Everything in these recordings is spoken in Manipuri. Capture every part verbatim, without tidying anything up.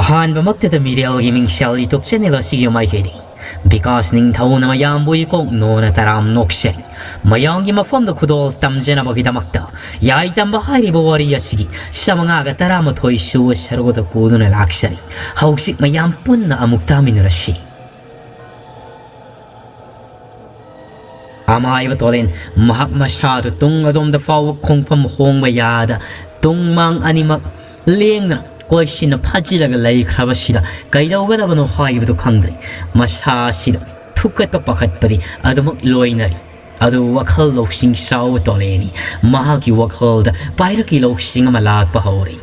ꯑꯍꯥꯟꯕꯃꯛꯇꯗ ꯃꯤꯔꯦꯜꯒꯤ ꯃꯤꯡꯁꯦꯜ YouTube channel ꯑꯁꯤꯒꯤ ꯃꯥꯏꯀꯩꯗꯒꯤ ꯕꯤꯀꯥꯁ ꯅꯤꯡꯊꯧꯅ ꯃꯌꯥꯝꯕꯨ ꯏꯀꯣꯛ ꯅꯣꯅ ꯇꯔꯥꯝ ꯅꯣꯛꯆꯔꯤ꯫ ꯃꯌꯥꯝꯒꯤ ꯃꯐꯝꯗ ꯈꯨꯗꯣꯜ ꯇꯝꯖꯅꯕꯒꯤꯗꯃꯛꯇ ꯌꯥꯏ ꯇꯝꯕ ꯍꯥꯏꯔꯤꯕ ꯋꯥꯔꯤ ꯑꯁꯤꯒꯤ ꯆꯥꯃꯉꯥꯒ ꯇꯔꯥꯃꯥꯊꯣꯏ ꯁꯨꯕ ꯁꯔꯨꯛ ꯑꯗꯨ ꯄꯨꯗꯨꯅ ꯂꯥꯛꯆꯔꯤ꯫ ꯍꯧꯖꯤꯛ ꯃꯌꯥꯝ ꯄꯨꯟꯅ ꯑꯃꯨꯛ ꯇꯥꯃꯤꯟꯅꯔꯁꯤ꯫ ꯑꯃꯥꯏꯕ ꯇꯣꯂꯦꯟ ꯃꯍꯥꯛ ꯃꯁꯥꯗꯨ ꯇꯨꯡ ꯑꯗꯣꯝꯗ ꯐꯥꯎꯕ ꯈꯣꯡꯐꯝ ꯍꯣꯡꯕ ꯌꯥꯗ ꯇꯨꯡ ꯃꯥꯡ ꯑꯅꯤꯃꯛ ꯂꯦꯡꯗꯅ ꯀꯣꯏꯁꯤꯟꯅ ꯐꯥꯖꯤꯜꯂꯒ ꯂꯩꯈ꯭ꯔꯕꯁꯤꯗ ꯀꯩꯗꯧꯒꯗꯕꯅꯣ ꯍꯥꯏꯕꯗꯨ ꯈꯪꯗ꯭ꯔꯦ꯫ ꯃꯁꯥꯁꯤꯗ ꯊꯨꯛꯀꯠꯄ ꯄꯥꯈꯠꯄꯗꯤ ꯑꯗꯨꯃꯛ ꯂꯣꯏꯅꯔꯤ꯫ ꯑꯗꯨ ꯋꯥꯈꯜ ꯂꯧꯁꯤꯡ ꯆꯥꯎꯕ ꯇꯣꯂꯦꯟꯅꯤ꯫ ꯃꯍꯥꯛꯀꯤ ꯋꯥꯈꯜꯗ ꯄꯥꯏꯔꯛꯀꯤ ꯂꯧꯁꯤꯡ ꯑꯃ ꯂꯥꯛꯄ ꯍꯧꯔꯦ꯫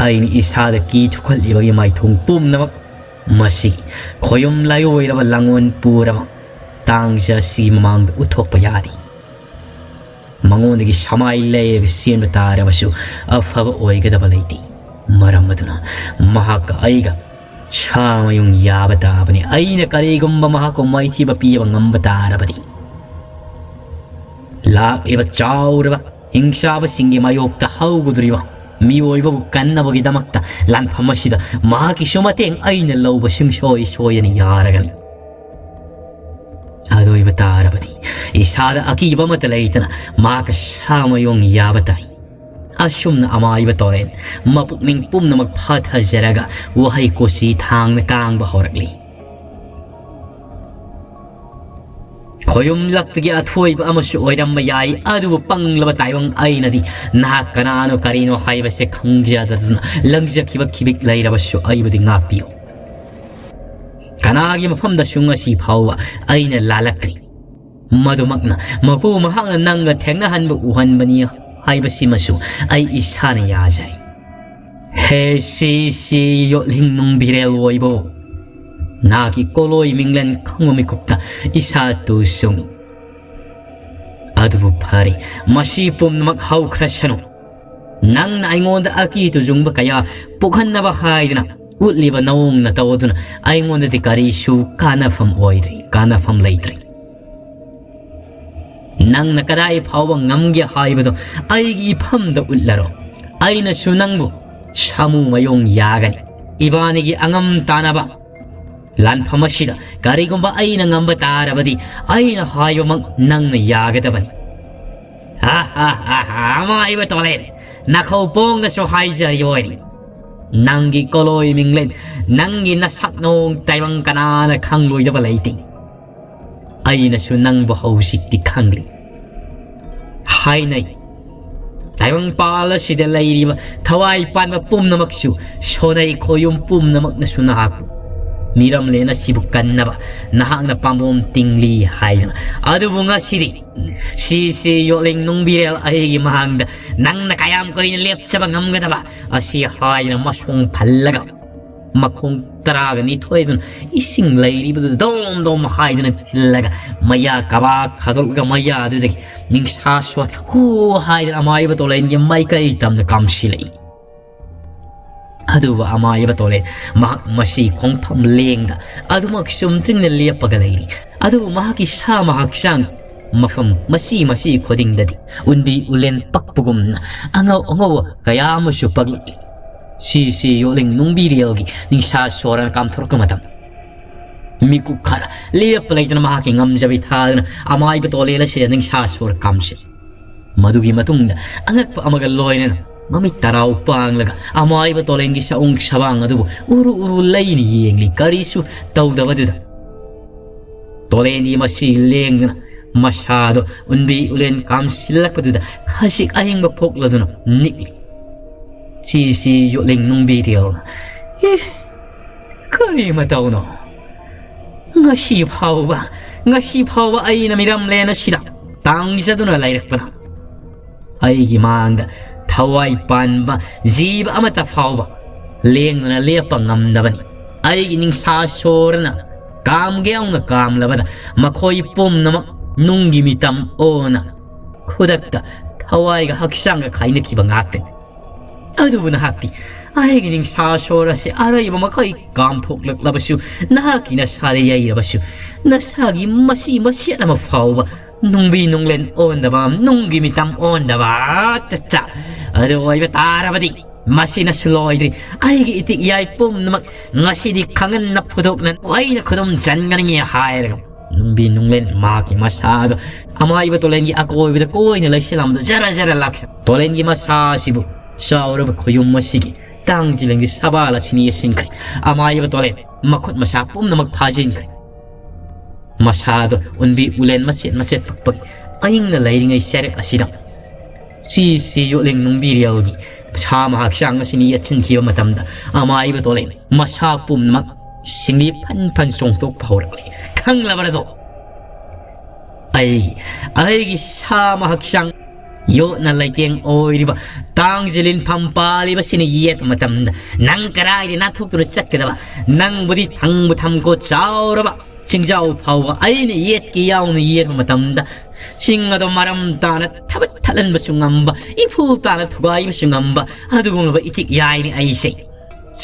ꯑꯩꯅ ꯏꯁꯥꯗ ꯀꯤ ꯊꯨꯛꯍꯠꯂꯤꯕꯒꯤ ꯃꯥꯏꯊꯣꯡ ꯄꯨꯝꯅꯃꯛ ꯃꯁꯤ ꯈꯣꯌꯨꯝ ꯂꯥꯏꯑꯣꯏꯔꯕ ꯂꯥꯡꯑꯣꯟ ꯄꯨꯔꯕ ꯇꯥꯡꯖ ꯑꯁꯤꯒꯤ ꯃꯃꯥꯡꯗ ꯎꯠꯊꯣꯛꯄ ꯌꯥꯔꯤ꯫ ꯃꯉꯣꯟꯗꯒꯤ ꯁꯃꯥꯏ ꯂꯩꯔꯒ ꯆꯦꯟꯕ ꯇꯥꯔꯕꯁꯨ ꯑꯐꯕ ꯑꯣꯏꯒꯗꯕ ꯂꯩꯇꯦ꯫ ꯃꯔꯝ ꯑꯗꯨꯅ ꯃꯍꯥꯛꯀ ꯑꯩꯒ ꯁꯥꯃꯌꯨꯡ ꯌꯥꯕ ꯇꯥꯕꯅꯤ꯫ ꯑꯩꯅ ꯀꯔꯤꯒꯨꯝꯕ ꯃꯍꯥꯛꯄꯨ ꯃꯥꯏꯊꯤꯕ ꯄꯤꯕ ꯉꯝꯕ ꯇꯥꯔꯕꯗꯤ, ꯂꯥꯛꯂꯤꯕ ꯆꯥꯎꯔꯕ ꯍꯤꯡꯆꯥꯕꯁꯤꯡꯒꯤ ꯃꯥꯌꯣꯛꯇ ꯍꯧꯒꯗꯧꯔꯤꯕ ꯃꯤꯑꯣꯏꯕꯕꯨ ꯀꯟꯅꯕꯒꯤꯗꯃꯛꯇ ꯂꯥꯟꯐꯝ ꯑꯁꯤꯗ ꯃꯍꯥꯛꯀꯤꯁꯨ ꯃꯇꯦꯡ ꯑꯩꯅ ꯂꯧꯕ ꯁꯨꯡꯁꯣꯏ ꯁꯣꯏꯗꯅ ꯌꯥꯔꯒꯅꯤ꯫ ꯑꯗꯨ ꯑꯣꯏꯕ ꯇꯥꯔꯕꯗꯤ ꯏꯁꯥꯗ ꯑꯀꯤꯕ ꯑꯃꯠꯇ ꯂꯩꯇꯅ ꯃꯍꯥꯛꯀ ꯁꯥꯃꯌꯣꯡ ꯌꯥꯕ ꯇꯥꯏ꯫ ꯑꯁꯨꯝꯅ ꯑꯃꯥꯏꯕ ꯇꯣꯔꯦꯟ ꯃꯄꯨꯛꯅꯤꯡ ꯄꯨꯝꯅꯃꯛ ꯐꯥꯊꯖꯔꯒ ꯋꯥꯍꯩ ꯀꯣꯆꯤ ꯊꯥꯡꯅ ꯀꯥꯡꯕ ꯍꯧꯔꯛꯂꯤ꯫ ꯈꯣꯌꯨꯝꯂꯛꯇꯒꯤ ꯑꯊꯣꯏꯕ ꯑꯃꯁꯨ ꯑꯣꯏꯔꯝꯕ ꯌꯥꯏ, ꯑꯗꯨꯕꯨ ꯄꯪꯂꯕ ꯇꯥꯏꯕꯪ ꯑꯩꯅꯗꯤ ꯅꯍꯥꯛ ꯀꯅꯥꯅꯣ ꯀꯔꯤꯅꯣ ꯍꯥꯏꯕꯁꯦ ꯈꯪꯖꯗꯗꯨꯅ ꯂꯪꯖꯈꯤꯕ ꯈꯤꯕꯤꯛ ꯂꯩꯔꯕꯁꯨ ꯑꯩꯕꯨꯗꯤ ꯉꯥꯛꯄꯤꯌꯨ꯫ ꯀꯅꯥꯒꯤ ꯃꯐꯝꯗꯁꯨ ꯉꯁꯤ ꯐꯥꯎꯕ ꯑꯩꯅ ꯂꯥꯜꯂꯛꯇ꯭ꯔꯤ꯫ ꯃꯗꯨꯃꯛꯅ ꯃꯄꯨ ꯃꯍꯥꯛꯅ ꯅꯪꯒ ꯊꯦꯡꯅꯍꯟꯕ ꯎꯍꯟꯕꯅꯤ ꯍꯥꯏꯕꯁꯤꯃꯁꯨ ꯑꯩ ꯏꯁꯥꯅ ꯌꯥꯖꯩ꯫ ꯍꯦ ꯁꯤ ꯁꯤ ꯌꯣꯠꯂꯤꯡ ꯅꯨꯡ ꯕꯤꯔꯦꯜ ꯑꯣꯏꯕꯣ, ꯅꯍꯥꯛꯀꯤ ꯀꯣꯂꯣꯏ ꯃꯤꯡꯂꯦꯟ ꯈꯪꯕ ꯃꯤꯀꯨꯞꯇ ꯏꯁꯥ ꯇꯨ ꯁꯨꯡ꯫ ꯑꯗꯨꯕꯨ ꯐꯔꯦ, ꯃꯁꯤ ꯄꯨꯝꯅꯃꯛ ꯍꯧꯈ꯭ꯔꯁꯅꯨ꯫ ꯅꯪꯅ ꯑꯩꯉꯣꯟꯗ ꯑꯀꯤ ꯇꯨꯖꯨꯡꯕ ꯀꯌꯥ ꯄꯣꯛꯍꯟꯅꯕ ꯍꯥꯏꯗꯨꯅ ꯎꯠꯂꯤꯕ ꯅꯑꯣꯡ ꯅꯇꯧ ꯑꯗꯨꯅ ꯑꯩꯉꯣꯟꯗꯗꯤ ꯀꯔꯤꯁꯨ ꯀꯥꯟꯅꯐꯝ ꯑꯣꯏꯗ꯭ꯔꯤ, ꯀꯥꯟꯅꯐꯝ ꯂꯩꯇ꯭ꯔꯤ꯫ ꯅꯪꯅ ꯀꯗꯥꯏ ꯐꯥꯎꯕ ꯉꯝꯒꯦ ꯍꯥꯏꯕꯗꯣ ꯑꯩꯒꯤ ꯏꯐꯝꯗ ꯎꯠꯂꯔꯣ꯫ ꯑꯩꯅꯁꯨ ꯅꯪꯕꯨ ꯁꯥꯃꯨ ꯃꯌꯣꯡ ꯌꯥꯒꯅꯤ꯫ ꯏꯕꯥꯅꯤꯒꯤ ꯑꯉꯝ ꯇꯥꯟꯅꯕ ꯂꯥꯟꯐꯝ ꯑꯁꯤꯗ ꯀꯔꯤꯒꯨꯝꯕ ꯑꯩꯅ ꯉꯝꯕ ꯇꯥꯔꯕꯗꯤ, ꯑꯩꯅ ꯍꯥꯏꯕꯃꯛ ꯅꯪꯅ ꯌꯥꯒꯗꯕꯅꯤ꯫ ꯍꯥ, ꯍꯥ, ꯍꯥ, ꯍꯥ, ꯑꯃꯥꯏꯕ ꯇꯣꯂꯦꯟ, ꯅꯈꯧ ꯄꯣꯡꯅꯁꯨ ꯍꯥꯏꯖꯔꯤꯕ ꯑꯣꯏꯔꯤ꯫ ꯅꯪꯒꯤ ꯀꯣꯂꯣꯏ ꯃꯤꯡꯂꯦꯟ, ꯅꯪꯒꯤ ꯅꯁꯛ ꯅꯣꯡ ꯇꯥꯏꯕꯪ ꯀꯅꯥꯅ ꯈꯪꯂꯣꯏꯗꯕ ꯂꯩꯇꯦ꯫ ꯑꯩꯅꯁꯨ ꯅꯪꯕꯨ ꯍꯧꯖꯤꯛꯇꯤ ꯈꯪꯂꯤ꯫ ꯍꯥꯏꯅꯩ, ꯇꯥꯏꯕꯪꯄꯥꯜ ꯑꯁꯤꯗ ꯂꯩꯔꯤꯕ ꯊꯋꯥꯏ ꯄꯥꯟꯕ ꯄꯨꯝꯅꯃꯛꯁꯨ, ꯁꯣꯅꯩ ꯈꯣꯌꯨꯝ ꯄꯨꯝꯅꯃꯛꯅꯁꯨ ꯅꯍꯥꯛꯄꯨ, ꯃꯤꯔꯝꯂꯦꯟ ꯑꯁꯤꯕꯨ ꯀꯟꯅꯕ ꯅꯍꯥꯛꯅ ꯄꯥꯝꯕꯣꯝ ꯇꯤꯡꯂꯤ ꯍꯥꯏꯗꯅ꯫ ꯑꯗꯨꯕꯨ ꯉꯁꯤꯗꯤ ꯁꯤꯁꯤ ꯌꯣꯠꯂꯤꯡ ꯅꯨꯡꯕꯤꯔꯦꯜ ꯑꯩꯒꯤ ꯃꯥꯡꯗ ꯅꯪꯅ ꯀꯌꯥꯝ ꯀꯨꯏꯅ ꯂꯦꯞꯆꯕ ꯉꯝꯒꯗꯕ ꯑꯁꯤ ꯍꯥꯏꯗꯅ ꯃꯁꯣꯡ ꯐꯜꯂꯒ ꯃꯈꯣꯡ ꯇꯔꯥꯒ ꯅꯤꯊꯣꯏꯗꯨꯅ ꯏꯁꯤꯡ ꯂꯩꯔꯤꯕꯗꯨ ꯗꯣꯝ ꯗꯣꯝ ꯍꯥꯏꯗꯅ ꯊꯤꯜꯂꯒ ꯃꯌꯥ ꯀꯕꯥꯛ ꯈꯥꯗꯣꯛꯂꯒ ꯃꯌꯥꯗꯨꯗꯒꯤ ꯅꯤꯡꯁꯥ ꯁꯣꯔ ꯍꯨ ꯍꯥꯏꯗꯅ ꯑꯃꯥꯏꯕ ꯇꯣꯂꯦꯟꯒꯤ ꯃꯥꯏꯀꯩ ꯇꯝꯅ ꯀꯥꯝꯁꯤꯜꯂꯛꯏ꯫ ꯑꯗꯨꯕꯨ ꯑꯃꯥꯏꯕ ꯇꯣꯂꯦꯟ ꯃꯍꯥꯛ ꯃꯁꯤ ꯈꯣꯡꯐꯝ ꯂꯦꯡꯗ ꯑꯗꯨꯃꯛ ꯆꯨꯝꯗ꯭ꯔꯤꯡꯅ ꯂꯦꯞꯄꯒ ꯂꯩꯔꯤ꯫ ꯑꯗꯨꯕꯨ ꯃꯍꯥꯛꯀꯤ ꯁꯥ ꯃꯍꯥꯛ ꯍꯛꯆꯥꯡ ꯃꯐꯝ ꯃꯁꯤ ꯃꯁꯤ ꯈꯨꯗꯤꯡꯗꯗꯤ ꯎꯟꯕꯤ ꯎꯂꯦꯟ ꯄꯛꯄꯒꯨꯝꯅ ꯑꯉꯧ ꯑꯉꯧꯕ ꯀꯌꯥ ꯑꯃꯁꯨ ꯄꯛꯂꯛꯏ꯫ ꯁꯤ ꯁꯤ ꯌꯣꯠꯂꯤꯡ ꯅꯨꯡꯕꯤꯔꯦꯜꯒꯤ ꯅꯤꯡꯁꯥ ꯁꯣꯔꯅ ꯀꯥꯝꯊꯣꯔꯛꯄ ꯃꯇꯝ ꯃꯤꯀꯨꯞ ꯈꯔ ꯂꯦꯞꯄ ꯂꯩꯇꯅ ꯃꯍꯥꯛꯀꯤ ꯉꯝꯖꯕꯤ ꯊꯥꯗꯨꯅ ꯑꯃꯥꯏꯕ ꯇꯣꯂꯦꯜ ꯑꯁꯤꯗ ꯅꯤꯡꯁꯥ ꯁꯣꯔ ꯀꯥꯝꯁꯤ꯫ ꯃꯗꯨꯒꯤ ꯃꯇꯨꯡꯗ ꯑꯉꯛꯄ ꯑꯃꯒ ꯂꯣꯏꯅꯅ ꯃꯃꯤꯠ ꯇꯔꯥꯎ ꯄꯥꯡꯂꯒ ꯑꯃꯥꯏꯕ ꯇꯣꯂꯦꯟꯒꯤ ꯁꯑꯣꯡ ꯁꯕꯥꯡ ꯑꯗꯨꯕꯨ ꯎꯔꯨ ꯎꯔꯨ ꯂꯩꯅ ꯌꯦꯡꯂꯤ꯫ ꯀꯔꯤꯁꯨ ꯇꯧꯗꯕꯗꯨꯗ ꯇꯣꯂꯦꯟꯗꯤ ꯃꯁꯤ ꯂꯦꯡꯗꯅ ꯃꯁꯥꯗꯣ ꯎꯟꯕꯤ ꯎꯂꯦꯟ ꯀꯥꯝꯁꯤꯜꯂꯛꯄꯗꯨꯗ ꯈꯖꯤꯛ ꯑꯍꯤꯡꯕ ꯄꯣꯛꯂꯗꯨꯅ ꯅꯤꯛꯏ꯫ ꯁꯤꯁꯤ ꯌꯣꯠꯂꯤꯡ ꯅꯨꯡꯕꯤꯔꯦꯜꯅ, "ꯑꯦ, ꯀꯔꯤ ꯃꯇꯧꯅꯣ? ꯉꯁꯤ ꯐꯥꯎꯕ, ꯉꯁꯤ ꯐꯥꯎꯕ ꯑꯩꯅ ꯃꯤꯔꯝꯂꯦꯟ ꯑꯁꯤꯗ ꯇꯥꯡꯖꯗꯨꯅ ꯂꯩꯔꯛꯄꯗ ꯑꯩꯒꯤ ꯃꯥꯡꯗ ꯊꯋꯥꯏ ꯄꯥꯟꯕ ꯖꯤꯕ ꯑꯃꯠꯇ ꯐꯥꯎꯕ ꯂꯦꯡꯗꯅ ꯂꯦꯞꯄ ꯉꯝꯗꯕꯅꯤ꯫ ꯑꯩꯒꯤ ꯅꯤꯡꯁꯥ ꯁꯣꯔꯅ ꯀꯥꯝꯒꯦ ꯌꯥꯎꯅ ꯀꯥꯝꯂꯕꯗ ꯃꯈꯣꯏ ꯄꯨꯝꯅꯃꯛ ꯅꯨꯡꯒꯤ ꯃꯤꯇꯝ ꯑꯣꯟꯅ ꯈꯨꯗꯛꯇ ꯊꯋꯥꯏꯒ ꯍꯛꯆꯥꯡꯒ ꯈꯥꯏꯅꯈꯤꯕ ꯉꯥꯛꯇꯅꯤ꯫ ꯑꯗꯨꯕꯨ ꯅꯍꯥꯛꯇꯤ ꯑꯩꯒꯤ ꯅꯤꯡꯁꯥ ꯁꯣꯔ ꯑꯁꯤ ꯑꯔꯩꯕ ꯃꯈꯩ ꯀꯥꯝꯊꯣꯛꯂꯛꯂꯕꯁꯨ ꯅꯍꯥꯛꯀꯤ ꯅꯁꯥꯗ ꯌꯩꯔꯕꯁꯨ ꯅꯁꯥꯒꯤ ꯃꯁꯤ ꯃꯁꯦꯠ ꯑꯃ ꯐꯥꯎꯕ ꯅꯨꯡꯕꯤ ꯅꯨꯡꯂꯦꯟ ꯑꯣꯟꯗꯕ, ꯅꯨꯡꯒꯤ ꯃꯤꯇꯝ ꯑꯣꯟꯗꯕ, ꯆꯠꯆꯥ ꯑꯗꯨ ꯑꯣꯏꯕ ꯇꯥꯔꯕꯗꯤ ꯃꯁꯤꯅꯁꯨ ꯂꯣꯏꯗ꯭ꯔꯤ꯫ "ꯑꯩꯒꯤ ꯏꯇꯤꯛ ꯏꯌꯥꯏ ꯄꯨꯝꯅꯃꯛ ꯉꯁꯤꯗꯤ ꯈꯪꯍꯟꯅ ꯐꯨꯗꯣꯛꯅ ꯑꯩꯅ ꯈꯨꯗꯨꯝ ꯆꯟꯒꯅꯤ" ꯍꯥꯏꯔꯒ ꯅꯨꯡꯕꯤ ꯅꯨꯡꯂꯦꯟ ꯃꯍꯥꯛꯀꯤ ꯃꯁꯥꯗꯣ ꯑꯃꯥꯏꯕ ꯇꯣꯂꯦꯟꯒꯤ ꯑꯀꯣꯏꯕꯗ ꯀꯣꯏꯅ ꯂꯩꯁꯤꯜꯂꯝꯕꯗꯣ ꯖꯔ ꯖꯔ ꯂꯥꯛꯁ-, ꯇꯣꯂꯦꯟꯒꯤ ꯃꯁꯥ ꯑꯁꯤꯕꯨ ꯆꯥꯎꯔꯕ ꯈꯨꯌꯨꯝ ꯑꯁꯤꯒꯤ ꯇꯥꯡ ꯖꯤꯂꯦꯟꯒꯤ ꯁꯕꯥꯜ ꯑꯁꯤꯅ ꯌꯦꯠꯁꯤꯟꯈ꯭ꯔꯦ꯫ ꯑꯃꯥꯏꯕ ꯇꯣꯂꯦꯟ ꯃꯈꯨꯠ ꯃꯁꯥ ꯄꯨꯝꯅꯃꯛ ꯐꯥꯖꯤꯟꯈ꯭ꯔꯦ꯫ ꯃꯁꯥꯗꯣ ꯎꯟꯕꯤ ꯎꯂꯦꯟ ꯃꯆꯦꯠ ꯃꯆꯦꯠ ꯄꯛꯄꯒꯤ ꯑꯏꯪꯅ ꯂꯩꯔꯤꯉꯩ ꯆꯩꯔꯛ ꯑꯁꯤꯗ ꯆꯦꯁꯦ ꯌꯣꯠꯂꯦꯡ ꯅꯨꯡꯕꯤꯔꯦꯜꯒꯤ ꯁꯥ ꯃꯍꯥꯛꯆꯥꯡ ꯑꯁꯤꯅ ꯌꯦꯠꯁꯤꯟꯈꯤꯕ ꯃꯇꯝꯗ ꯑꯃꯥꯏꯕ ꯇꯣꯂꯦꯟ ꯃꯁꯥ ꯄꯨꯝꯅꯃꯛ ꯁꯤꯡꯂꯤ ꯐꯟ ꯐꯟ ꯆꯣꯡꯊꯣꯛꯄ ꯍꯧꯔꯛꯂꯤ꯫ ꯈꯪꯂꯕ꯭ꯔꯗꯣ? ꯑꯩꯒꯤ, ꯑꯩꯒꯤ ꯁꯥ ꯃꯍꯥꯛꯆꯥꯡ ꯌꯣꯠꯅ ꯂꯩꯇꯦꯡ ꯑꯣꯏꯔꯤꯕ ꯇꯥꯡ ꯖꯤꯂꯤꯟꯐꯝ ꯄꯥꯜꯂꯤꯕꯁꯤꯅ ꯌꯦꯠꯄ ꯃꯇꯝꯗ ꯅꯪ ꯀꯗꯥꯏꯗ ꯅꯥꯊꯣꯛꯇꯨꯅ ꯆꯠꯀꯗꯕ? ꯅꯪꯕꯨꯗꯤ ꯊꯪꯕꯨ ꯊꯝꯀꯣ ꯆꯥꯎꯔꯕ ꯆꯤꯡꯖꯥꯎ ꯐꯥꯎꯕ ꯑꯩꯅ ꯌꯦꯠꯀꯦ ꯌꯥꯎꯅ ꯌꯦꯠꯄ ꯃꯇꯝꯗ ꯆꯤꯡ ꯑꯗꯣ ꯃꯔꯝ ꯇꯥꯅ ꯊꯕꯠ ꯊꯠꯍꯟꯕꯁꯨ ꯉꯝꯕ, ꯏꯐꯨꯜ ꯇꯥꯅ ꯊꯨꯒꯥꯏꯕꯁꯨ ꯉꯝꯕ ꯑꯗꯨꯒꯨꯝꯂꯕ ꯏꯇꯤꯛ ꯌꯥꯏꯅꯤ ꯑꯩꯁꯦ꯫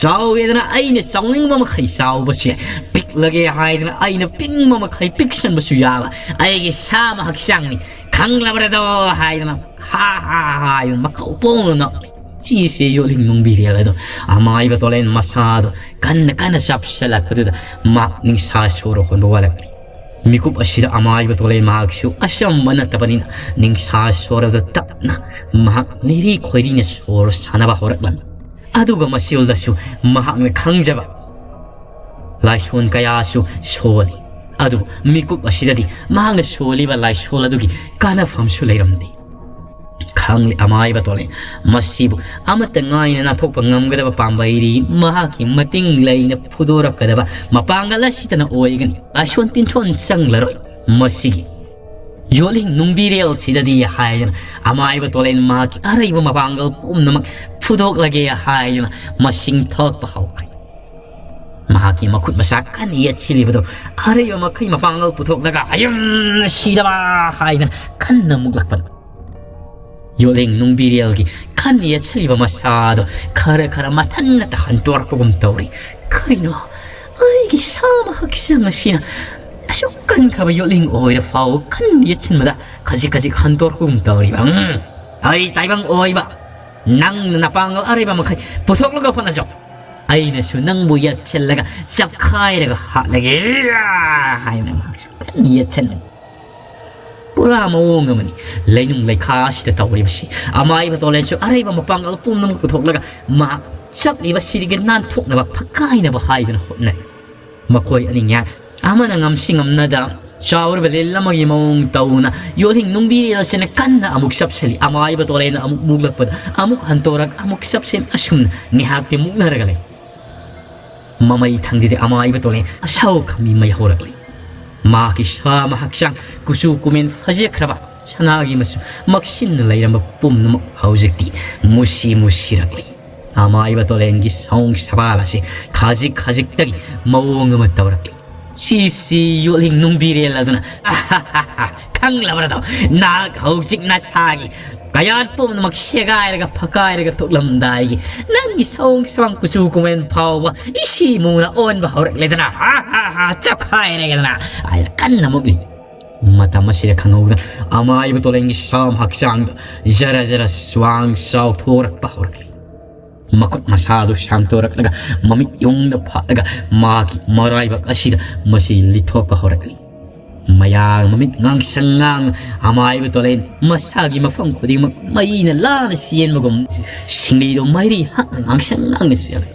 ꯆꯥꯎꯒꯦꯗꯅ ꯑꯩꯅ ꯆꯥꯎꯅꯤꯡꯕ ꯃꯈꯩ ꯆꯥꯎꯕꯁꯨ ꯌꯥꯏ, ꯄꯤꯛꯂꯒꯦ ꯍꯥꯏꯗꯅ ꯑꯩꯅ ꯄꯤꯛꯅꯤꯡꯕ ꯃꯈꯩ ꯄꯤꯛꯁꯟꯕꯁꯨ ꯌꯥꯕ ꯑꯩꯒꯤ ꯁꯥ ꯑꯃ ꯍꯛꯆꯥꯡꯅꯤ꯫ ꯈꯪꯂꯕ꯭ꯔꯗꯣ? ꯍꯥꯏꯗꯅ ꯍꯥ ꯍꯥ ꯍꯥ ꯍꯥꯏꯗꯅ ꯃꯀꯧ ꯄꯣꯡꯅ ꯅꯣꯛꯂꯤ꯫ ꯆꯦꯁꯦ ꯌꯣꯠꯂꯤ ꯅꯨꯡꯕꯤꯔꯦꯜ ꯑꯗꯣ ꯑꯃꯥꯏꯕ ꯇꯣꯂꯦꯟ ꯃꯁꯥꯗꯣ ꯀꯟꯅ ꯀꯟꯅ ꯆꯥꯞꯁꯤꯜꯂꯛꯄꯗꯨꯗ ꯃꯍꯥꯛ ꯅꯤꯡꯁꯥ ꯁꯣꯔ ꯍꯣꯟꯕ ꯋꯥꯠꯂꯛꯂꯤ꯫ ꯃꯤꯀꯨꯞ ꯑꯁꯤꯗ ꯑꯃꯥꯏꯕ ꯇꯣꯂꯦꯟ ꯃꯍꯥꯛꯁꯨ ꯑꯆꯝꯕ ꯅꯠꯇꯕꯅꯤꯅ ꯅꯤꯡꯁꯥ ꯁꯣꯔꯗ ꯇꯞꯅ ꯃꯍꯥꯛ ꯂꯤꯔꯤ ꯈꯣꯏꯔꯤꯅ ꯁꯣꯔ ꯁꯥꯟꯅꯕ ꯍꯧꯔꯛꯂꯝꯃꯤ꯫ ꯑꯗꯨꯒ ꯃꯁꯤꯗꯁꯨ ꯃꯍꯥꯛꯅ ꯈꯪꯖꯕ ꯂꯥꯏꯁꯣꯟ ꯀꯌꯥꯁꯨ ꯁꯣꯜꯂꯤ꯫ ꯑꯗꯨꯕꯨ ꯃꯤꯀꯨꯞ ꯑꯁꯤꯗꯗꯤ ꯃꯍꯥꯛꯅ ꯁꯣꯜꯂꯤꯕ ꯂꯥꯏꯁꯣꯟ ꯑꯗꯨꯒꯤ ꯀꯥꯟꯅꯐꯝꯁꯨ ꯂꯩꯔꯝꯗꯦ꯫ ꯈꯪꯂꯦ ꯑꯃꯥꯏꯕ ꯇꯣꯂꯦ, ꯃꯁꯤꯕꯨ ꯑꯃꯠꯇ ꯉꯥꯏꯅ ꯅꯥꯊꯣꯛꯄ ꯉꯝꯒꯗꯕ ꯄꯥꯝꯕꯩꯗꯤ ꯃꯍꯥꯛꯀꯤ ꯃꯇꯤꯡ ꯂꯩꯅ ꯐꯨꯗꯣꯔꯛꯀꯗꯕ ꯃꯄꯥꯡꯒꯜ ꯑꯁꯤꯇꯅ ꯑꯣꯏꯒꯅꯤ꯫ ꯂꯥꯏꯁꯣꯟ ꯇꯤꯟꯁꯣꯟ ꯆꯪꯂꯔꯣꯏ꯫ ꯃꯁꯤꯒꯤ ꯌꯣꯠꯂꯤꯡ ꯅꯨꯡꯕꯤꯔꯦꯜꯁꯤꯗꯗꯤ ꯍꯥꯏꯗꯅ ꯑꯃꯥꯏꯕ ꯇꯣꯂꯦꯟ ꯃꯍꯥꯛꯀꯤ ꯑꯔꯩꯕ ꯃꯄꯥꯡꯒꯜ ꯄꯨꯝꯅꯃꯛ ꯐꯨꯗꯣꯛꯂꯒꯦ ꯍꯥꯏꯗꯨꯅ ꯃꯁꯤꯡ ꯊꯣꯛꯄ ꯍꯧꯈ꯭ꯔꯦ꯫ ꯃꯍꯥꯛꯀꯤ ꯃꯈꯨꯠ ꯃꯁꯥ ꯀꯟꯅ ꯌꯦꯠꯁꯤꯜꯂꯤꯕꯗꯨ ꯑꯔꯩꯕ ꯃꯈꯩ ꯃꯄꯥꯡꯒꯜ ꯄꯨꯊꯣꯛꯂꯒ ꯍꯌꯨꯝ ꯁꯤꯗꯕ ꯍꯥꯏꯗꯅ ꯀꯟꯅ ꯃꯨꯛꯂꯛꯄꯅꯤ꯫ ꯌꯣꯠꯂꯦꯡ ꯅꯨꯡꯕꯤꯔꯦꯜꯒꯤ ꯀꯟꯅ ꯌꯦꯠꯁꯤꯜꯂꯤꯕ ꯃꯁꯥꯗꯣ ꯈꯔ ꯈꯔ ꯃꯊꯟꯅꯇ ꯍꯟꯇꯣꯔꯛꯄꯒꯨꯝ ꯇꯧꯔꯤ꯫ ꯀꯔꯤꯅꯣ? ꯑꯩꯒꯤ ꯁꯥ ꯑꯃ ꯍꯛꯆꯥꯡ ꯑꯁꯤꯅ ꯑꯁꯨꯛ ꯀꯟꯈ꯭ꯔꯕ ꯌꯣꯠꯂꯦꯡ ꯑꯣꯏꯔ ꯐꯥꯎꯕ ꯀꯟꯅ ꯌꯦꯠꯁꯤꯟꯕꯗ ꯈꯖꯤꯛ ꯈꯖꯤꯛ ꯍꯟꯇꯣꯔꯛꯄꯒꯨꯝ ꯇꯧꯔꯤꯕ꯫ ꯎꯝ, ꯑꯩ ꯇꯥꯏꯕꯪ ꯑꯣꯏꯕ ꯅꯪꯅ ꯅꯄꯥꯡꯒꯜ ꯑꯔꯩꯕ ꯃꯈꯩ ꯄꯨꯊꯣꯛꯂꯒ ꯍꯣꯠꯅꯖꯧ꯫ ꯑꯩꯅꯁꯨ ꯅꯪꯕꯨ ꯌꯦꯠꯁꯤꯜꯂꯒ ꯆꯞꯈꯥꯏꯔꯒ ꯍꯥꯠꯂꯒꯦ ꯍꯥꯏꯅ ꯃꯍꯥꯛꯁꯨ ꯀꯟꯅ ꯌꯦꯠꯁꯤꯟꯕꯅꯤ꯫ ꯄꯨꯔꯥ ꯃꯑꯣꯡ ꯑꯃꯅꯤ ꯂꯩꯅꯨꯡ ꯂꯩꯈꯥꯁꯤꯗ ꯇꯧꯔꯤꯕꯁꯤ꯫ ꯑꯃꯥꯏꯕ ꯇꯣꯂꯦꯟꯁꯨ ꯑꯔꯩꯕ ꯃꯄꯥꯡꯒꯜ ꯄꯨꯝꯅꯃꯛ ꯄꯨꯊꯣꯛꯂꯒ ꯃꯍꯥꯛ ꯆꯠꯂꯤꯕꯁꯤꯗꯒꯤ ꯅꯥꯟꯊꯣꯛꯅꯕ, ꯐꯛꯀꯥꯏꯅꯕ ꯍꯥꯏꯗꯨꯅ ꯍꯣꯠꯅꯩ꯫ ꯃꯈꯣꯏ ꯑꯅꯤ ꯉꯥꯏꯍꯥꯛ ꯑꯃꯅ ꯉꯝꯁꯤ ꯉꯝꯅꯗ ꯆꯥꯎꯔꯕ ꯂꯤꯟ ꯑꯃꯒꯤ ꯃꯑꯣꯡ ꯇꯧꯅ ꯌꯣꯠꯂꯤꯡ ꯅꯨꯡꯕꯤꯔꯦꯜ ꯑꯁꯤꯅ ꯀꯟꯅ ꯑꯃꯨꯛ ꯆꯞꯁꯤꯜꯂꯤ꯫ ꯑꯃꯥꯏꯕ ꯇꯣꯂꯦꯟꯅ ꯑꯃꯨꯛ ꯃꯨꯛꯂꯛꯄꯗ ꯑꯃꯨꯛ ꯍꯟꯇꯣꯔꯛ ꯑꯃꯨꯛ ꯆꯞꯁꯤꯟ, ꯑꯁꯨꯝꯅ ꯉꯥꯏꯍꯥꯛꯇꯤ ꯃꯨꯛꯅꯔꯒ ꯂꯩ꯫ ꯃꯃꯩ ꯊꯪꯗꯗꯤ ꯑꯃꯥꯏꯕ ꯇꯣꯂꯦꯟ ꯑꯁꯥꯎ ꯈꯝꯕꯤ ꯃꯩ ꯍꯧꯔꯛꯂꯤ꯫ ꯃꯍꯥꯛꯀꯤ ꯁꯥꯃ ꯍꯛꯆꯥꯡ ꯀꯨꯆꯨ ꯀꯨꯃꯦꯟ ꯐꯖꯈ꯭ꯔꯕ ꯁꯅꯥꯒꯤ ꯃꯆꯨ ꯃꯛꯁꯤꯟꯅ ꯂꯩꯔꯝꯕ ꯄꯨꯝꯅꯃꯛ ꯍꯧꯖꯤꯛꯇꯤ ꯃꯨꯁꯤ ꯃꯨꯁꯤꯔꯛꯂꯤ꯫ ꯑꯃꯥꯏꯕ ꯇꯣꯂꯦꯟꯒꯤ ꯁꯥꯎꯡ ꯁꯕꯥꯜ ꯑꯁꯤ ꯈꯖꯤꯛ ꯈꯖꯤꯛꯇꯒꯤ ꯃꯑꯣꯡ ꯑꯃ ꯇꯧꯔꯛꯂꯤ꯫ ꯁꯤ ꯁꯤ ꯌꯣꯠꯂꯤꯡ ꯅꯨꯡꯕꯤꯔꯦꯜ ꯑꯗꯨꯅ, "ꯈꯪꯂꯕ꯭ꯔꯗꯣ? ꯅꯍꯥꯛ ꯍꯧꯖꯤꯛ ꯅꯁꯥꯒꯤ ꯀꯌꯥꯠ ꯄꯨꯝꯅꯃꯛ ꯁꯦꯒꯥꯏꯔꯒ ꯐꯀꯥꯏꯔꯒ ꯊꯣꯛꯂꯝꯗꯥꯏꯒꯤ ꯅꯪꯒꯤ ꯁꯥꯎꯡ ꯁꯕꯥꯡ ꯀꯨꯆꯨ ꯀꯨꯃꯦꯟ ꯐꯥꯎꯕ ꯏꯁꯤ ꯃꯨꯅ ꯑꯣꯟꯕ ꯍꯧꯔꯛꯂꯦꯗꯅ, ꯍꯥ, ꯍꯥ, ꯍꯥ, ꯆꯞꯈꯥꯏꯔꯒꯦꯗꯅ" ꯍꯥꯏꯅ ꯀꯟꯅ ꯃꯨꯛꯂꯤ꯫ ꯃꯇꯝ ꯑꯁꯤꯗ ꯈꯪꯍꯧꯗꯅ ꯑꯃꯥꯏꯕ ꯇꯣꯂꯦꯟꯒꯤ ꯁꯥꯝ ꯍꯛꯆꯥꯡꯗ ꯖꯔ ꯖꯔ ꯁ꯭ꯋꯥꯡ ꯆꯥꯎꯊꯣꯔꯛꯄ ꯍꯧꯔꯛꯂꯤ꯫ ꯃꯈꯨꯠ ꯃꯁꯥꯗꯨ ꯁꯥꯡꯊꯣꯔꯛꯂꯒ ꯃꯃꯤꯠ ꯌꯣꯡꯗ ꯐꯥꯠꯂꯒ ꯃꯍꯥꯛꯀꯤ ꯃꯔꯥꯏꯕꯛ ꯑꯁꯤꯗ ꯃꯁꯤ ꯂꯤꯊꯣꯛꯄ ꯍꯧꯔꯛꯂꯤ꯫ ꯃꯌꯥꯡ ꯃꯃꯤꯠ ꯉꯥꯡꯁꯪ ꯉꯥꯡ ꯑꯃꯥꯏꯕ ꯇꯣꯂꯦꯟ ꯃꯁꯥꯒꯤ ꯃꯐꯝ ꯈꯨꯗꯤꯡꯃꯛ ꯃꯩꯅ ꯂꯥꯅ ꯆꯦꯟꯕꯒꯨꯝ ꯁꯤꯡꯂꯤꯗꯨ ꯃꯩꯔꯤ ꯍꯛꯅ ꯉꯥꯡꯁꯪ ꯉꯥꯡꯅ ꯆꯦꯜꯂꯤ꯫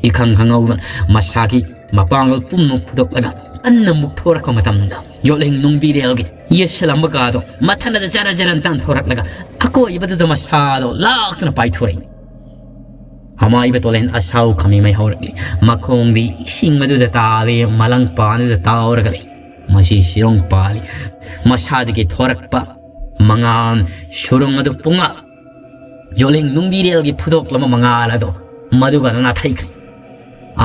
ꯏꯈꯪ ꯈꯪꯍꯧꯗꯅ ꯃꯁꯥꯒꯤ ꯃꯄꯥꯡꯒꯜ ꯄꯨꯝꯅꯃꯛ ꯐꯨꯗꯣꯛꯂꯒ ꯀꯟꯅ ꯃꯨꯛꯊꯣꯔꯛꯄ ꯃꯇꯝꯗ ꯌꯣꯠꯂꯤꯡ ꯅꯨꯡꯕꯤꯔꯦꯜꯒꯤ ꯌꯦꯠꯁꯤꯜꯂꯝꯕ ꯀꯥꯗꯣ ꯃꯊꯟꯗ ꯖꯔ ꯖꯔ ꯇꯥꯟꯊꯣꯔꯛꯂꯒ ꯑꯀꯣꯏꯕꯗꯨꯗ ꯃꯁꯥꯗꯣ ꯂꯥꯛꯇꯨꯅ ꯄꯥꯏꯊꯣꯔꯛꯏ꯫ ꯑꯃꯥꯏꯕ ꯇꯣꯂꯦꯟ ꯑꯁꯥꯎ ꯈꯥꯃꯤ ꯃꯩ ꯍꯧꯔꯛꯂꯤ꯫ ꯃꯈꯣꯡꯗꯤ ꯏꯁꯤꯡ ꯑꯗꯨꯗ ꯇꯥꯔꯦ, ꯃꯂꯪ ꯄꯥꯟꯗꯨꯗ ꯇꯥꯎꯔꯒ ꯂꯩ꯫ ꯃꯁꯤ ꯁꯤꯔꯣꯡ ꯄꯥꯜꯂꯤ꯫ ꯃꯁꯥꯗꯒꯤ ꯊꯣꯔꯛꯄ ꯃꯉꯥꯜ ꯁꯨꯔꯨꯡ ꯑꯗꯨ ꯄꯨꯡꯉꯥ ꯌꯣꯂꯤꯡ ꯅꯨꯡꯕꯤꯔꯦꯜꯒꯤ ꯐꯨꯗꯣꯛꯂꯕ ꯃꯉꯥꯜ ꯑꯗꯣ ꯃꯗꯨꯒ ꯅꯥꯊꯩꯈ꯭ꯔꯦ꯫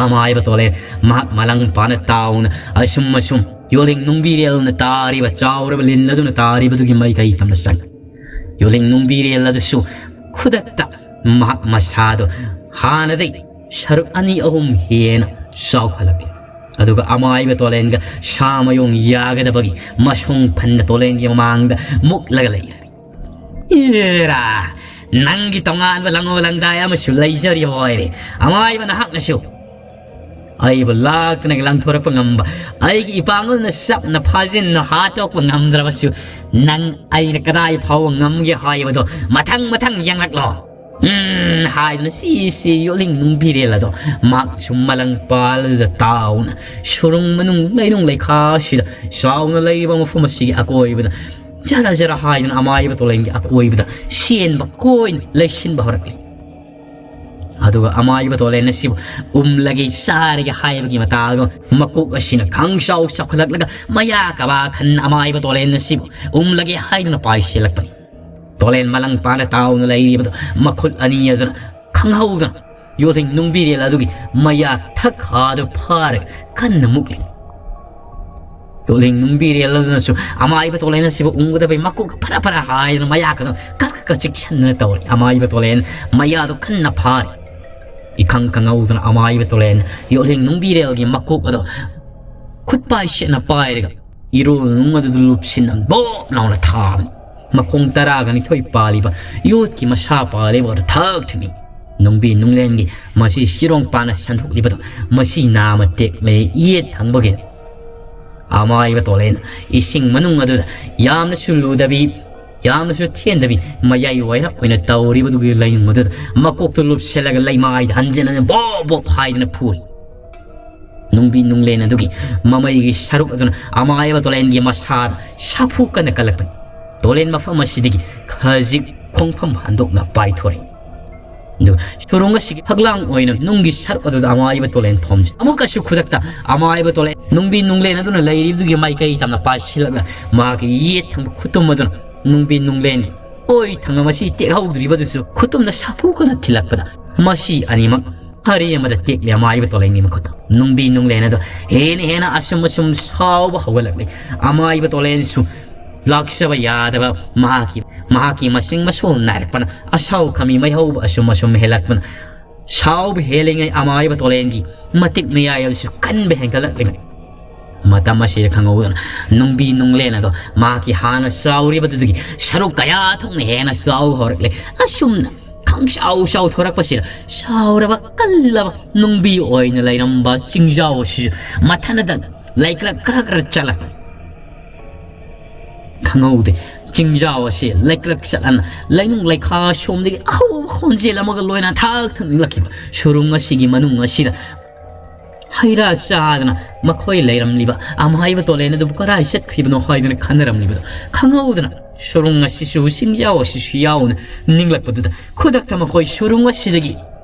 ꯑꯃꯥꯏꯕ ꯇꯣꯂꯦꯟ ꯃꯍꯥꯛ ꯃꯂꯪ ꯄꯥꯅ ꯇꯥꯎꯅ ꯑꯁꯨꯝ ꯑꯁꯨꯝ ꯌꯣꯂꯤꯡ ꯅꯨꯡꯕꯤꯔꯦꯜꯅ ꯇꯥꯔꯤꯕ ꯆꯥꯎꯔꯕ ꯂꯤꯟ ꯑꯗꯨꯅ ꯇꯥꯔꯤꯕꯗꯨꯒꯤ ꯃꯥꯏꯀꯩ ꯇꯝꯅ ꯆꯪꯉꯤ꯫ ꯌꯣꯂꯤꯡ ꯅꯨꯡꯕꯤꯔꯦꯜ ꯑꯗꯨꯁꯨ ꯈꯨꯗꯛꯇ ꯃꯍꯥꯛ ꯃꯁꯥꯗꯣ ꯍꯥꯟꯅꯗꯩ ꯁꯔꯨꯛ ꯑꯅꯤ ꯑꯍꯨꯝ ꯍꯦꯟꯅ ꯆꯥꯎꯈꯠꯂꯛꯂꯦ꯫ ꯑꯗꯨꯒ ꯑꯃꯥꯏꯕ ꯇꯣꯂꯦꯟꯒ ꯁꯥ ꯃꯌꯣꯡ ꯌꯥꯒꯗꯕꯒꯤ ꯃꯁꯨꯡ ꯐꯟꯅ ꯇꯣꯂꯦꯟꯒꯤ ꯃꯃꯥꯡꯗ ꯃꯨꯛꯂꯒ ꯂꯩꯔꯦ꯫ "ꯏꯔꯥ, ꯅꯪꯒꯤ ꯇꯣꯉꯥꯟꯕ ꯂꯪꯉꯣ ꯂꯪꯗꯥꯏ ꯑꯃꯁꯨ ꯂꯩꯖꯔꯤꯕ ꯑꯣꯏꯔꯦ꯫ ꯑꯃꯥꯏꯕ ꯅꯍꯥꯛꯅꯁꯨ ꯑꯩꯕꯨ ꯂꯥꯛꯇꯅ ꯂꯪꯊꯣꯔꯛꯄ ꯉꯝꯕ, ꯑꯩꯒꯤ ꯏꯄꯥꯡꯒꯜꯅ ꯆꯞꯅ ꯐꯥꯖꯤꯟꯅ ꯍꯥꯠꯇꯣꯛꯄ ꯉꯝꯗ꯭ꯔꯕꯁꯨ, ꯅꯪ ꯑꯩꯅ ꯀꯗꯥꯏ ꯐꯥꯎꯕ ꯉꯝꯒꯦ ꯍꯥꯏꯕꯗꯣ ꯃꯊꯪ ꯃꯊꯪ ꯌꯦꯡꯂꯛꯂꯣ꯫ ꯎꯝ ꯍꯥꯏꯗꯨꯅ ꯁꯤꯁꯤ ꯌꯣꯠꯂꯤꯡ ꯅꯨꯡꯕꯤꯔꯦꯜ ꯑꯗꯣ ꯃꯍꯥꯛꯁꯨ ꯃꯂꯪ ꯄꯥꯜꯂꯗ ꯇꯥꯎꯅ ꯁꯨꯔꯨꯡ ꯃꯅꯨꯡ ꯂꯩꯅꯨꯡ ꯂꯩꯈꯥꯁꯤꯗ ꯆꯥꯎꯅ ꯂꯩꯔꯤꯕ ꯃꯐꯝ ꯑꯁꯤꯒꯤ ꯑꯀꯣꯏꯕꯗ ꯖꯔ ꯖꯔ ꯍꯥꯏꯗꯨꯅ ꯑꯃꯥꯏꯕ ꯇꯣꯂꯦꯟꯒꯤ ꯑꯀꯣꯏꯕꯗ ꯁꯦꯟꯕ ꯀꯣꯏꯅ ꯂꯩꯁꯤꯟꯕ ꯍꯧꯔꯛꯂꯤ꯫ ꯑꯗꯨꯒ ꯑꯃꯥꯏꯕ ꯇꯣꯂꯦꯟ ꯑꯁꯤꯕꯨ ꯎꯝꯂꯒꯦ ꯆꯥꯔꯒꯦ ꯍꯥꯏꯕꯒꯤ ꯃꯇꯥꯒ ꯃꯀꯣꯛ ꯑꯁꯤꯅ ꯈꯪꯆꯥꯎ ꯆꯥꯎꯈꯠꯂꯛꯂꯒ ꯃꯌꯥ ꯀꯕꯥ ꯈꯟ ꯑꯃꯥꯏꯕ ꯇꯣꯂꯦꯟ ꯑꯁꯤꯕꯨ ꯎꯝꯂꯒꯦ ꯍꯥꯏꯗꯨꯅ ꯄꯥꯏꯁꯤꯜꯂꯛꯄꯅꯤ꯫ ꯇꯣꯂꯦꯟ ꯃꯂꯪ ꯄꯥꯅ ꯇꯥꯎꯅ ꯂꯩꯔꯤꯕꯗꯨ ꯃꯈꯨꯠ ꯑꯅꯤ ꯑꯗꯨꯅ ꯈꯪꯍꯧꯗꯅ ꯌꯣꯠꯂꯤꯡ ꯅꯨꯡꯕꯤꯔꯦꯜ ꯑꯗꯨꯒꯤ ꯃꯌꯥ ꯊꯛ ꯈꯥꯗꯨ ꯐꯥꯔꯒ ꯀꯟꯅ ꯃꯨꯛꯂꯤ꯫ ꯌꯣꯠꯂꯤꯡ ꯅꯨꯡꯕꯤꯔꯦꯜ ꯑꯗꯨꯅꯁꯨ ꯑꯃꯥꯏꯕ ꯇꯣꯂꯦꯟ ꯑꯁꯤꯕꯨ ꯎꯪꯒꯗꯕꯩ ꯃꯀꯣꯛ ꯐꯔ ꯐꯔ ꯍꯥꯏꯗꯨꯅ ꯃꯌꯥ ꯈꯛꯇ ꯀꯛ ꯀꯛ ꯆꯤꯛꯁꯟꯗꯨꯅ ꯇꯧꯔꯤ꯫ ꯑꯃꯥꯏꯕ ꯇꯣꯂꯦꯟ ꯃꯌꯥꯗꯨ ꯀꯟꯅ ꯐꯥꯔꯤ꯫ ꯏꯈꯪ ꯈꯪꯍꯧꯗꯅ ꯑꯃꯥꯏꯕ ꯇꯣꯂꯦꯟ ꯌꯣꯠꯂꯤꯡ ꯅꯨꯡꯕꯤꯔꯦꯜꯒꯤ ꯃꯀꯣꯛ ꯑꯗꯣ ꯈꯨꯠ ꯄꯥꯏ ꯁꯦꯠꯅ ꯄꯥꯏꯔꯒ ꯏꯔꯣꯜ ꯅꯨꯡ ꯑꯗꯨꯗ ꯂꯨꯞꯁꯤꯟꯅ ꯕꯣꯞ ꯂꯥꯎꯅ ꯊꯥꯕꯅꯤ꯫ ꯃꯈꯣꯡ ꯇꯔꯥꯒ ꯅꯤꯊꯣꯏ ꯄꯥꯜꯂꯤꯕ ꯌꯣꯠꯀꯤ ꯃꯁꯥ ꯄꯥꯜꯂꯤꯕ ꯑꯗꯨ ꯊꯛ ꯊꯛꯅꯤ꯫ ꯅꯨꯡꯕꯤ ꯅꯨꯡꯂꯦꯟꯒꯤ ꯃꯁꯤ ꯁꯤꯔꯣꯡ ꯄꯥꯅ ꯁꯟꯗꯣꯛꯂꯤꯕꯗꯣ ꯃꯁꯤ ꯅꯥꯃ ꯇꯦꯛꯂꯦ ꯌꯦꯠ ꯊꯪꯕꯒꯤ ꯑꯃꯥꯏꯕ ꯇꯣꯂꯦꯟ ꯏꯁꯤꯡ ꯃꯅꯨꯡ ꯑꯗꯨꯗ ꯌꯥꯝꯅꯁꯨ ꯂꯨꯗꯕꯤ ꯌꯥꯝꯅꯁꯨ ꯊꯦꯟꯗꯕꯤ ꯃꯌꯥꯏ ꯋꯥꯏꯔꯞ ꯑꯣꯏꯅ ꯇꯧꯔꯤꯕꯗꯨꯒꯤ ꯂꯩꯅꯨꯡ ꯑꯗꯨꯗ ꯃꯀꯣꯛꯇꯨ ꯂꯨꯞꯁꯤꯜꯂꯒ ꯂꯩꯃꯥꯏꯗ ꯍꯟꯖꯤꯟ ꯍꯟꯖꯤꯟ ꯕꯣꯞ ꯕꯣꯞ ꯍꯥꯏꯗꯨꯅ ꯐꯨꯔꯤ꯫ ꯅꯨꯡꯕꯤ ꯅꯨꯡꯂꯦꯟ ꯑꯗꯨꯒꯤ ꯃꯃꯩꯒꯤ ꯁꯔꯨꯛ ꯑꯗꯨꯅ ꯑꯃꯥꯏꯕ ꯇꯣꯂꯦꯟꯒꯤ ꯃꯁꯥꯗ ꯁꯥꯐꯨ ꯀꯟꯅ ꯀꯜꯂꯛꯄꯅꯤ꯫ ꯇꯣꯂꯦꯟ ꯃꯐꯝ ꯑꯁꯤꯗꯒꯤ ꯈꯖꯤꯛ ꯈꯣꯡꯐꯝ ꯍꯟꯗꯣꯛꯅ ꯄꯥꯏꯊꯣꯔꯛꯏ꯫ ꯑꯗꯨꯒ ꯁꯨꯔꯨꯡ ꯑꯁꯤꯒꯤ ꯐꯛꯂꯥꯡ ꯑꯣꯏꯅ ꯅꯨꯡꯒꯤ ꯁꯔꯨꯛ ꯑꯗꯨꯗ ꯑꯃꯥꯏꯕ ꯇꯣꯂꯦꯟ ꯐꯣꯝꯖꯩ꯫ ꯑꯃꯨꯛꯀꯁꯨ ꯈꯨꯗꯛꯇ ꯑꯃꯥꯏꯕ ꯇꯣꯂꯦꯟ ꯅꯨꯡꯕꯤ ꯅꯨꯡꯂꯦꯟ ꯑꯗꯨꯅ ꯂꯩꯔꯤꯕꯗꯨꯒꯤ ꯃꯥꯏꯀꯩ ꯇꯝꯅ ꯄꯥꯏꯁꯤꯜꯂꯛꯂꯒ ꯃꯍꯥꯛꯀꯤ ꯌꯦꯠ ꯊꯪꯕ ꯈꯨꯇꯨꯝ ꯑꯗꯨꯅ ꯅꯨꯡꯕꯤ ꯅꯨꯡꯂꯦꯟꯒꯤ ꯑꯣꯏ ꯊꯪꯕ ꯃꯁꯤ ꯇꯦꯛꯍꯧꯗ꯭ꯔꯤꯕꯗꯨꯁꯨ ꯈꯨꯇꯨꯝꯅ ꯁꯥꯐꯨ ꯀꯟꯅ ꯊꯤꯜꯂꯛꯄꯗ ꯃꯁꯤ ꯑꯅꯤꯃꯛ ꯑꯔꯦꯝꯕꯗ ꯇꯦꯛꯂꯦ ꯑꯃꯥꯏꯕ ꯇꯣꯂꯦꯟꯒꯤ ꯃꯈꯨꯠꯇ꯫ ꯅꯨꯡꯕꯤ ꯅꯨꯡꯂꯦꯟ ꯑꯗꯣ ꯍꯦꯟꯅ ꯍꯦꯟꯅ ꯑꯁꯨꯝ ꯑꯁꯨꯝ ꯁꯥꯎꯕ ꯍꯧꯒꯠꯂꯛꯂꯦ꯫ ꯑꯃꯥꯏꯕ ꯇꯣꯂꯦꯟꯁꯨ ꯂꯥꯛꯆꯕ ꯌꯥꯗꯕ ꯃꯍꯥꯛꯀꯤ ꯃꯍꯥꯛꯀꯤ ꯃꯁꯤꯡ ꯃꯁꯨ ꯅꯥꯏꯔꯛꯄꯅ ꯑꯁꯥꯎ ꯈꯥꯃꯤ ꯃꯩꯍꯧꯕ ꯑꯁꯨꯝ ꯑꯁꯨꯝ ꯍꯦꯜꯂꯛꯄꯅ ꯁꯥꯎꯕ ꯍꯦꯜꯂꯤꯉꯩ ꯑꯃꯥꯏꯕ ꯇꯣꯂꯦꯟꯒꯤ ꯃꯇꯤꯛ ꯃꯌꯥꯏ ꯑꯗꯨꯁꯨ ꯀꯟꯕ ꯍꯦꯟꯒꯠꯂꯛꯂꯤꯕꯅꯤ꯫ ꯃꯇꯝ ꯑꯁꯤꯗ ꯈꯪꯍꯧꯗꯅ ꯅꯨꯡꯕꯤ ꯅꯨꯡꯂꯦꯟ ꯑꯗꯣ ꯃꯍꯥꯛꯀꯤ ꯍꯥꯟꯅ ꯆꯥꯎꯔꯤꯕꯗꯨꯗꯒꯤ ꯁꯔꯨꯛ ꯀꯌꯥ ꯊꯣꯛꯅ ꯍꯦꯟꯅ ꯆꯥꯎꯕ ꯍꯧꯔꯛꯂꯦ꯫ ꯑꯁꯨꯝꯅ ꯈꯪꯆꯥꯎ ꯆꯥꯎꯊꯣꯔꯛꯄꯁꯤꯗ ꯁꯥꯎꯔꯕ ꯀꯜꯂꯕ ꯅꯨꯡꯕꯤ ꯑꯣꯏꯅ ꯂꯩꯔꯝꯕ ꯆꯤꯡꯖꯥꯎ ꯑꯁꯤꯁꯨ ꯃꯊꯟꯇ ꯂꯩꯀ꯭ꯔꯛ ꯈꯔ ꯈꯔ ꯆꯠꯂꯛꯄ ꯈꯪꯍꯧꯗꯦ꯫ ꯆꯤꯡꯖꯥꯎ ꯑꯁꯤ ꯂꯩꯀ꯭ꯔꯛ ꯆꯠꯂꯅ ꯂꯩꯅꯨꯡ ꯂꯩꯈꯥ ꯁꯣꯝꯗꯒꯤ ꯑꯍꯧꯕ ꯈꯣꯟꯖꯦꯜ ꯑꯃꯒ ꯂꯣꯏꯅ ꯊꯛ ꯊꯛ ꯅꯤꯛꯂꯛꯈꯤꯕ ꯁꯨꯔꯨꯡ ꯑꯁꯤꯒꯤ ꯃꯅꯨꯡ ꯑꯁꯤꯗ ꯍꯩ ꯔꯥ ꯆꯥꯗꯅ ꯃꯈꯣꯏ ꯂꯩꯔꯝꯂꯤꯕ ꯑꯃꯥꯏꯕ ꯇꯣꯂꯦꯟ ꯑꯗꯨꯕꯨ ꯀꯗꯥꯏ ꯆꯠꯈ꯭ꯔꯤꯕꯅꯣ ꯍꯥꯏꯗꯅ ꯈꯟꯅꯔꯝꯂꯤꯕꯗꯣ ꯈꯪꯍꯧꯗꯅ ꯁꯨꯔꯨꯡ ꯑꯁꯤꯁꯨ ꯆꯤꯡꯖꯥꯎ ꯑꯁꯤꯁꯨ ꯌꯥꯎꯅ ꯅꯤꯛꯂꯛꯄꯗꯨꯗ ꯈꯨꯗꯛꯇ ꯃꯈꯣꯏ ꯁꯨꯔꯨꯡ ꯑꯁꯤꯗꯒꯤ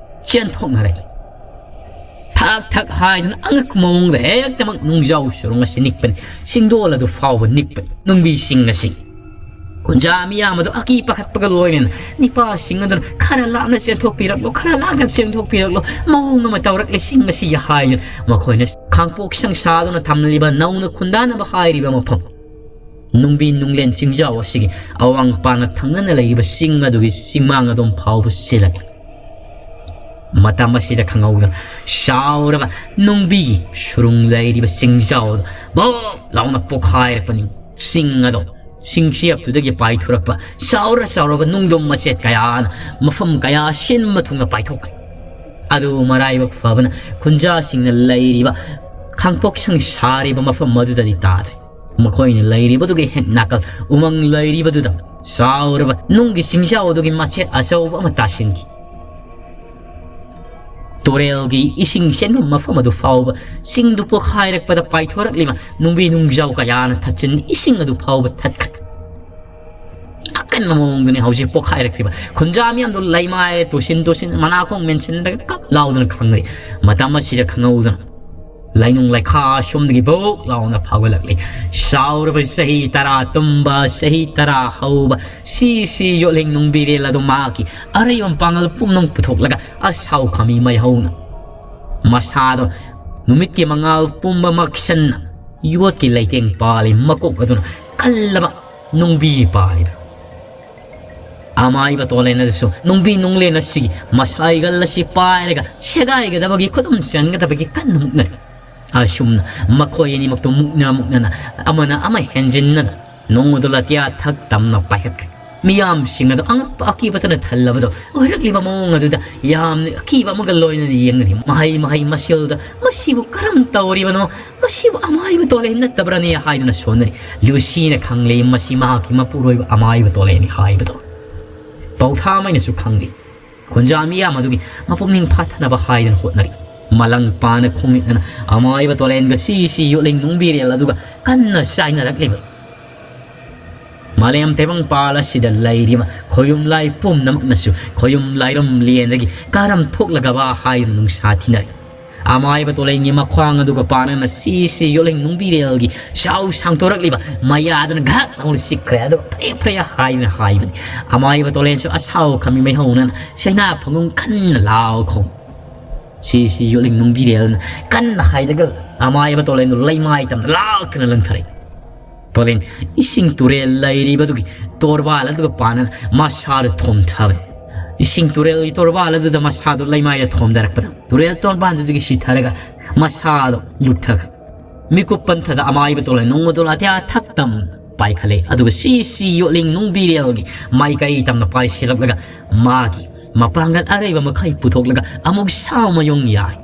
ꯆꯦꯟꯊꯣꯛꯅꯔꯦ꯫ ꯊꯛ ꯊꯛ ꯍꯥꯏꯗꯨꯅ ꯑꯉꯛꯄ ꯃꯑꯣꯡꯗ ꯍꯦꯛꯇꯃꯛ ꯅꯨꯡꯖꯥꯎ ꯁꯨꯔꯨꯡ ꯑꯁꯤ ꯅꯤꯛꯄꯅꯤ꯫ ꯆꯤꯡꯗꯣꯜ ꯑꯗꯨ ꯐꯥꯎꯕ ꯅꯤꯛꯄꯅꯤ꯫ ꯅꯨꯡꯕꯤꯁꯤꯡ ꯑꯁꯤ ꯀꯨꯟꯖꯥ ꯃꯤꯌꯥꯝ ꯑꯗꯨ ꯑꯀꯤ ꯄꯥꯈꯠꯄꯒ ꯂꯣꯏꯅꯅ ꯅꯤꯄꯥꯁꯤꯡ ꯑꯗꯨꯅ "ꯈꯔ ꯂꯥꯞꯅ ꯆꯦꯟꯊꯣꯛꯄꯤꯔꯛꯂꯣ, ꯈꯔ ꯂꯥꯞꯅ ꯆꯦꯟꯊꯣꯛꯄꯤꯔꯛꯂꯣ, ꯃꯑꯣꯡ ꯑꯃ ꯇꯧꯔꯛꯂꯦ ꯆꯤꯡ ꯑꯁꯤꯒꯤ" ꯍꯥꯏꯗꯨꯅ ꯃꯈꯣꯏꯅ ꯈꯥꯡꯄꯣꯛ ꯁꯪꯁꯥꯗꯨꯅ ꯊꯝꯂꯤꯕ ꯅꯧꯅ ꯈꯨꯟꯗꯥꯅꯕ ꯍꯥꯏꯔꯤꯕ ꯃꯐꯝ ꯅꯨꯡꯕꯤ ꯅꯨꯡꯂꯦꯟ ꯆꯤꯡꯖꯥꯎ ꯑꯁꯤꯒꯤ ꯑꯋꯥꯡ ꯄꯥꯅ ꯊꯪꯅꯅ ꯂꯩꯔꯤꯕ ꯆꯤꯡ ꯑꯗꯨꯒꯤ ꯆꯤꯡꯃꯥꯡ ꯑꯗꯨꯝ ꯐꯥꯎꯕ ꯆꯦꯜꯂꯛꯂꯦ꯫ ꯃꯇꯝ ꯑꯁꯤꯗ ꯈꯪꯍꯧꯗꯅ ꯆꯥꯎꯔꯕ ꯅꯨꯡꯕꯤꯒꯤ ꯁꯨꯔꯨꯡ ꯂꯩꯔꯤꯕ ꯆꯤꯡꯖꯥꯎ ꯑꯗꯨ ꯕꯣꯛ ꯂꯥꯎꯅ ꯄꯣꯈꯥꯏꯔꯛꯄꯅꯤ꯫ ꯆꯤꯡ ꯑꯗꯣ ꯆꯤꯡꯆꯦꯞꯇꯨꯗꯒꯤ ꯄꯥꯏꯊꯣꯔꯛꯄ ꯆꯥꯎꯔ ꯆꯥꯎꯔꯕ ꯅꯨꯡꯗꯣꯝ ꯃꯆꯦꯠ ꯀꯌꯥꯅ ꯃꯐꯝ ꯀꯌꯥ ꯁꯤꯟꯕ ꯊꯨꯡꯅ ꯄꯥꯏꯊꯣꯛꯈ꯭ꯔꯦ꯫ ꯑꯗꯨ ꯃꯔꯥꯏꯕꯛ ꯐꯕꯅ ꯈꯨꯟꯖꯥꯁꯤꯡꯅ ꯂꯩꯔꯤꯕ ꯈꯥꯡꯄꯣꯛꯁꯪ ꯁꯥꯔꯤꯕ ꯃꯐꯝ ꯑꯗꯨꯗꯗꯤ ꯇꯥꯗ꯭ꯔꯦ꯫ ꯃꯈꯣꯏꯅ ꯂꯩꯔꯤꯕꯗꯨꯒꯤ ꯍꯦꯛ ꯅꯥꯀꯜ ꯎꯃꯪ ꯂꯩꯔꯤꯕꯗꯨꯗ ꯆꯥꯎꯔꯕ ꯅꯨꯡꯒꯤ ꯆꯤꯡꯖꯥꯎ ꯑꯗꯨꯒꯤ ꯃꯆꯦꯠ ꯑꯆꯧꯕ ꯑꯃ ꯇꯥꯁꯤꯟꯈꯤ꯫ ꯇꯨꯔꯦꯜꯒꯤ ꯏꯁꯤꯡ ꯆꯦꯟꯐꯝ ꯃꯐꯝ ꯑꯗꯨ ꯐꯥꯎꯕ ꯆꯤꯡꯗꯨ ꯄꯣꯈꯥꯏꯔꯛꯄꯗ ꯄꯥꯏꯊꯣꯔꯛꯂꯤꯕ ꯅꯨꯡꯕꯤ ꯅꯨꯡꯖꯥꯎ ꯀꯌꯥꯅ ꯊꯠꯆꯤꯟ ꯏꯁꯤꯡ ꯑꯗꯨ ꯐꯥꯎꯕ ꯊꯠꯈ꯭ꯔꯦ꯫ ꯑꯀꯟꯕ ꯃꯑꯣꯡꯗꯅꯤ ꯍꯧꯖꯤꯛ ꯄꯣꯈꯥꯏꯔꯛꯈꯤꯕ ꯈꯨꯟꯖꯥ ꯃꯤꯌꯥꯝꯗꯨ ꯂꯩꯃꯥꯏꯔꯦ ꯇꯨꯁꯤꯟ ꯇꯨꯁꯤꯟ ꯃꯅꯥꯀꯣꯡ ꯃꯦꯟꯁꯤꯟꯅꯔꯒ ꯀꯞ ꯂꯥꯎꯗꯨꯅ ꯈꯪꯅꯔꯤ꯫ ꯃꯇꯝ ꯑꯁꯤꯗ ꯈꯪꯍꯧꯗꯅ ꯂꯩꯅꯨꯡ ꯂꯩꯈꯥ ꯑꯁꯣꯝꯗꯒꯤ ꯕꯣꯛ ꯂꯥꯎꯅ ꯐꯥꯎꯒꯠꯂꯛꯂꯤ꯫ ꯆꯥꯎꯔꯕ ꯆꯍꯤ ꯇꯔꯥ ꯇꯨꯝꯕ, ꯆꯍꯤ ꯇꯔꯥ ꯍꯧꯕ, ꯁꯤ ꯁꯤ ꯌꯣꯠꯂꯤꯡ ꯅꯨꯡꯕꯤꯔꯦꯜ ꯑꯗꯨ ꯃꯍꯥꯛꯀꯤ ꯑꯔꯩꯕ ꯃꯄꯥꯡꯒꯜ ꯄꯨꯝꯅꯃꯛ ꯄꯨꯊꯣꯛꯂꯒ ꯑꯁꯥꯎ ꯈꯥꯃꯤ ꯃꯩꯍꯧꯅ ꯃꯁꯥꯗꯣ ꯅꯨꯃꯤꯠꯀꯤ ꯃꯉꯥꯜ ꯄꯨꯝꯕ ꯃꯛꯁꯟꯅ ꯌꯣꯠꯀꯤ ꯂꯩꯇꯦꯡ ꯄꯥꯜꯂꯤ꯫ ꯃꯀꯣꯛ ꯑꯗꯨꯅ ꯀꯜꯂꯕ ꯅꯨꯡꯕꯤ ꯄꯥꯜꯂꯤꯕ ꯑꯃꯥꯏꯕ ꯇꯣꯂꯦꯟ ꯑꯗꯨꯁꯨ ꯅꯨꯡꯕꯤ ꯅꯨꯡꯂꯦꯟ ꯑꯁꯤꯒꯤ ꯃꯁꯥꯏꯒꯜ ꯑꯁꯤ ꯄꯥꯏꯔꯒ ꯁꯦꯒꯥꯏꯒꯗꯕꯒꯤ ꯈꯨꯗꯨꯝ ꯆꯟꯒꯗꯕꯒꯤ ꯀꯟꯅ ꯃꯨꯛꯅꯔꯤ꯫ ꯑꯁꯨꯝꯅ ꯃꯈꯣꯏ ꯑꯅꯤꯃꯛꯇꯨ ꯃꯨꯛꯅ ꯃꯨꯛꯅꯅ, ꯑꯃꯅ ꯑꯃ ꯍꯦꯟꯖꯤꯟꯅꯗ ꯅꯣꯡꯃꯗꯣ ꯂꯥꯇꯤꯌꯥ ꯊꯛ ꯇꯝꯅ ꯄꯥꯏꯈꯠꯈ꯭ꯔꯦ꯫ ꯃꯤꯌꯥꯝꯁꯤꯡ ꯑꯗꯨ ꯑꯉꯛꯄ ꯑꯀꯤꯕꯇꯅ ꯊꯜꯂꯕꯗꯣ ꯑꯣꯏꯔꯛꯂꯤꯕ ꯃꯑꯣꯡ ꯑꯗꯨꯗ ꯌꯥꯝꯅ ꯑꯀꯤꯕ ꯑꯃꯒ ꯂꯣꯏꯅꯅ ꯌꯦꯡꯅꯔꯤ꯫ ꯃꯍꯩ ꯃꯍꯩ ꯃꯁꯦꯜꯗ ꯃꯁꯤꯕꯨ ꯀꯔꯝ ꯇꯧꯔꯤꯕꯅꯣ? ꯃꯁꯤꯕꯨ ꯑꯃꯥꯏꯕ ꯇꯣꯂꯦꯟ ꯅꯠꯇꯕ꯭ꯔꯅꯦ ꯍꯥꯏꯗꯨꯅ ꯁꯣꯟꯅꯔꯤ꯫ ꯂꯨꯁꯤꯅ ꯈꯪꯂꯦ ꯃꯁꯤ ꯃꯍꯥꯛꯀꯤ ꯃꯄꯨꯔꯣꯏꯕ ꯑꯃꯥꯏꯕ ꯇꯣꯂꯦꯟꯅꯤ ꯍꯥꯏꯕꯗꯣ꯫ ꯄꯥꯎꯊꯥꯃꯩꯅꯁꯨ ꯈꯪꯂꯤ꯫ ꯈꯨꯟꯖꯥ ꯃꯤꯌꯥꯝ ꯑꯗꯨꯒꯤ ꯃꯄꯨꯛꯅꯤꯡ ꯐꯥꯊꯅꯕ ꯍꯥꯏꯗꯨꯅ ꯍꯣꯠꯅꯔꯤ꯫ ꯃꯂꯪ ꯄꯥꯅ ꯈꯣꯡꯅꯤꯠꯅꯅ ꯑꯃꯥꯏꯕ ꯇꯣꯂꯦꯟꯒ ꯁꯤ ꯁꯤ ꯌꯣꯠꯂꯤꯡ ꯅꯨꯡꯕꯤꯔꯦꯜ ꯑꯗꯨꯒ ꯀꯟꯅ ꯆꯥꯏꯅꯔꯛꯂꯤꯕ꯫ ꯃꯥꯂꯦꯝ ꯇꯩꯕꯪꯄꯥꯜ ꯑꯁꯤꯗ ꯂꯩꯔꯤꯕ ꯈꯣꯌꯨꯝ ꯂꯥꯏ ꯄꯨꯝꯅꯃꯛꯅꯁꯨ ꯈꯣꯌꯨꯝ ꯂꯥꯏꯔꯝ ꯂꯦꯟꯗꯒꯤ ꯀꯔꯝ ꯊꯣꯛꯂꯒꯕ ꯍꯥꯏꯗꯨꯅ ꯅꯨꯡꯁꯥ ꯊꯤꯅꯔꯤ꯫ ꯑꯃꯥꯏꯕ ꯇꯣꯂꯦꯟꯒꯤ ꯃꯈ꯭ꯋꯥꯡ ꯑꯗꯨꯒ ꯄꯥꯅꯅ ꯁꯤ ꯁꯤ ꯌꯣꯠꯂꯤꯡ ꯅꯨꯡꯕꯤꯔꯦꯜꯒꯤ ꯆꯥꯎ ꯁꯥꯡꯗꯣꯔꯛꯂꯤꯕ ꯃꯌꯥꯗꯨꯅ ꯉꯥꯏꯍꯥꯛ ꯂꯥꯎꯅ ꯆꯤꯛꯈ꯭ꯔꯦ, ꯑꯗꯨꯒ ꯐ꯭ꯔꯦ ꯐ꯭ꯔꯦ ꯍꯥꯏꯗꯨꯅ ꯍꯥꯏꯕꯅꯤ꯫ ꯑꯃꯥꯏꯕ ꯇꯣꯂꯦꯟꯁꯨ ꯑꯁꯥꯎ ꯈꯝꯃꯤ ꯃꯩꯍꯧꯅꯅ ꯁꯩꯅꯥ ꯐꯪꯒꯨꯝ ꯀꯟꯅ ꯂꯥꯎ ꯈꯣꯡ꯫ ꯁꯤ ꯁꯤ ꯌꯣꯠꯂꯤꯡ ꯅꯨꯡꯕꯤꯔꯦꯜꯅ ꯀꯟꯅ ꯍꯥꯏꯔꯒ ꯑꯃꯥꯏꯕ ꯇꯣꯂꯦꯟꯗꯨ ꯂꯩꯃꯥꯏ ꯇꯝꯅ ꯂꯥꯛꯇꯅ ꯂꯪꯊꯔꯛꯏ꯫ ꯇꯣꯂꯦꯟ ꯏꯁꯤꯡ ꯇꯨꯔꯦꯜ ꯂꯩꯔꯤꯕꯗꯨꯒꯤ ꯇꯣꯔꯕꯥꯜ ꯑꯗꯨꯒ ꯄꯥꯅꯅ ꯃꯁꯥꯗꯨ ꯊꯣꯝꯊꯕꯅꯤ꯫ ꯏꯁꯤꯡ ꯇꯨꯔꯦꯜꯒꯤ ꯇꯣꯔꯕꯥꯜ ꯑꯗꯨꯗ ꯃꯁꯥꯗꯨ ꯂꯩꯃꯥꯏꯗ ꯊꯣꯝꯊꯔꯛꯄꯗ ꯇꯨꯔꯦꯜ ꯇꯣꯔꯕꯥꯜꯗꯨꯗꯒꯤ ꯁꯤꯊꯔꯒ ꯃꯁꯥꯗꯨ ꯂꯨꯞꯊꯈ꯭ꯔꯦ꯫ ꯃꯤꯀꯨꯞ ꯄꯟꯊꯗ ꯑꯃꯥꯏꯕ ꯇꯣꯂꯦꯟ ꯅꯣꯡꯃꯗꯣ ꯂꯥꯇꯤꯌꯥ ꯊꯛ ꯇꯝ ꯄꯥꯏꯈꯠꯂꯦ, ꯑꯗꯨꯒ ꯁꯤ ꯁꯤ ꯌꯣꯠꯂꯤꯡ ꯅꯨꯡꯕꯤꯔꯦꯜꯒꯤ ꯃꯥꯏꯀꯩ ꯇꯝꯅ ꯄꯥꯏꯁꯤꯜꯂꯛꯂꯒ ꯃꯥꯒꯤ ꯃꯄꯥꯡꯒꯜ ꯑꯔꯩꯕ ꯃꯈꯩ ꯄꯨꯊꯣꯛꯂꯒ ꯑꯃꯨꯛ ꯁꯥꯎ ꯃꯌꯨꯡ ꯌꯥꯏ꯫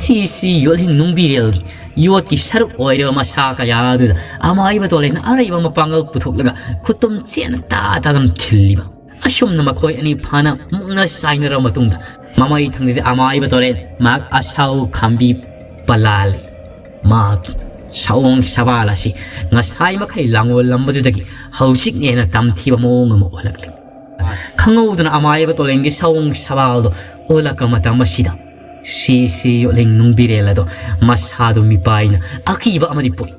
ꯁꯤ ꯁꯤ ꯌꯣꯠꯂꯤꯡ ꯅꯨꯡꯕꯤꯔꯦꯜꯒꯤ ꯌꯣꯠꯀꯤ ꯁꯔꯨꯛ ꯑꯣꯏꯔꯤꯕ ꯃꯁꯥ ꯀꯌꯥ ꯑꯗꯨꯗ ꯑꯃꯥꯏꯕ ꯇꯣꯂꯦꯟꯅ ꯑꯔꯩꯕ ꯃꯄꯥꯡꯒꯜ ꯄꯨꯊꯣꯛꯂꯒ ꯈꯨꯇꯨꯝ ꯆꯦꯠꯅ ꯇꯥ ꯇꯥꯗꯨꯅ ꯊꯤꯜꯂꯤꯕ꯫ ꯑꯁꯨꯝꯅ ꯃꯈꯣꯏ ꯑꯅꯤ ꯐꯅ ꯃꯨꯛꯅ ꯆꯥꯏꯅꯔꯕ ꯃꯇꯨꯡꯗ ꯃꯃꯩ ꯊꯪꯗꯗꯤ ꯑꯃꯥꯏꯕ ꯇꯣꯂꯦꯟ ꯃꯍꯥꯛ ꯑꯁꯥꯎ ꯈꯥꯝꯕꯤ ꯄꯂꯥꯜꯂꯤ꯫ ꯃꯍꯥꯛꯀꯤ ꯁꯑꯣꯡ ꯁꯕꯥꯜ ꯑꯁꯤ ꯉꯁꯥꯏ ꯃꯈꯩ ꯂꯥꯡꯑꯣꯜꯂꯝꯕꯗꯨꯗꯒꯤ ꯍꯧꯖꯤꯛꯅ ꯍꯦꯟꯅ ꯇꯝꯊꯤꯕ ꯃꯑꯣꯡ ꯑꯃ ꯑꯣꯜꯂꯛꯂꯤ꯫ ꯈꯪꯍꯧꯗꯅ ꯑꯃꯥꯏꯕ ꯇꯣꯂꯦꯟꯒꯤ ꯁꯑꯣꯡ ꯁꯕꯥꯜꯗꯣ ꯑꯣꯜꯂꯛꯄ ꯃꯇꯝ ꯑꯁꯤꯗ ꯁꯤ ꯁꯤ ꯌꯣꯠꯂꯤꯡ ꯅꯨꯡꯕꯤꯔꯦꯜ ꯑꯗꯣ ꯃꯁꯥꯗꯨ ꯃꯤꯄꯥꯏꯅ ꯑꯀꯤꯕ ꯑꯃꯗꯤ ꯄꯣꯛꯏ꯫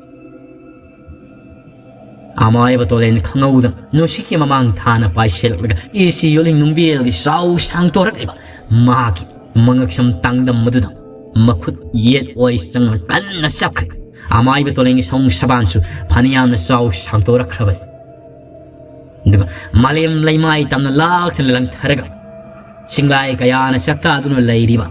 ꯑꯃꯥꯏꯕ ꯇꯣꯂꯦꯟ ꯈꯪꯍꯧꯗꯅ ꯅꯨꯡꯁꯤꯠꯀꯤ ꯃꯃꯥꯡ ꯊꯥꯅ ꯄꯥꯏꯁꯤꯜꯂꯛꯂꯒ ꯁꯤ ꯁꯤ ꯌꯣꯠꯂꯤꯡ ꯅꯨꯡꯕꯤꯔꯦꯜꯒꯤ ꯆꯥꯎ ꯁꯥꯡꯇꯣꯔꯛꯂꯤꯕ ꯃꯍꯥꯛꯀꯤ ꯃꯉꯛꯁꯝ ꯇꯥꯡꯗꯝ ꯑꯗꯨꯗ ꯃꯈꯨꯠ ꯌꯦꯠ ꯑꯣꯏ ꯆꯪꯅ ꯀꯟꯅ ꯆꯞꯈ꯭ꯔꯦ꯫ ꯑꯃꯥꯏꯕ ꯇꯣꯂꯦꯟꯒꯤ ꯁꯑꯣꯡ ꯁꯕꯥꯟꯁꯨ ꯐꯅꯌꯥꯝꯅ ꯆꯥꯎ ꯁꯥꯡꯇꯣꯔꯛꯈ꯭ꯔꯕꯅꯤ꯫ ꯑꯗꯨꯒ ꯃꯥꯂꯦꯝ ꯂꯩꯃꯥꯏ ꯇꯝꯅ ꯂꯥꯛꯇꯅ ꯂꯪꯊꯔꯒ ꯆꯤꯡꯂꯥꯏ ꯀꯌꯥꯅ ꯆꯥꯛꯇꯥꯗꯨꯅ ꯂꯩꯔꯤꯕ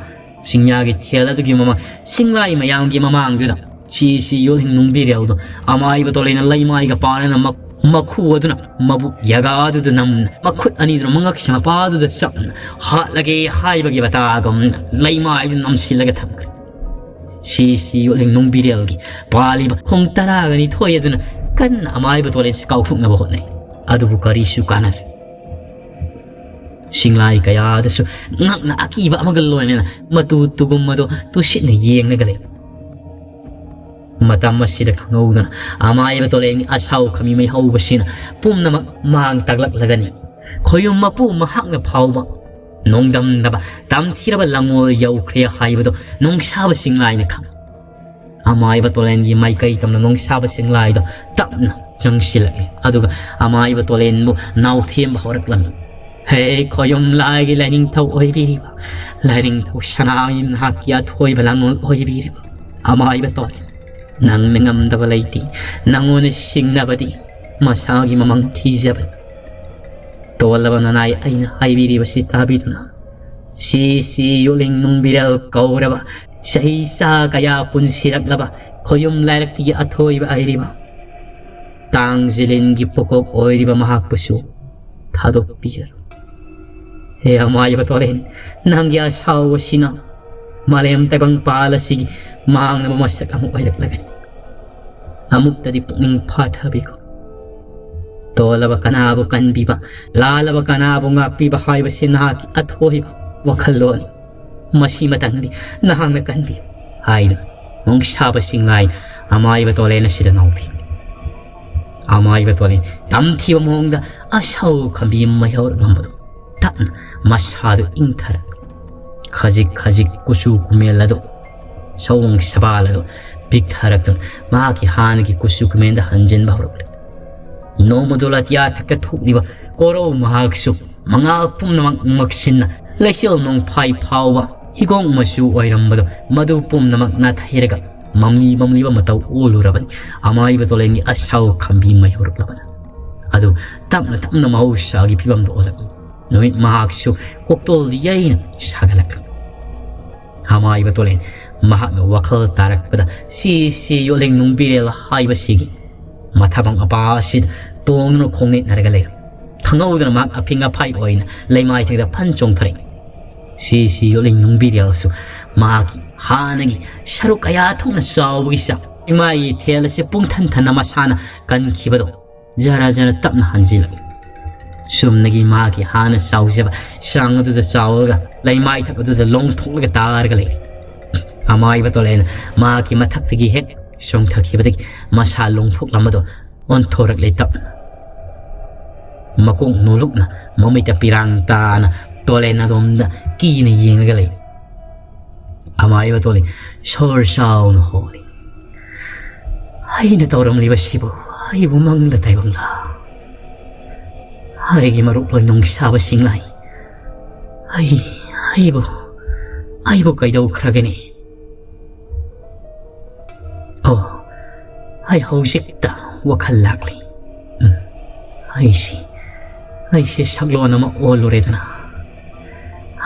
ꯆꯤꯡꯌꯥꯒꯤ ꯊꯦꯜ ꯑꯗꯨꯒꯤ ꯃꯃꯥꯡ, ꯆꯤꯡꯂꯥꯏ ꯃꯌꯥꯝꯒꯤ ꯃꯃꯥꯡꯗꯨꯗ ꯁꯤ ꯁꯤ ꯌꯣꯠꯂꯤꯡ ꯅꯨꯡꯕꯤꯔꯦꯜꯗꯣ ꯑꯃꯥꯏꯕ ꯇꯣꯂꯦꯟꯅ ꯂꯩꯃꯥꯏꯒ ꯄꯥꯟꯅꯅ ꯃꯛ-, ꯃꯈꯨ ꯑꯗꯨꯅ ꯃꯕꯨꯛ ꯌꯥꯒꯥꯗꯨꯗ ꯅꯝꯅ, ꯃꯈꯨꯠ ꯑꯅꯤꯗꯨꯅ ꯃꯉꯛꯁꯝ ꯃꯄꯥꯗꯨꯗ ꯆꯞꯅ ꯍꯥꯠꯂꯒꯦ ꯍꯥꯏꯕꯒꯤ ꯃꯇꯥꯒꯨꯝꯅ ꯂꯩꯃꯥꯏꯗꯨ ꯅꯝꯁꯤꯜꯂꯒ ꯊꯝꯈ꯭ꯔꯦ꯫ ꯁꯤ ꯁꯤ ꯌꯣꯠꯂꯤꯡ ꯅꯨꯡꯕꯤꯔꯦꯜꯒꯤ ꯄꯥꯜꯂꯤꯕ ꯈꯣꯡ ꯇꯔꯥꯒ ꯅꯤꯊꯣꯏ ꯑꯗꯨꯅ ꯀꯟꯅ ꯑꯃꯥꯏꯕ ꯇꯣꯂꯦꯟꯁꯤ ꯀꯥꯎꯊꯣꯛꯅꯕ ꯍꯣꯠꯅꯔꯤ꯫ ꯑꯗꯨꯕꯨ ꯀꯔꯤꯁꯨ ꯀꯥꯟꯅꯗ꯭ꯔꯦ꯫ ꯁꯤꯡꯂꯥꯏ ꯀꯌꯥꯗꯁꯨ ꯉꯛꯅ ꯑꯀꯤꯕ ꯑꯃꯒ ꯂꯣꯏꯅꯅ ꯃꯇꯨ ꯇꯨꯒꯨꯝ ꯑꯗꯨ ꯇꯨꯁꯤꯠꯅ ꯌꯦꯡꯂꯒ ꯂꯩ꯫ ꯃꯇꯝ ꯑꯁꯤꯗ ꯈꯪꯍꯧꯗꯅ ꯑꯃꯥꯏꯕ ꯇꯣꯂꯦꯟꯒꯤ ꯑꯁꯥꯎ ꯈꯃꯤ ꯃꯩ ꯍꯧꯕꯁꯤꯅ ꯄꯨꯝꯅꯃꯛ ꯃꯥꯡ ꯇꯥꯛꯂꯛꯂꯒꯅꯤ꯫ ꯈꯣꯌꯨꯝ ꯃꯄꯨ ꯃꯍꯥꯛꯅ ꯐꯥꯎꯕ ꯅꯣꯡꯗꯝꯗꯕ ꯇꯝꯊꯤꯔꯕ ꯂꯪꯉꯣꯜ ꯌꯧꯈ꯭ꯔꯦ ꯍꯥꯏꯕꯗꯨ ꯅꯣꯡꯁꯥꯕ ꯁꯤꯡꯂꯥꯏꯅ ꯈꯪ-, ꯑꯃꯥꯏꯕ ꯇꯣꯂꯦꯟꯒꯤ ꯃꯥꯏꯀꯩ ꯇꯝꯅ ꯅꯣꯡꯁꯥꯕ ꯁꯤꯡꯂꯥꯏꯗꯣ ꯇꯞꯅ ꯆꯪꯁꯤꯜꯂꯛꯏ꯫ ꯑꯗꯨꯒ ꯑꯃꯥꯏꯕ ꯇꯣꯂꯦꯟꯕꯨ ꯅꯥꯎꯊꯦꯝꯕ ꯍꯧꯔꯛꯂꯝꯃꯤ꯫ "ꯍꯦ ꯈꯣꯌꯨꯝ ꯂꯥꯏꯒꯤ ꯂꯥꯏꯅꯤꯡꯊꯧ ꯑꯣꯏꯕꯤꯔꯤꯕ, ꯂꯥꯏꯅꯤꯡꯊꯧ ꯁꯅꯥꯃꯍꯤ ꯅꯍꯥꯛꯀꯤ ꯑꯊꯣꯏꯕ ꯂꯥꯡꯉꯣꯜ ꯑꯣꯏꯕꯤꯔꯤꯕ ꯑꯃꯥꯏꯕ ꯇꯣꯂꯦꯟ, ꯅꯪꯅ ꯉꯝꯗꯕ ꯂꯩꯇꯦ꯫ ꯅꯪꯉꯣꯟꯗ ꯁꯤꯡꯅꯕꯗꯤ ꯃꯁꯥꯒꯤ ꯃꯃꯥꯡ ꯊꯤꯖꯕꯅꯤ꯫ ꯇꯣꯜꯂꯕ ꯅꯅꯥꯏ ꯑꯩꯅ ꯍꯥꯏꯕꯤꯔꯤꯕꯁꯤ ꯇꯥꯕꯤꯗꯨꯅ, ꯁꯤ ꯁꯤ ꯌꯣꯠꯂꯤꯡ ꯅꯨꯡꯕꯤꯔꯦꯜ ꯀꯧꯔꯕ ꯆꯍꯤ ꯆꯥ ꯀꯌꯥ ꯄꯨꯟꯁꯤꯔꯛꯂꯕ ꯈꯣꯌꯨꯝ ꯂꯥꯏꯔꯛꯇꯒꯤ ꯑꯊꯣꯏꯕ ꯍꯥꯏꯔꯤꯕ ꯇꯥꯡ ꯖꯤꯂꯤꯟꯒꯤ ꯄꯣꯀꯣꯛ ꯑꯣꯏꯔꯤꯕ ꯃꯍꯥꯛꯄꯨꯁꯨ ꯊꯥꯗꯣꯛꯄꯤꯔꯔꯣꯏ꯫ ꯍꯦ ꯑꯃꯥꯏꯕ ꯇꯣꯂꯦꯟ, ꯅꯪꯒꯤ ꯑꯁꯥꯎꯕꯁꯤꯅ ꯃꯥꯂꯦꯝ ꯇꯥꯏꯕꯪꯄꯥꯜ ꯑꯁꯤꯒꯤ ꯃꯥꯡꯅꯕ ꯃꯁꯛ ꯑꯃ ꯑꯣꯏꯔꯛꯂꯒꯅꯤ꯫ ꯑꯃꯨꯛꯇꯗꯤ ꯄꯨꯛꯅꯤꯡ ꯐꯥꯊꯕꯤꯈꯣ꯫ ꯇꯣꯜꯂꯕ ꯀꯅꯥꯕꯨ ꯀꯟꯕꯤꯕ, ꯂꯥꯜꯂꯕ ꯀꯅꯥꯕꯨ ꯉꯥꯛꯄꯤꯕ ꯍꯥꯏꯕꯁꯤ ꯅꯍꯥꯛꯀꯤ ꯑꯊꯣꯏꯕ ꯋꯥꯈꯜꯂꯣꯟꯅꯤ꯫ ꯃꯁꯤ ꯃꯇꯪꯗꯤ ꯅꯍꯥꯛꯅ ꯀꯟꯕꯤꯌꯨ" ꯍꯥꯏꯅ ꯅꯣꯡꯁꯥꯕ ꯁꯤꯡꯂꯥꯏ ꯑꯃꯥꯏꯕ ꯇꯣꯂꯦꯟ ꯑꯁꯤꯗ ꯅꯥꯎꯊꯤ꯫ ꯑꯃꯥꯏꯕ ꯇꯣꯂꯦꯟ ꯇꯝꯊꯤꯕ ꯃꯑꯣꯡꯗ ꯑꯁꯥꯎ ꯈꯝꯕꯤ ꯃꯩꯍꯧꯔꯛꯂꯝꯕꯗꯨ ꯇꯞꯅ ꯃꯁꯥꯗꯨ ꯏꯪꯊꯔꯛ, ꯈꯖꯤꯛ ꯈꯖꯤꯛ ꯀꯨꯆꯨ ꯀꯨꯃꯦꯜ ꯑꯗꯨ, ꯁꯑꯣꯡ ꯁꯕꯥꯜ ꯑꯗꯨ ꯄꯤꯛꯊꯔꯛꯇꯨꯅ ꯃꯍꯥꯛꯀꯤ ꯍꯥꯟꯅꯒꯤ ꯀꯨꯆꯨ ꯀꯨꯃꯦꯜꯗ ꯍꯟꯖꯤꯟꯕ ꯍꯧꯔꯛꯂꯦ꯫ ꯅꯣꯡꯃꯗꯣ ꯑꯇꯤꯌꯥ ꯊꯛꯇ ꯊꯣꯛꯂꯤꯕ ꯀꯣꯔꯧ ꯃꯍꯥꯛꯁꯨ ꯃꯉꯥꯜ ꯄꯨꯝꯅꯃꯛ ꯃꯛꯁꯤꯟꯅ ꯂꯩꯆꯤꯜ ꯅꯣꯡꯐꯥꯏ ꯐꯥꯎꯕ ꯍꯤꯒꯣꯛ ꯃꯆꯨ ꯑꯣꯏꯔꯝꯕꯗꯣ ꯃꯗꯨ ꯄꯨꯝꯅꯃꯛ ꯅꯥꯊꯩꯔꯒ ꯃꯝꯂꯤ ꯃꯝꯂꯤꯕ ꯃꯇꯧ ꯑꯣꯜꯂꯨꯔꯕꯅꯤ꯫ ꯑꯃꯥꯏꯕ ꯇꯣꯂꯦꯟꯒꯤ ꯑꯁꯥꯎ ꯈꯝꯕꯤ ꯃꯩ ꯍꯧꯔꯛꯂꯕꯅꯤ꯫ ꯑꯗꯨ ꯇꯞꯅ ꯇꯞꯅ ꯃꯍꯧꯁꯥꯒꯤ ꯐꯤꯕꯝꯗ ꯑꯣꯜꯂꯛꯂꯤ꯫ ꯅꯨꯃꯤꯠ ꯃꯍꯥꯛꯁꯨ ꯀꯣꯛꯇꯣꯜ ꯌꯩꯅ ꯁꯥꯒꯠꯂꯛꯂꯤ꯫ ꯑꯃꯥꯏꯕ ꯇꯣꯂꯦꯟ ꯃꯍꯥꯛꯅ ꯋꯥꯈꯜ ꯇꯥꯔꯛꯄꯗ ꯁꯤ ꯁꯤ ꯌꯣꯠꯂꯤꯡ ꯅꯨꯡꯕꯤꯔꯦꯜ ꯍꯥꯏꯕꯁꯤꯒꯤ ꯃꯊꯥꯕꯪ ꯑꯄꯥ ꯑꯁꯤꯗ ꯇꯣꯡꯗꯨꯅ ꯈꯣꯡꯅꯦꯠꯅꯔꯒ ꯂꯩꯔꯝ꯫ ꯈꯪꯍꯧꯗꯅ ꯃꯍꯥꯛ ꯑꯐꯤꯡ ꯑꯐꯥꯏ ꯑꯣꯏꯅ ꯂꯩꯃꯥꯏꯊꯛꯇ ꯐꯟ ꯆꯣꯡꯊꯔꯛꯏ꯫ ꯁꯤ ꯁꯤ ꯌꯣꯠꯂꯤꯡ ꯅꯨꯡꯕꯤꯔꯦꯜꯁꯨ ꯃꯍꯥꯛꯀꯤ ꯍꯥꯟꯅꯒꯤ ꯁꯔꯨꯛ ꯀꯌꯥ ꯊꯣꯛꯅ ꯆꯥꯎꯕꯒꯤ ꯆꯥꯡ ꯏꯃꯥꯒꯤ ꯏꯊꯦꯜ ꯑꯁꯤ ꯄꯨꯡꯊꯟ ꯊꯟꯅ ꯃꯁꯥꯅ ꯀꯟꯈꯤꯕꯗꯣ ꯖꯔ ꯖꯔ ꯇꯞꯅ ꯍꯟꯖꯤꯜꯂꯛꯏ꯫ ꯆꯨꯝꯅꯒꯤ ꯃꯥꯒꯤ ꯍꯥꯟꯅ ꯆꯥꯎꯖꯕ ꯆꯥꯡ ꯑꯗꯨꯗ ꯆꯥꯎꯔꯒ ꯂꯩꯃꯥꯏꯊꯛ ꯑꯗꯨꯗ ꯂꯣꯡꯊꯣꯛꯂꯒ ꯇꯥꯔꯒ ꯂꯩ꯫ ꯑꯃꯥꯏꯕ ꯇꯣꯂꯦꯟ ꯃꯥꯒꯤ ꯃꯊꯛꯇꯒꯤ ꯍꯦꯛ ꯆꯣꯡꯊꯈꯤꯕꯗꯒꯤ ꯃꯁꯥ ꯂꯣꯡꯊꯣꯛꯂꯝꯕꯗꯣ ꯑꯣꯟꯊꯣꯔꯛꯂꯦ ꯇꯞꯅ꯫ ꯃꯀꯣꯛ ꯅꯣꯂꯨꯛꯅ ꯃꯃꯤꯠꯇ ꯄꯤꯔꯥꯡ ꯇꯥꯅ ꯇꯣꯂꯦꯟ ꯑꯗꯣꯝꯗ ꯀꯤꯅ ꯌꯦꯡꯂꯒ ꯂꯩ꯫ ꯑꯃꯥꯏꯕ ꯇꯣꯂꯦꯟ ꯁꯣꯔ ꯆꯥꯎꯅ ꯍꯣꯜꯂꯤ꯫ ꯑꯩꯅ ꯇꯧꯔꯝꯂꯤꯕꯁꯤꯕꯨ ꯑꯩꯕꯨ ꯃꯪꯂ ꯇꯥꯏꯕꯪꯂ? ꯑꯩꯒꯤ ꯃꯔꯨꯞ ꯂꯣꯏ ꯅꯨꯡꯁꯥꯕꯁꯤꯡ ꯂꯥꯏ꯫ ꯑꯩ, ꯑꯩꯕꯨ, ꯑꯩꯕꯨ ꯀꯩꯗꯧꯈ꯭ꯔꯒꯅꯤ? ꯑꯣ, ꯑꯩ ꯍꯧꯖꯤꯛꯇ ꯋꯥꯈꯜ ꯂꯥꯛꯂꯤ꯫ ꯎꯝ, ꯑꯩꯁꯤ, ꯑꯩꯁꯤ ꯁꯛꯂꯣꯟ ꯑꯃ ꯑꯣꯜꯂꯨꯔꯦꯗꯅ꯫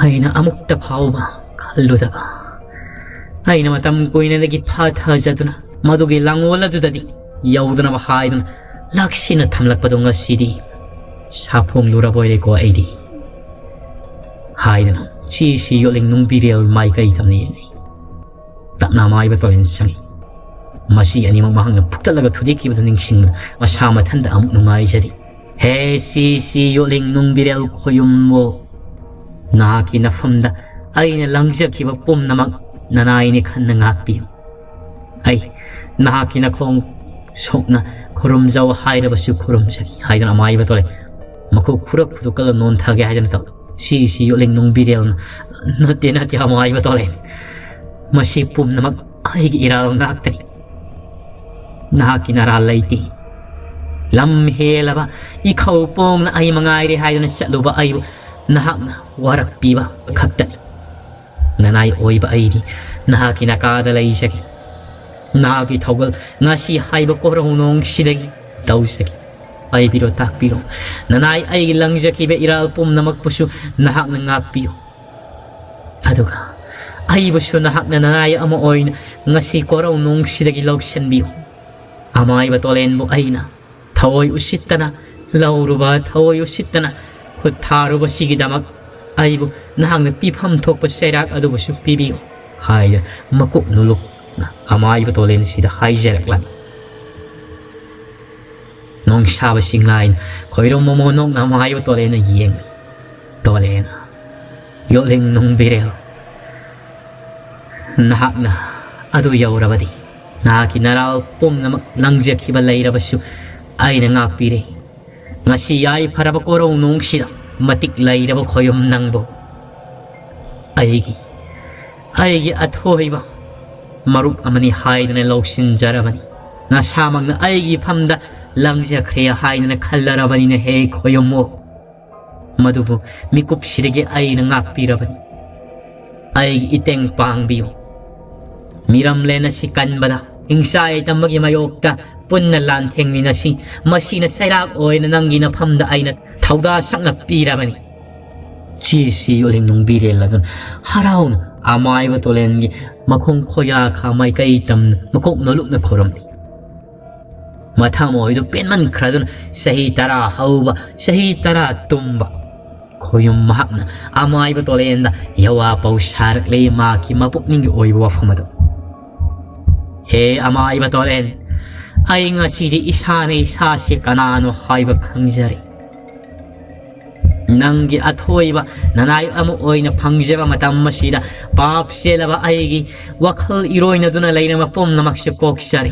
ꯑꯩꯅ ꯑꯃꯨꯛꯇ ꯐꯥꯎꯕ ꯈꯜꯂꯨꯗꯕ, ꯑꯩꯅ ꯃꯇꯝ ꯀꯨꯏꯅꯗꯒꯤ ꯐꯥꯊꯖꯗꯨꯅ ꯃꯗꯨꯒꯤ ꯂꯥꯡꯑꯣꯜ ꯑꯗꯨꯗꯗꯤ ꯌꯧꯗꯅꯕ ꯍꯥꯏꯗꯨꯅ ꯂꯥꯛꯁꯤꯟꯅ ꯊꯝꯂꯛꯄꯗꯣ ꯉꯁꯤꯗꯤ ꯁꯥꯐꯣꯡꯂꯨꯔꯕꯣꯏꯔꯦꯀꯣ ꯑꯩꯗꯤ꯫ ꯍꯥꯏꯗꯨꯅ ꯁꯤ ꯁꯤ ꯌꯣꯠꯂꯤꯡ ꯅꯨꯡꯕꯤꯔꯦꯜ ꯃꯥꯏꯀꯩ ꯇꯝꯅ ꯌꯦꯡꯉꯤ꯫ ꯇꯞꯅ ꯑꯃꯥꯏꯕ ꯇꯣꯂꯦꯟ ꯆꯪꯉꯤ꯫ ꯃꯁꯤ ꯑꯅꯤꯃꯛ ꯃꯍꯥꯛꯅ ꯐꯨꯛꯇꯠꯂꯒ ꯊꯨꯗꯦꯛꯈꯤꯕꯗꯨ ꯅꯤꯡꯁꯤꯡꯕꯗ ꯃꯁꯥ ꯃꯊꯟꯇ ꯑꯃꯨꯛ ꯅꯨꯡꯉꯥꯏꯖꯔꯤ꯫ ꯍꯦ ꯁꯤ ꯁꯤ ꯌꯣꯠꯂꯤꯡ ꯅꯨꯡꯕꯤꯔꯦꯜ ꯈꯣꯌꯨꯝꯕꯣ, ꯅꯍꯥꯛꯀꯤ ꯅꯐꯝꯗ ꯑꯩꯅ ꯂꯪꯖꯈꯤꯕ ꯄꯨꯝꯅꯃꯛ ꯅꯅꯥꯏꯅꯤ ꯈꯟꯅ ꯉꯥꯛꯄꯤꯌꯨ꯫ ꯑꯩ ꯅꯍꯥꯛꯀꯤ ꯅꯈꯣꯡ ꯁꯣꯛꯅ ꯈꯨꯔꯨꯝꯖꯧ ꯍꯥꯏꯔꯕꯁꯨ ꯈꯨꯔꯨꯝꯖꯒꯦ ꯍꯥꯏꯗꯨꯅ ꯑꯃꯥꯏꯕ ꯇꯣꯂꯦꯟ ꯃꯈꯨꯠ ꯈꯨꯔꯛ ꯈꯨꯗꯨ ꯀꯜꯂ ꯅꯣꯟꯊꯒꯦ ꯍꯥꯏꯗꯅ ꯇꯧ꯫ ꯁꯤ ꯁꯤ ꯌꯣꯠꯂꯤꯡ ꯅꯨꯡꯕꯤꯔꯦꯜꯅ, ꯅꯠꯇꯦ, ꯅꯠꯇꯦ, ꯑꯃꯥꯏꯕ ꯇꯣꯂꯦꯟ, ꯃꯁꯤ ꯄꯨꯝꯅꯃꯛ ꯑꯩꯒꯤ ꯏꯔꯥꯜ ꯉꯥꯛꯇꯅꯤ꯫ ꯅꯍꯥꯛꯀꯤ ꯅꯔꯥꯜ ꯂꯩꯇꯦ꯫ ꯂꯝ ꯍꯦꯜꯂꯕ ꯏꯈꯧ ꯄꯣꯡꯅ ꯑꯩ ꯃꯉꯥꯏꯔꯦ ꯍꯥꯏꯗꯨꯅ ꯆꯠꯂꯨꯕ ꯑꯩꯕꯨ ꯅꯍꯥꯛꯅ ꯋꯥꯔꯛꯄꯤꯕ ꯈꯛꯇꯅꯤ꯫ ꯅꯅꯥꯏ ꯑꯣꯏꯕ ꯑꯩꯗꯤ ꯅꯍꯥꯛꯀꯤ ꯅꯥꯀꯥꯗ ꯂꯩꯖꯒꯦ꯫ ꯅꯍꯥꯛꯀꯤ ꯊꯧꯒꯜ ꯉꯁꯤ ꯍꯥꯏꯕ ꯀꯣꯔꯧꯅꯣꯡꯁꯤꯗꯒꯤ ꯇꯧꯖꯒꯦ꯫ ꯄꯥꯏꯕꯤꯔꯣ, ꯇꯥꯛꯄꯤꯔꯣ꯫ ꯅꯅꯥꯏ ꯑꯩꯒꯤ ꯂꯪꯖꯈꯤꯕ ꯏꯔꯥꯜ ꯄꯨꯝꯅꯃꯛꯄꯨꯁꯨ ꯅꯍꯥꯛꯅ ꯉꯥꯛꯄꯤꯌꯨ꯫ ꯑꯗꯨꯒ ꯑꯩꯕꯨꯁꯨ ꯅꯍꯥꯛꯅ ꯅꯅꯥꯏ ꯑꯃ ꯑꯣꯏꯅ ꯉꯁꯤ ꯀꯣꯔꯧꯅꯨꯡꯁꯤꯗꯒꯤ ꯂꯧꯁꯤꯟꯕꯤꯌꯨ꯫ ꯑꯃꯥꯏꯕ ꯇꯣꯂꯦꯟꯕꯨ ꯑꯩꯅ ꯊꯑꯣꯏ ꯎꯁꯤꯠꯇꯅ ꯂꯧꯔꯨꯕ, ꯊꯑꯣꯏ ꯎꯁꯤꯠꯇꯅ ꯈꯨꯠ ꯊꯥꯔꯨꯕꯁꯤꯒꯤꯗꯃꯛ ꯑꯩꯕꯨ ꯅꯍꯥꯛꯅ ꯄꯤꯐꯝ ꯊꯣꯛꯄ ꯆꯩꯔꯥꯛ ꯑꯗꯨꯕꯨꯁꯨ ꯄꯤꯕꯤꯌꯨ ꯍꯥꯏꯅ ꯃꯀꯣꯛ ꯅꯣꯂꯨꯛꯅ ꯑꯃꯥꯏꯕ ꯇꯣꯂꯦꯟꯁꯤꯗ ꯍꯥꯏꯖꯔꯛꯂꯝꯃꯤ꯫ ꯅꯣꯡꯁꯥꯕ ꯁꯤꯡꯂꯥꯏꯅ ꯈꯣꯏꯔꯨꯝ ꯃꯃꯣ ꯅꯣꯛꯅ ꯑꯃꯥꯏꯕ ꯇꯣꯂꯦꯟꯅ ꯌꯦꯡꯂꯤ꯫ ꯇꯣꯂꯦꯟꯅ, ꯌꯣꯠꯂꯤꯡ ꯅꯨꯡꯕꯤꯔꯦꯜ, ꯅꯍꯥꯛꯅ ꯑꯗꯨ ꯌꯧꯔꯕꯗꯤ ꯅꯍꯥꯛꯀꯤ ꯅꯔꯥꯜ ꯄꯨꯝꯅꯃꯛ ꯂꯪꯖꯈꯤꯕ ꯂꯩꯔꯕꯁꯨ ꯑꯩꯅ ꯉꯥꯛꯄꯤꯔꯦ꯫ ꯉꯁꯤ ꯌꯥꯏꯐꯔꯕ ꯀꯣꯔꯧꯅꯨꯡꯁꯤꯗ ꯃꯇꯤꯛ ꯂꯩꯔꯕ ꯈꯣꯌꯨꯝ ꯅꯪꯕꯨ ꯑꯩꯒꯤ, ꯑꯩꯒꯤ ꯑꯊꯣꯏꯕ ꯃꯔꯨꯞ ꯑꯃꯅꯤ ꯍꯥꯏꯗꯨꯅ ꯂꯧꯁꯤꯟꯖꯔꯕꯅꯤ꯫ ꯅꯁꯥꯃꯛꯅ ꯑꯩꯒꯤ ꯐꯝꯗ ꯂꯪꯖꯈ꯭ꯔꯦ ꯍꯥꯏꯗꯨꯅ ꯈꯜꯂꯔꯕꯅꯤꯅ ꯍꯦ ꯈꯣꯌꯨꯝꯃꯨ꯫ ꯃꯗꯨꯕꯨ ꯃꯤꯀꯨꯞꯁꯤꯗꯒꯤ ꯑꯩꯅ ꯉꯥꯛꯄꯤꯔꯕꯅꯤ꯫ ꯑꯩꯒꯤ ꯏꯇꯦꯡ ꯄꯥꯡꯕꯤꯌꯨ꯫ ꯃꯤꯔꯝꯂꯦꯟ ꯑꯁꯤ ꯀꯟꯕꯗ ꯍꯤꯡꯆꯥꯏ ꯇꯝꯕꯒꯤ ꯃꯥꯌꯣꯛꯇ ꯄꯨꯟꯅ ꯂꯥꯟꯊꯦꯡꯃꯤꯟꯅꯁꯤ꯫ ꯃꯁꯤꯅ ꯆꯩꯔꯥꯛ ꯑꯣꯏꯅ ꯅꯪꯒꯤ ꯅꯐꯝꯗ ꯑꯩꯅ ꯊꯧꯗꯥ ꯁꯛꯅ ꯄꯤꯔꯕꯅꯤ꯫ ꯆꯦꯁꯤ ꯌꯣꯠꯂꯤꯡ ꯅꯨꯡꯕꯤꯔꯦꯜ ꯑꯗꯨꯅ ꯍꯔꯥꯎꯅ ꯑꯃꯥꯏꯕ ꯇꯣꯂꯦꯟꯒꯤ ꯃꯈꯣꯡ ꯈꯣꯌꯥꯈꯥ ꯃꯥꯏꯀꯩ ꯇꯝꯅ ꯃꯀꯣꯛ ꯅꯣꯂꯨꯛꯅ ꯈꯨꯔꯨꯝꯂꯤ꯫ ꯃꯊꯃꯣꯏꯗꯨ ꯄꯦꯟꯃꯟꯈ꯭ꯔꯗꯨꯅ ꯆꯍꯤ ꯇꯔꯥ ꯍꯧꯕ, ꯆꯍꯤ ꯇꯔꯥ ꯇꯨꯝꯕ ꯈꯣꯌꯨꯝ ꯃꯍꯥꯛꯅ ꯑꯃꯥꯏꯕ ꯇꯣꯂꯦꯟꯗ ꯌꯋꯥ ꯄꯥꯎ ꯁꯥꯔꯛꯂꯤ ꯃꯍꯥꯛꯀꯤ ꯃꯄꯨꯛꯅꯤꯡꯒꯤ ꯑꯣꯏꯕ ꯋꯥꯐꯝ ꯑꯗꯨ꯫ ꯍꯦ ꯑꯃꯥꯏꯕ ꯇꯣꯂꯦꯟ, ꯑꯩ ꯉꯁꯤꯗꯤ ꯏꯁꯥꯅ ꯏꯁꯥꯁꯤ ꯀꯅꯥꯅꯣ ꯍꯥꯏꯕ ꯈꯪꯖꯔꯦ꯫ ꯅꯪꯒꯤ ꯑꯊꯣꯏꯕ ꯅꯅꯥꯏ ꯑꯃ ꯑꯣꯏꯅ ꯐꯪꯖꯕ ꯃꯇꯝ ꯑꯁꯤꯗ ꯄꯥꯞ ꯆꯦꯜꯂꯕ ꯑꯩꯒꯤ ꯋꯥꯈꯜ ꯏꯔꯣꯏꯅꯗꯨꯅ ꯂꯩꯔꯝꯕ ꯄꯨꯝꯅꯃꯛꯁꯦ ꯀꯣꯛꯆꯔꯦ꯫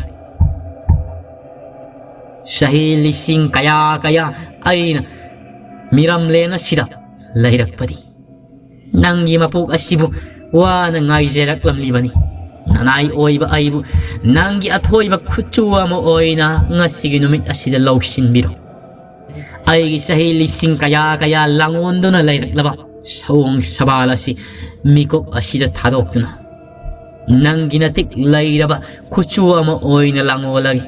ꯆꯍꯤ ꯂꯤꯁꯤꯡ ꯀꯌꯥ ꯀꯌꯥ ꯑꯩꯅ ꯃꯤꯔꯝꯂꯦꯟ ꯑꯁꯤꯗ ꯂꯩꯔꯛꯄꯗꯤ ꯅꯪꯒꯤ ꯃꯄꯣꯛ ꯑꯁꯤꯕꯨ ꯋꯥꯅ ꯉꯥꯏꯖꯔꯛꯂꯝꯂꯤꯕꯅꯤ꯫ ꯅꯅꯥꯏ ꯑꯣꯏꯕ ꯑꯩꯕꯨ ꯅꯪꯒꯤ ꯑꯊꯣꯏꯕ ꯈꯨꯠꯁꯨ ꯑꯃ ꯑꯣꯏꯅ ꯉꯁꯤꯒꯤ ꯅꯨꯃꯤꯠ ꯑꯁꯤꯗ ꯂꯧꯁꯤꯟꯕꯤꯔꯣ꯫ ꯑꯩꯒꯤ ꯆꯍꯤ ꯂꯤꯁꯤꯡ ꯀꯌꯥ ꯀꯌꯥ ꯂꯥꯡꯑꯣꯟꯗꯨꯅ ꯂꯩꯔꯛꯂꯕ ꯁꯑꯣꯡ ꯁꯕꯥꯜ ꯑꯁꯤ ꯃꯤꯀꯨꯞ ꯑꯁꯤꯗ ꯊꯥꯗꯣꯛꯇꯨꯅ ꯅꯪꯒꯤ ꯅꯇꯤꯛ ꯂꯩꯔꯕ ꯈꯨꯠꯁꯨ ꯑꯃ ꯑꯣꯏꯅ ꯂꯥꯡꯑꯣꯜꯂꯒꯦ꯫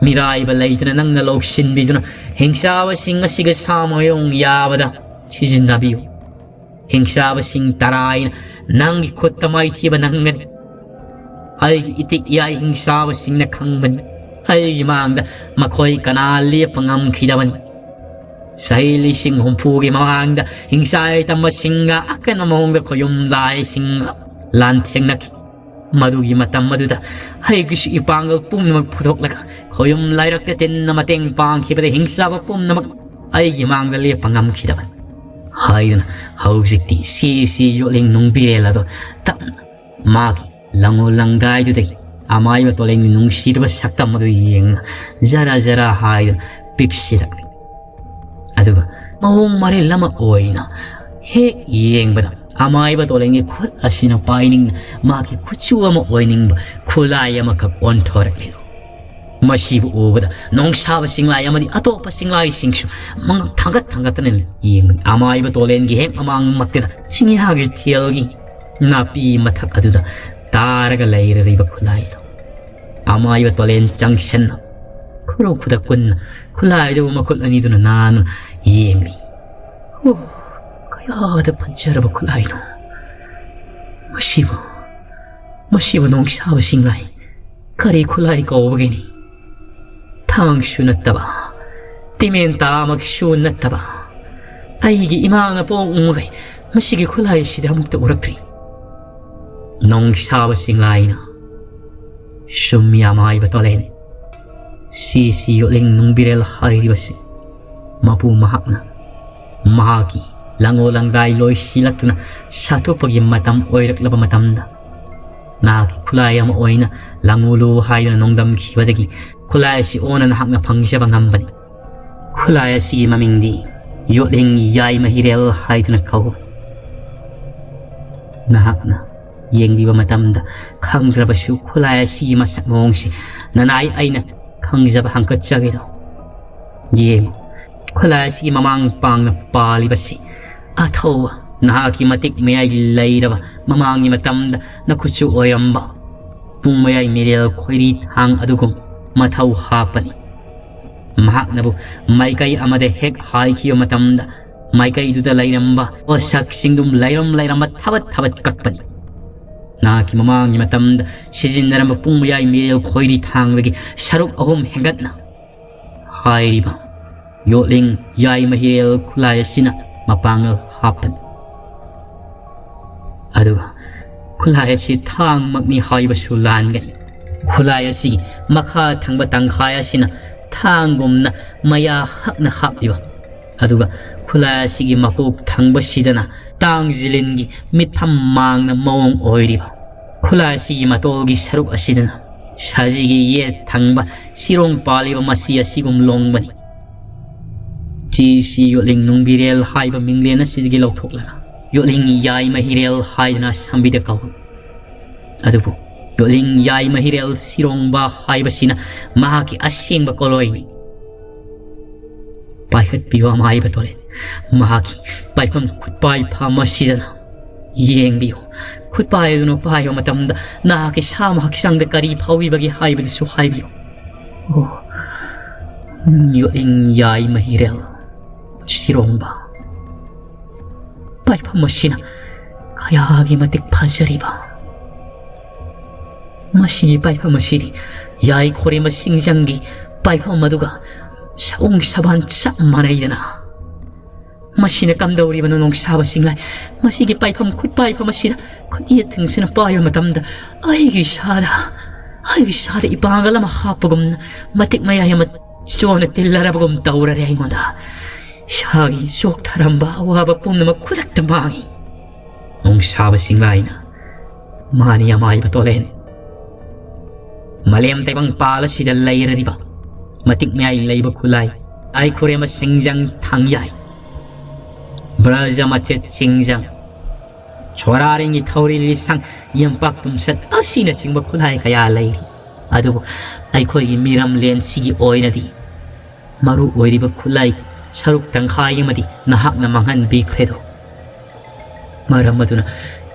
ꯃꯤꯔꯥꯏꯕ ꯂꯩꯇꯅ ꯅꯪꯅ ꯂꯧꯁꯤꯟꯕꯤꯗꯨꯅ ꯍꯤꯡꯆꯥꯕꯁꯤꯡ ꯑꯁꯤꯒ ꯁꯥꯃꯥꯌꯣꯡ ꯌꯥꯕꯗ ꯁꯤꯖꯤꯟꯅꯕꯤꯌꯨ꯫ ꯍꯤꯡꯆꯥꯕꯁꯤꯡ ꯇꯔꯥꯏꯅ ꯅꯪꯒꯤ ꯈꯨꯠꯇ ꯃꯥꯏꯊꯤꯕ ꯅꯪꯒꯅꯤ꯫ ꯑꯩꯒꯤ ꯏꯇꯤꯛ ꯏꯌꯥꯏ ꯍꯤꯡꯆꯥꯕꯁꯤꯡꯅ ꯈꯪꯕꯅꯤ꯫ ꯑꯩꯒꯤ ꯃꯥꯡꯗ ꯃꯈꯣꯏ ꯀꯅꯥ ꯂꯦꯞꯄ ꯉꯝꯈꯤꯗꯕꯅꯤ꯫ ꯆꯍꯤ ꯂꯤꯁꯤꯡ ꯍꯨꯝꯐꯨꯒꯤ ꯃꯃꯥꯡꯗ ꯍꯤꯡꯆꯥꯏ ꯇꯝꯕꯁꯤꯡꯒ ꯑꯀꯟꯕ ꯃꯑꯣꯡꯗ ꯈꯣꯌꯨꯝ ꯂꯥꯏꯁꯤꯡꯒ ꯂꯥꯟꯊꯦꯡꯅꯈꯤ꯫ ꯃꯗꯨꯒꯤ ꯃꯇꯝ ꯑꯗꯨꯗ ꯑꯩꯒꯤꯁꯨ ꯏꯄꯥꯡꯒꯜ ꯄꯨꯝꯅꯃꯛ ꯄꯨꯊꯣꯛꯂꯒ ꯈꯣꯌꯨꯝ ꯂꯥꯏꯔꯛꯇ ꯇꯤꯟꯅ ꯃꯇꯦꯡ ꯄꯥꯡꯈꯤꯕꯗ ꯍꯤꯡꯆꯥꯕ ꯄꯨꯝꯅꯃꯛ ꯑꯩꯒꯤ ꯃꯥꯡꯗ ꯂꯦꯞꯄ ꯉꯝꯈꯤꯗꯕꯅꯤ ꯍꯥꯏꯗꯨꯅ ꯍꯧꯖꯤꯛꯇꯤ ꯁꯤ ꯁꯤ ꯌꯣꯠꯂꯤꯡ ꯅꯨꯡꯕꯤꯔꯦꯜ ꯑꯗꯣ ꯇꯞꯅ ꯃꯥꯒꯤ ꯂꯪꯉꯨ ꯂꯪꯗꯥꯏꯗꯨꯗꯒꯤ ꯑꯃꯥꯏꯕ ꯇꯣꯂꯦꯟꯒꯤ ꯅꯨꯡꯁꯤꯔꯕ ꯁꯛꯇꯝ ꯑꯗꯨ ꯌꯦꯡꯅ ꯖꯔ ꯖꯔ ꯍꯥꯏꯗꯨꯅ ꯄꯤꯛꯁꯤꯜꯂꯛꯂꯤ꯫ ꯑꯗꯨꯒ ꯃꯑꯣꯡ ꯃꯔꯤꯜ ꯑꯃ ꯑꯣꯏꯅ ꯍꯦꯛ ꯌꯦꯡꯕꯗ ꯑꯃꯥꯏꯕ ꯇꯣꯂꯦꯟꯒꯤ ꯈꯨꯠ ꯑꯁꯤꯅ ꯄꯥꯏꯅꯤꯡꯅ ꯃꯥꯒꯤ ꯈꯨꯠꯁꯨ ꯑꯃ ꯑꯣꯏꯅꯤꯡꯕ ꯈꯨꯠꯂꯥꯏ ꯑꯃꯈꯛ ꯑꯣꯟꯊꯣꯔꯛꯂꯤ꯫ ꯃꯁꯤꯕꯨ ꯎꯕꯗ ꯅꯣꯡꯁꯥꯕ ꯆꯤꯡꯂꯥꯏ ꯑꯃꯗꯤ ꯑꯇꯣꯞꯄ ꯆꯤꯡꯂꯥꯏꯁꯤꯡꯁꯨ ꯃꯉꯛ ꯊꯥꯡꯒꯠ ꯊꯥꯡꯒꯠꯇꯅ ꯌꯦꯡꯕꯅꯤ꯫ ꯑꯃꯥꯏꯕ ꯇꯣꯂꯦꯟꯒꯤ ꯍꯦꯛ ꯃꯃꯥꯡꯃꯛꯇꯗ ꯆꯤꯡꯌꯥꯒꯤ ꯊꯦꯜꯒꯤ ꯅꯥꯄꯤ ꯃꯊꯛ ꯑꯗꯨꯗ ꯇꯥꯔꯒ ꯂꯩꯔꯔꯤꯕ ꯈꯨꯠꯂꯥꯏꯗꯣ ꯑꯃꯥꯏꯕ ꯇꯣꯂꯦꯟ ꯆꯪꯁꯟꯅ ꯈꯨꯔꯨ ꯈꯨꯗꯛ ꯄꯨꯟꯅ ꯈꯨꯠꯂꯥꯏꯗꯨꯕꯨ ꯃꯈꯨꯠ ꯑꯅꯤꯗꯨꯅ ꯅꯥꯟꯅ ꯌꯦꯡꯂꯤ꯫ ꯑꯣ, ꯀꯌꯥꯗ ꯐꯖꯔꯕ ꯈꯨꯠꯂꯥꯏꯅꯣ ꯃꯁꯤꯕꯨ! ꯃꯁꯤꯕꯨ ꯅꯣꯡꯁꯥꯕ ꯆꯤꯡꯂꯥꯏ ꯀꯔꯤ ꯈꯨꯠꯂꯥꯏ ꯀꯧꯕꯒꯤꯅꯤ? ꯊꯥꯡꯁꯨ ꯅꯠꯇꯕ, ꯇꯤꯃꯦꯟ ꯇꯥꯃꯛꯁꯨ ꯅꯠꯇꯕ, ꯑꯩꯒꯤ ꯏꯃꯥꯅ ꯄꯣꯛ ꯃꯈꯩ ꯃꯁꯤꯒꯤ ꯈꯨꯠꯂꯥꯏ ꯑꯁꯤꯗꯤ ꯑꯃꯨꯛꯇ ꯎꯔꯛꯇ꯭ꯔꯤ꯫ ꯅꯣꯡꯁꯥꯕ ꯆꯤꯡꯂꯥꯏꯅ ꯁꯨꯝ ꯌꯥꯃꯥꯏꯕ ꯇꯣꯂꯦꯟ ꯁꯤ ꯁꯤ ꯌꯣꯠꯂꯤꯡ ꯅꯨꯡꯕꯤꯔꯦꯜ ꯍꯥꯏꯔꯤꯕꯁꯤ ꯃꯄꯨ ꯃꯍꯥꯛꯅ ꯃꯍꯥꯛꯀꯤ ꯂꯪꯉꯣ ꯂꯪꯗꯥꯏ ꯂꯣꯏꯁꯤꯜꯂꯛꯇꯨꯅ ꯁꯥꯊꯣꯛꯄꯒꯤ ꯃꯇꯝ ꯑꯣꯏꯔꯛꯂꯕ ꯃꯇꯝꯗ ꯅꯍꯥꯛꯀꯤ ꯈꯨꯠꯂꯥꯏ ꯑꯃ ꯑꯣꯏꯅ ꯂꯪꯉꯨꯂꯨ ꯍꯥꯏꯗꯨꯅ ꯅꯣꯡꯗꯝꯈꯤꯕꯗꯒꯤ ꯈꯨꯠꯂꯥꯏ ꯑꯁꯤ ꯑꯣꯟꯅ ꯅꯍꯥꯛꯅ ꯐꯪꯖꯕ ꯉꯝꯕꯅꯤ꯫ ꯈꯨꯠꯂꯥꯏ ꯑꯁꯤꯒꯤ ꯃꯃꯤꯡꯗꯤ ꯌꯣꯠꯂꯤꯡ ꯌꯥꯏ ꯃꯍꯤꯔꯦꯜ ꯍꯥꯏꯗꯨꯅ ꯀꯧꯕꯅꯤ꯫ ꯅꯍꯥꯛꯅ ꯌꯦꯡꯂꯤꯕ ꯃꯇꯝꯗ ꯈꯪꯗ꯭ꯔꯕꯁꯨ ꯈꯨꯠꯂꯥꯏ ꯑꯁꯤꯒꯤ ꯃꯁꯛ ꯃꯑꯣꯡꯁꯤ ꯅꯅꯥꯏ ꯑꯩꯅ ꯈꯪꯖꯕ ꯍꯪꯀꯠꯆꯈꯤꯗꯣ꯫ ꯌꯦꯡꯉꯨ, ꯈꯨꯠꯂꯥꯏ ꯑꯁꯤꯒꯤ ꯃꯃꯥꯡ ꯄꯥꯡꯅ ꯄꯥꯜꯂꯤꯕꯁꯤ ꯑꯊꯧꯕ ꯅꯍꯥꯛꯀꯤ ꯃꯇꯤꯛ ꯃꯌꯥꯏꯒꯤ ꯂꯩꯔꯕ ꯃꯃꯥꯡꯒꯤ ꯃꯇꯝꯗ ꯅꯈꯨꯠꯁꯨ ꯑꯣꯏꯔꯝꯕ ꯄꯨꯡ ꯃꯌꯥꯏ ꯃꯤꯔꯦꯜ ꯈꯣꯏꯔꯤ ꯊꯥꯡ ꯑꯗꯨꯒꯨꯝ ꯃꯊꯧ ꯍꯥꯞꯄꯅꯤ꯫ ꯃꯍꯥꯛꯅꯕꯨ ꯃꯥꯏꯀꯩ ꯑꯃꯗ ꯍꯦꯛ ꯍꯥꯏꯈꯤꯕ ꯃꯇꯝꯗ ꯃꯥꯏꯀꯩꯗꯨꯗ ꯂꯩꯔꯝꯕ ꯄꯣꯠꯁꯛꯁꯤꯡꯗꯨ ꯂꯩꯔꯝ ꯂꯩꯔꯝꯕ ꯊꯕꯠ ꯊꯕꯠ ꯀꯛꯄꯅꯤ꯫ ꯅꯍꯥꯛꯀꯤ ꯃꯃꯥꯡꯒꯤ ꯃꯇꯝꯗ ꯁꯤꯖꯤꯟꯅꯔꯝꯕ ꯄꯨꯡ ꯃꯌꯥꯏ ꯃꯤꯔꯦꯜ ꯈꯣꯏꯔꯤ ꯊꯥꯡꯕꯒꯤ ꯁꯔꯨꯛ ꯑꯍꯨꯝ ꯍꯦꯟꯒꯠꯅ ꯍꯥꯏꯔꯤꯕ ꯌꯣꯠꯂꯤꯡ ꯌꯥꯏ ꯃꯍꯤꯔꯦꯜ ꯈꯨꯠꯂꯥꯏ ꯑꯁꯤꯅ ꯃꯄꯥꯡꯒꯜ ꯍꯥꯞꯄꯅꯤ꯫ ꯑꯗꯨꯒ ꯈꯨꯠꯂꯥꯏ ꯑꯁꯤ ꯊꯥꯡꯃꯛꯅꯤ ꯍꯥꯏꯕꯁꯨ ꯂꯥꯟꯒꯅꯤ꯫ ꯈꯨꯠꯂꯥꯏ ꯑꯁꯤꯒꯤ ꯃꯈꯥ ꯊꯪꯕ ꯇꯪꯈꯥꯏ ꯑꯁꯤꯅ ꯊꯥꯡꯒꯨꯝꯅ ꯃꯌꯥ ꯍꯛꯅ ꯍꯥꯞꯂꯤꯕ, ꯑꯗꯨꯒ ꯈꯨꯠꯂꯥꯏ ꯑꯁꯤꯒꯤ ꯃꯀꯣꯛ ꯊꯪꯕꯁꯤꯗꯅ ꯇꯥꯡ ꯖꯤꯂꯤꯟꯒꯤ ꯃꯤꯠꯐꯝ ꯃꯥꯡꯅ ꯃꯑꯣꯡ ꯑꯣꯏꯔꯤꯕ꯫ ꯈꯨꯠꯂꯥꯏ ꯑꯁꯤꯒꯤ ꯃꯇꯣꯜꯒꯤ ꯁꯔꯨꯛ ꯑꯁꯤꯗꯅ ꯁꯖꯤꯒꯤ ꯌꯦꯠ ꯊꯪꯕ ꯁꯤꯔꯣꯡ ꯄꯥꯜꯂꯤꯕ ꯃꯆꯤ ꯑꯁꯤꯒꯨꯝ ꯂꯣꯡꯕꯅꯤ꯫ ꯆꯦꯁꯤ ꯌꯣꯠꯂꯤꯡ ꯅꯨꯡꯕꯤꯔꯦꯜ ꯍꯥꯏꯕ ꯃꯤꯡꯂꯦꯟ ꯑꯁꯤꯗꯒꯤ ꯂꯧꯊꯣꯛꯂꯒ ꯌꯣꯠꯂꯤꯡ ꯌꯥꯏ ꯃꯍꯤꯔꯦꯜ ꯍꯥꯏꯗꯨꯅ ꯁꯝꯕꯤꯗ ꯀꯧꯏ꯫ ꯑꯗꯨꯕꯨ ꯌꯣꯠꯂꯤꯡ ꯌꯥꯏ ꯃꯍꯤꯔꯦꯜ ꯁꯤꯔꯣꯡꯕ ꯍꯥꯏꯕꯁꯤꯅ ꯃꯍꯥꯛꯀꯤ ꯑꯁꯦꯡꯕ ꯀꯣꯂꯣꯏꯅꯤ꯫ ꯄꯥꯏꯈꯠꯄꯤꯌꯨ ꯑꯃꯥꯏꯕ ꯇꯣꯔꯦꯟ꯫ ꯃꯍꯥꯛꯀꯤ ꯄꯥꯏꯐꯝ ꯈꯨꯠꯄꯥꯏ ꯐꯝ ꯑꯁꯤꯗꯅ ꯌꯦꯡꯕꯤꯌꯨ꯫ ꯈꯨꯠꯄꯥꯏ ꯑꯗꯨꯅ ꯄꯥꯏꯕ ꯃꯇꯝꯗ ꯅꯍꯥꯛꯀꯤ ꯁꯥꯃ ꯍꯛꯆꯥꯡꯗ ꯀꯔꯤ ꯐꯥꯎꯕꯤꯕꯒꯦ ꯍꯥꯏꯕꯗꯨꯁꯨ ꯍꯥꯏꯕꯤꯌꯨ꯫ ꯑꯣ, ꯌꯣꯠꯂꯤꯡ ꯌꯥꯏ ꯃꯍꯤꯔꯦꯜ ꯁꯤꯔꯣꯡꯕ꯫ ꯄꯥꯏꯐꯝ ꯑꯁꯤꯅ ꯀꯌꯥꯒꯤ ꯃꯇꯤꯛ ꯐꯖꯔꯤꯕ꯫ ꯃꯁꯤꯒꯤ ꯄꯥꯏꯐꯝ ꯑꯁꯤꯗꯤ ꯌꯥꯏ ꯈꯣꯔꯦꯝꯕ ꯁꯤꯡꯖꯪꯒꯤ ꯄꯥꯏꯐꯝ ꯑꯗꯨꯒ ꯁꯑꯣꯡ ꯁꯕꯥꯟ ꯆꯞ ꯃꯥꯟꯅꯩꯗꯅ꯫ ꯃꯁꯤꯅ ꯀꯝꯗꯧꯔꯤꯕꯅꯣ ꯅꯣꯡꯁꯥꯕ ꯁꯤꯡꯂꯥꯏ? ꯃꯁꯤꯒꯤ ꯄꯥꯏꯐꯝ ꯈꯨꯠ ꯄꯥꯏꯐꯝ ꯑꯁꯤꯗ ꯈꯨꯠꯌꯦꯠ ꯊꯤꯡꯁꯤꯅ ꯄꯥꯏꯕ ꯃꯇꯝꯗ ꯑꯩꯒꯤ ꯏꯁꯥꯗ, ꯑꯩꯒꯤ ꯏꯁꯥꯗ ꯏꯄꯥꯡꯒꯜ ꯑꯃ ꯍꯥꯞꯄꯒꯨꯝꯅ ꯃꯇꯤꯛ ꯃꯌꯥꯏ ꯑꯃ ꯆꯣꯟꯅ ꯇꯤꯜꯂꯔꯕꯒꯨꯝ ꯇꯧꯔꯔꯦ ꯑꯩꯉꯣꯟꯗ꯫ ꯏꯁꯥꯒꯤ ꯆꯣꯛꯊꯔꯝꯕ ꯑꯋꯥꯕ ꯄꯨꯝꯅꯃꯛ ꯈꯨꯗꯛꯇ ꯃꯥꯡꯏ꯫ ꯅꯣꯡꯁꯥꯕ ꯁꯤꯡꯂꯥꯏꯅ ꯃꯥꯅꯤ ꯑꯃꯥꯏꯕ ꯇꯣꯂꯦꯟ꯫ ꯃꯥꯂꯦꯝ ꯇꯥꯏꯕꯪ ꯄꯥꯜ ꯑꯁꯤꯗ ꯂꯩꯔꯔꯤꯕ ꯃꯇꯤꯛ ꯃꯌꯥꯏ ꯂꯩꯕ ꯈꯨꯂꯥꯏ, ꯑꯥꯏ ꯈꯨꯔꯦꯝꯕ ꯁꯤꯡꯖꯪ ꯊꯥꯡꯌꯥꯏ, ꯕ꯭ꯔꯖ ꯃꯆꯦꯠ ꯁꯤꯡꯖꯪ, ꯁꯣꯔꯥꯔꯦꯡꯒꯤ ꯊꯧꯔꯤ ꯂꯤꯁꯪ, ꯌꯦꯝꯄꯥꯛ ꯇꯨꯝꯁꯠ ꯑꯁꯤꯅꯆꯤꯡꯕ ꯈꯨꯠꯂꯥꯏ ꯀꯌꯥ ꯂꯩꯔꯤ꯫ ꯑꯗꯨꯕꯨ ꯑꯩꯈꯣꯏꯒꯤ ꯃꯤꯔꯝꯂꯦꯟꯁꯤꯒꯤ ꯑꯣꯏꯅꯗꯤ ꯃꯔꯨ ꯑꯣꯏꯔꯤꯕ ꯈꯨꯠꯂꯥꯏ ꯁꯔꯨꯛ ꯇꯪꯈꯥꯏ ꯑꯃꯗꯤ ꯅꯍꯥꯛꯅ ꯃꯥꯡꯍꯟꯕꯤꯈ꯭ꯔꯦꯗꯣ꯫ ꯃꯔꯝ ꯑꯗꯨꯅ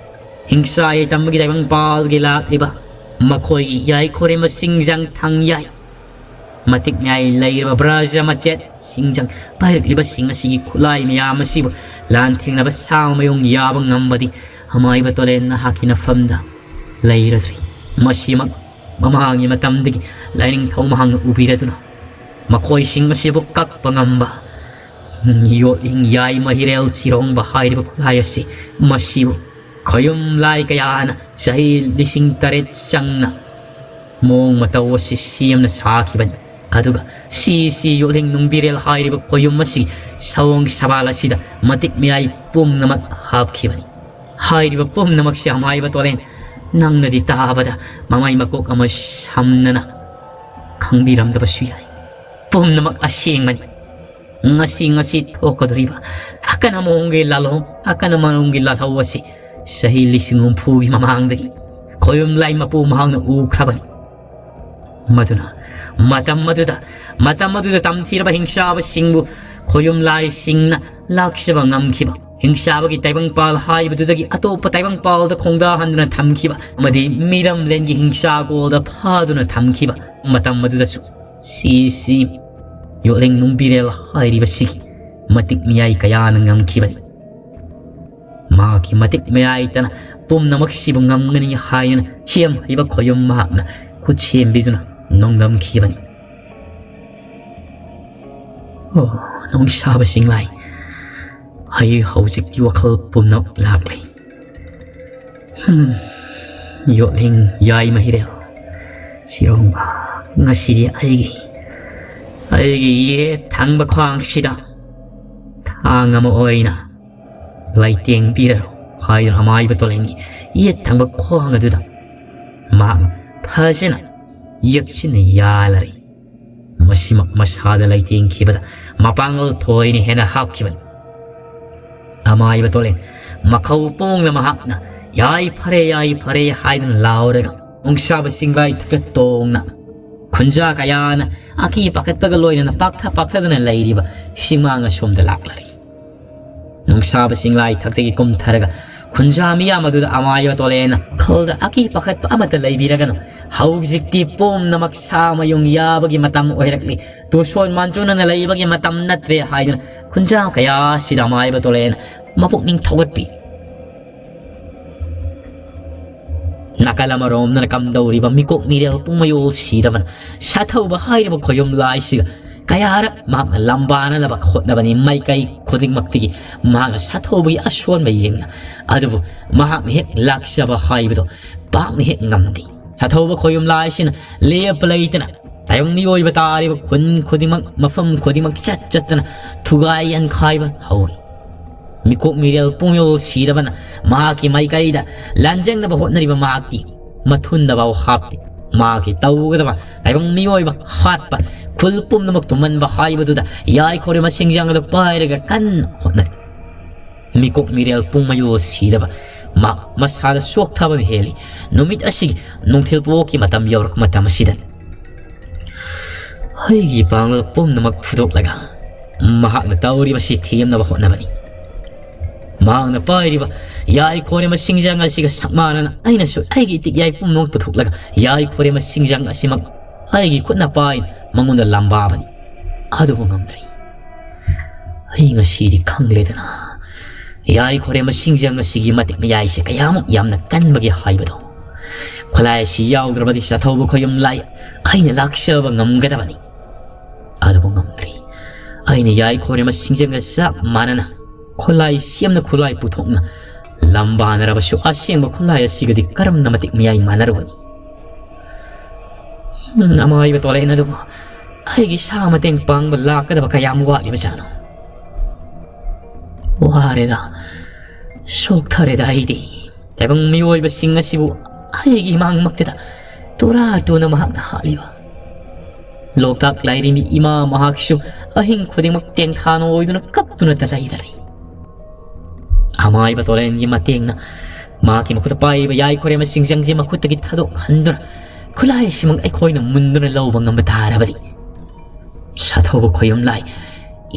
ꯍꯤꯡꯁꯥ ꯌꯥꯏꯇꯝꯕꯒꯤ ꯇꯥꯏꯕꯪꯄꯥꯜꯒꯤ ꯂꯥꯛꯂꯤꯕ ꯃꯈꯣꯏꯒꯤ ꯌꯥꯏꯈꯣꯔꯦꯝꯕ ꯁꯤꯡꯖꯪ ꯊꯥꯡꯌꯥꯏ, ꯃꯇꯤꯛ ꯃꯌꯥꯏ ꯂꯩꯔꯕ ꯕ꯭ꯔꯖ ꯃꯆꯦꯠ ꯁꯤꯡꯖꯪ ꯄꯥꯏꯔꯛꯂꯤꯕꯁꯤꯡ ꯑꯁꯤꯒꯤ ꯈꯨꯠꯂꯥꯏ ꯃꯌꯥꯝ ꯑꯁꯤꯕꯨ ꯂꯥꯟꯊꯦꯡꯅꯕ ꯁꯥꯃꯌꯣꯡ ꯌꯥꯕ ꯉꯝꯕꯗꯤ ꯑꯃꯥꯏꯕ ꯇꯣꯂꯦꯟ ꯅꯍꯥꯛꯀꯤ ꯅꯐꯝꯗ ꯂꯩꯔꯗ꯭ꯔꯤ꯫ ꯃꯁꯤꯃꯛ ꯃꯃꯥꯡꯒꯤ ꯃꯇꯝꯗꯒꯤ ꯂꯥꯏꯅꯤꯡꯊꯧ ꯃꯍꯥꯛꯅ ꯎꯕꯤꯔꯗꯨꯅ ꯃꯈꯣꯏꯁꯤꯡ ꯑꯁꯤꯕꯨ ꯀꯛꯄ ꯉꯝꯕ ꯌꯣꯠꯂꯤꯡ ꯌꯥꯏꯃ ꯍꯤꯔꯦꯜ ꯆꯤꯔꯣꯡꯕ ꯍꯥꯏꯔꯤꯕ ꯈꯨꯠꯂꯥꯏ ꯑꯁꯤ, ꯃꯁꯤꯕꯨ ꯈꯣꯌꯨꯝ ꯂꯥꯏ ꯀꯌꯥꯅ ꯆꯍꯤ ꯂꯤꯁꯤꯡ ꯇꯔꯦꯠ ꯆꯪꯅ ꯃꯑꯣꯡ ꯃꯇꯧ ꯑꯁꯤ ꯁꯦꯝꯅ ꯁꯥꯈꯤꯕꯅꯤ꯫ ꯑꯗꯨꯒ ꯁꯤ ꯁꯤ ꯌꯣꯠꯂꯤꯡ ꯅꯨꯡꯕꯤꯔꯦꯜ ꯍꯥꯏꯔꯤꯕ ꯈꯣꯌꯨꯝ ꯑꯁꯤ ꯁꯑꯣꯡ ꯁꯕꯥꯜ ꯑꯁꯤꯗ ꯃꯇꯤꯛ ꯃꯌꯥꯏ ꯄꯨꯝꯅꯃꯛ ꯍꯥꯞꯈꯤꯕꯅꯤ꯫ ꯍꯥꯏꯔꯤꯕ ꯄꯨꯝꯅꯃꯛꯁꯤ ꯑꯃꯥꯏꯕ ꯇꯣꯂꯦꯟ, ꯅꯪꯅꯗꯤ ꯇꯥꯕꯗ ꯃꯃꯥꯏ ꯃꯀꯣꯛ ꯑꯃ ꯁꯝꯅꯅ ꯈꯪꯕꯤꯔꯝꯗꯕꯁꯨ ꯌꯥꯏ꯫ ꯄꯨꯝꯅꯃꯛ ꯑꯁꯦꯡꯕꯅꯤ꯫ ꯉꯁꯤ, ꯉꯁꯤ ꯊꯣꯛꯀꯗꯧꯔꯤꯕ ꯑꯀꯟ ꯑꯃꯣꯝꯒꯤ ꯂꯥꯜꯍꯧ, ꯑꯀꯟ ꯑꯃꯣꯝꯒꯤ ꯂꯥꯜꯍꯧ ꯑꯁꯤ ꯆꯍꯤ ꯂꯤꯁꯤꯡ ꯍꯨꯝꯐꯨꯒꯤ ꯃꯃꯥꯡꯗꯒꯤ ꯈꯣꯌꯨꯝ ꯂꯥꯏ ꯃꯄꯨ ꯃꯍꯥꯛꯅ ꯎꯈ꯭ꯔꯕꯅꯤ꯫ ꯃꯗꯨꯅ ꯃꯇꯝ ꯑꯗꯨꯗ, ꯃꯇꯝ ꯑꯗꯨꯗ ꯇꯝꯊꯤꯔꯕ ꯍꯤꯡꯆꯥꯕꯁꯤꯡꯕꯨ ꯈꯣꯌꯨꯝ ꯂꯥꯏꯁꯤꯡꯅ ꯂꯥꯛꯆꯕ ꯉꯝꯈꯤꯕ, ꯍꯤꯡꯆꯥꯕꯒꯤ ꯇꯥꯏꯕꯪꯄꯥꯜ ꯍꯥꯏꯕꯗꯨꯗꯒꯤ ꯑꯇꯣꯞꯄ ꯇꯥꯏꯕꯪꯄꯥꯜꯗ ꯈꯣꯡꯗꯥꯍꯟꯗꯨꯅ ꯊꯝꯈꯤꯕ ꯑꯃꯗꯤ ꯃꯤꯔꯝꯂꯦꯟꯒꯤ ꯍꯤꯡꯆꯥꯒꯣꯜꯗ ꯐꯥꯗꯨꯅ ꯊꯝꯈꯤꯕ ꯃꯇꯝ ꯑꯗꯨꯗꯁꯨ ꯁꯤ ꯁꯤ ꯌꯣꯠꯂꯤꯡ ꯅꯨꯡꯕꯤꯔꯦꯜ ꯍꯥꯏꯔꯤꯕꯁꯤꯒꯤ ꯃꯇꯤꯛ ꯃꯤꯌꯥꯏ ꯀꯌꯥꯅ ꯉꯝꯈꯤꯕꯅꯤ꯫ ꯃꯍꯥꯛꯀꯤ ꯃꯇꯤꯛ ꯃꯌꯥꯏꯇꯅ ꯄꯨꯝꯅꯃꯛꯁꯤꯕꯨ ꯉꯝꯒꯅꯤ ꯍꯥꯏꯗꯨꯅ ꯁꯦꯝ ꯍꯩꯕ ꯈꯣꯌꯨꯝ ꯃꯍꯥꯛꯅ ꯈꯨꯠ ꯁꯦꯝꯕꯤꯗꯨꯅ ꯅꯣꯡꯗꯝꯈꯤꯕꯅꯤ꯫ ꯑꯣ, ꯅꯨꯡꯁꯥꯕ ꯆꯤꯡꯂꯥꯏ, ꯑꯩ ꯍꯧꯖꯤꯛꯇꯤ ꯋꯥꯈꯜ ꯄꯨꯝꯅꯃꯛ ꯂꯥꯛꯂꯦ꯫ ꯍꯝ, ꯌꯣꯠꯂꯤꯡ ꯌꯥꯏꯃ ꯍꯤꯔꯦꯜ ꯆꯤꯔꯣꯡꯕ, ꯉꯁꯤꯗꯤ ꯑꯩꯒꯤ, ꯑꯩꯒꯤ ꯌꯦꯠ ꯊꯪꯕ ꯈ꯭ꯋꯥꯡꯁꯤꯗ ꯊꯥꯡ ꯑꯃ ꯑꯣꯏꯅ ꯂꯩꯇꯦꯡ ꯄꯤꯔꯔꯣ ꯍꯥꯏꯗꯨꯅ ꯑꯃꯥꯏꯕ ꯇꯣꯂꯦꯟꯒꯤ ꯌꯦꯠ ꯊꯪꯕ ꯈ꯭ꯋꯥꯡ ꯑꯗꯨꯗ ꯃꯍꯥꯛꯅ ꯐꯖꯅ ꯌꯦꯞꯁꯤꯟꯅ ꯌꯥꯜꯂꯔꯦ꯫ ꯃꯁꯤꯃꯛ ꯃꯁꯥꯗ ꯂꯩꯇꯦꯡꯈꯤꯕꯗ ꯃꯄꯥꯡꯒꯜ ꯊꯣꯏꯅ ꯍꯦꯟꯅ ꯍꯥꯞꯈꯤꯕꯅꯤ꯫ ꯑꯃꯥꯏꯕ ꯇꯣꯂꯦꯟ ꯃꯈꯧ ꯄꯣꯡꯅ ꯃꯍꯥꯛꯅ "ꯌꯥꯏ ꯐꯔꯦ, ꯌꯥꯏ ꯐꯔꯦ" ꯍꯥꯏꯗꯨꯅ ꯂꯥꯎꯔꯒ ꯅꯨꯡꯁꯥꯕ ꯆꯤꯡꯂꯥꯏ ꯊꯛꯇ ꯇꯣꯡꯅ ꯈꯨꯟꯖꯥ ꯀꯌꯥꯅ ꯑꯀꯤ ꯄꯥꯈꯠꯄꯒ ꯂꯣꯏꯅꯅ ꯄꯥꯛꯊ ꯄꯥꯛꯊꯗꯅ ꯂꯩꯔꯤꯕ ꯁꯤꯃꯥꯡ ꯑꯁꯣꯝꯗ ꯂꯥꯛꯂꯔꯦ꯫ ꯅꯨꯡꯁꯥꯕ ꯆꯤꯡꯂꯥꯏ ꯊꯛꯇꯒꯤ ꯀꯨꯝꯊꯔꯒ ꯈꯨꯟꯖꯥ ꯃꯤꯌꯥꯝ ꯑꯗꯨꯗ ꯑꯃꯥꯏꯕ ꯇꯣꯂꯦꯅ, "ꯋꯥꯈꯜꯗ ꯑꯀꯤ ꯄꯥꯈꯠꯄ ꯑꯃꯠꯇ ꯂꯩꯕꯤꯔꯒꯅꯨ꯫ ꯍꯧꯖꯤꯛꯇꯤ ꯄꯨꯝꯅꯃꯛ ꯁꯥ ꯃꯌꯨꯡ ꯌꯥꯕꯒꯤ ꯃꯇꯝ ꯑꯣꯏꯔꯛꯂꯤ꯫ ꯇꯨꯁꯣꯟ ꯃꯥꯟꯆꯨꯅꯅ ꯂꯩꯕꯒꯤ ꯃꯇꯝ ꯅꯠꯇ꯭ꯔꯦ" ꯍꯥꯏꯗꯨꯅ ꯈꯨꯟꯖꯥ ꯀꯌꯥꯁꯤꯗ ꯑꯃꯥꯏꯕ ꯇꯣꯂꯦꯅ ꯃꯄꯨꯛꯅꯤꯡ ꯊꯧꯒꯠꯄꯤ꯫ ꯅꯥꯀꯜ ꯑꯃꯔꯣꯝꯗꯅ ꯀꯝꯗꯧꯔꯤꯕ ꯃꯤꯀꯣꯛ ꯃꯤꯔꯦꯜ ꯄꯨꯡꯃꯌꯣꯜ ꯁꯤꯗꯕꯅ ꯁꯥꯊꯧꯕ ꯍꯥꯏꯔꯤꯕ ꯈꯣꯌꯨꯝ ꯂꯥꯏꯁꯤꯒ ꯀꯌꯥꯔꯛ ꯃꯍꯥꯛꯅ ꯂꯝꯕꯥꯅꯅꯕ ꯍꯣꯠꯅꯕꯅꯤ꯫ ꯃꯥꯏꯀꯩ ꯈꯨꯗꯤꯡꯃꯛꯇꯒꯤ ꯃꯍꯥꯛꯅ ꯁꯥꯊꯧꯕꯒꯤ ꯑꯁꯣꯟꯕ ꯌꯦꯡꯅ, ꯑꯗꯨꯕꯨ ꯃꯍꯥꯛꯅ ꯍꯦꯛ ꯂꯥꯛꯆꯕ ꯍꯥꯏꯕꯗꯣ ꯄꯥꯛꯅ ꯍꯦꯛ ꯉꯝꯗꯦ꯫ ꯁꯥꯊꯧꯕ ꯈꯣꯌꯨꯝ ꯂꯥꯏꯁꯤꯅ ꯂꯦꯞꯄ ꯂꯩꯇꯅ ꯇꯥꯏꯕꯪ ꯃꯤꯑꯣꯏꯕ ꯇꯥꯔꯤꯕ ꯈꯨꯟ ꯈꯨꯗꯤꯡꯃꯛ, ꯃꯐꯝ ꯈꯨꯗꯤꯡꯃꯛ ꯆꯠ ꯆꯠꯇꯅ ꯊꯨꯒꯥꯏ ꯌꯥꯟꯈꯥꯏꯕ ꯍꯧꯔꯤ꯫ ꯃꯤꯀꯣꯛ ꯃꯤꯔꯦꯜ ꯄꯨꯡꯌꯣꯜ ꯁꯤꯔꯕꯅ ꯃꯍꯥꯛꯀꯤ ꯃꯥꯏꯀꯩꯗ ꯂꯥꯟꯖꯦꯡꯅꯕ ꯍꯣꯠꯅꯔꯤꯕ ꯃꯍꯥꯛꯇꯤ ꯃꯊꯨꯟꯗꯐꯥꯎ ꯍꯥꯞꯇꯦ꯫ ꯃꯍꯥꯛꯀꯤ ꯇꯧꯒꯗꯕ ꯇꯥꯏꯕꯪ ꯃꯤꯑꯣꯏꯕ ꯍꯥꯠꯄ, ꯈꯨꯜ ꯄꯨꯝꯅꯃꯛ ꯇꯨꯝꯍꯟꯕ ꯍꯥꯏꯕꯗꯨꯗ ꯌꯥꯏꯈꯣꯔꯦ ꯃꯁꯤꯡꯖꯥꯡ ꯑꯗꯨ ꯄꯥꯏꯔꯒ ꯀꯟꯅ ꯍꯣꯠꯅꯔꯤ꯫ ꯃꯤꯀꯣꯛ ꯃꯤꯔꯦꯜ ꯄꯨꯡ ꯃꯌꯣꯜ ꯁꯤꯗꯕ ꯃꯍꯥꯛ ꯃꯁꯥꯗ ꯆꯣꯛꯊꯕꯅ ꯍꯦꯜꯂꯤ꯫ ꯅꯨꯃꯤꯠ ꯑꯁꯤꯒꯤ ꯅꯨꯡꯊꯤꯜ ꯄꯣꯛꯀꯤ ꯃꯇꯝ ꯌꯧꯔꯛꯄ ꯃꯇꯝ ꯑꯁꯤꯗ ꯑꯩꯒꯤ ꯄꯥꯡꯒꯜ ꯄꯨꯝꯅꯃꯛ ꯐꯨꯗꯣꯛꯂꯒ ꯃꯍꯥꯛꯅ ꯇꯧꯔꯤꯕꯁꯤ ꯊꯦꯝꯅꯕ ꯍꯣꯠꯅꯕꯅꯤ꯫ ꯃꯍꯥꯛꯅ ꯄꯥꯏꯔꯤꯕ ꯌꯥꯏꯈꯣꯔꯦ ꯃꯁꯤꯡꯖꯥꯡ ꯑꯁꯤꯒ ꯁꯛꯃꯥꯟꯅꯅ ꯑꯩꯅꯁꯨ ꯑꯩꯒꯤ ꯏꯇꯤꯛ ꯌꯥꯏ ꯄꯨꯝꯅꯃꯛ ꯄꯨꯊꯣꯛꯂꯒ ꯌꯥꯏꯈꯣꯔꯦ ꯃꯁꯤꯡꯖꯥꯡ ꯑꯁꯤꯃꯛ ꯑꯩꯒꯤ ꯈꯨꯠꯅ ꯄꯥꯏ ꯃꯉꯣꯟꯗ ꯂꯝꯕꯥꯕꯅꯤ꯫ ꯑꯗꯨꯕꯨ ꯉꯝꯗ꯭ꯔꯤ꯫ ꯑꯩ ꯉꯁꯤꯗꯤ ꯈꯪꯂꯦꯗꯅ, ꯌꯥꯏꯈꯣꯔꯦ ꯃꯁꯤꯡꯖꯥꯡ ꯑꯁꯤꯒꯤ ꯃꯇꯤꯛ ꯃꯌꯥꯏꯁꯦ ꯀꯌꯥꯃꯨꯛ ꯌꯥꯝꯅ ꯀꯟꯕꯒꯦ ꯍꯥꯏꯕꯗꯣ꯫ ꯈꯨꯠꯂꯥꯏ ꯑꯁꯤ ꯌꯥꯎꯗ꯭ꯔꯕꯗꯤ ꯁꯥꯊꯧꯕ ꯈꯣꯌꯨꯝ ꯂꯥꯏ ꯑꯩꯅ ꯂꯥꯛꯆꯕ ꯉꯝꯒꯗꯕꯅꯤ꯫ ꯑꯗꯨꯕꯨ ꯉꯝꯗ꯭ꯔꯤ꯫ ꯑꯩꯅ ꯌꯥꯏꯈꯣꯔꯦ ꯃꯁꯤꯡꯖꯥꯡꯒ ꯆꯞ ꯃꯥꯟꯅꯅ ꯈꯨꯠꯂꯥꯏ ꯁꯦꯝꯅ ꯈꯨꯠꯂꯥꯏ ꯄꯨꯊꯣꯛꯅ ꯂꯝꯕꯥꯅꯔꯕꯁꯨ ꯑꯁꯦꯡꯕ ꯈꯨꯠꯂꯥꯏ ꯑꯁꯤꯒꯗꯤ ꯀꯔꯝꯅ ꯃꯇꯤꯛ ꯃꯌꯥꯏ ꯃꯥꯟꯅꯔꯨꯒꯅꯤ? ꯎꯝ, ꯑꯃꯥꯏꯕ ꯇꯣꯂꯦꯟ ꯑꯗꯨꯕꯨ ꯑꯩꯒꯤ ꯁꯥ ꯃꯇꯦꯡ ꯄꯥꯡꯕ ꯂꯥꯛꯀꯗꯕ ꯀꯌꯥꯝ ꯋꯥꯠꯂꯤꯕꯖꯥꯠꯅꯣ? ꯋꯥꯔꯦꯗ, ꯁꯣꯛꯊꯔꯦꯗ ꯑꯩꯗꯤ꯫ ꯇꯥꯏꯕꯪ ꯃꯤꯑꯣꯏꯕꯁꯤꯡ ꯑꯁꯤꯕꯨ ꯑꯩꯒꯤ ꯏꯃꯥꯡꯃꯛꯇꯗ ꯇꯨꯔꯥ ꯇꯨꯅ ꯃꯍꯥꯛꯅ ꯍꯥꯠꯂꯤꯕ꯫ ꯂꯣꯛꯇꯥꯛ ꯂꯥꯏꯔꯦꯝꯕꯤ ꯏꯃꯥ ꯃꯍꯥꯛꯁꯨ ꯑꯍꯤꯡ ꯈꯨꯗꯤꯡꯃꯛ ꯇꯦꯡꯊꯥꯅ ꯑꯣꯏꯗꯨꯅ ꯀꯞꯇꯨꯅꯇ ꯂꯩꯔꯔꯦ꯫ ꯑꯃꯥꯏꯕ ꯇꯣꯂꯦꯟꯒꯤ ꯃꯇꯦꯡꯅ ꯃꯍꯥꯛꯀꯤ ꯃꯈꯨꯠꯇ ꯄꯥꯏꯔꯤꯕ ꯌꯥꯏꯈꯣꯔꯦ ꯃꯁꯤꯡꯖꯪꯁꯦ ꯃꯈꯨꯠꯇꯒꯤ ꯊꯥꯗꯣꯛꯍꯟꯗꯨꯅ ꯈꯨꯠꯂꯥꯏꯁꯤꯃꯛ ꯑꯩꯈꯣꯏꯅ ꯃꯨꯟꯗꯨꯅ ꯂꯧꯕ ꯉꯝꯕ ꯇꯥꯔꯕꯗꯤ ꯁꯥꯊꯧꯕ ꯈꯣꯌꯨꯝ ꯂꯥꯏ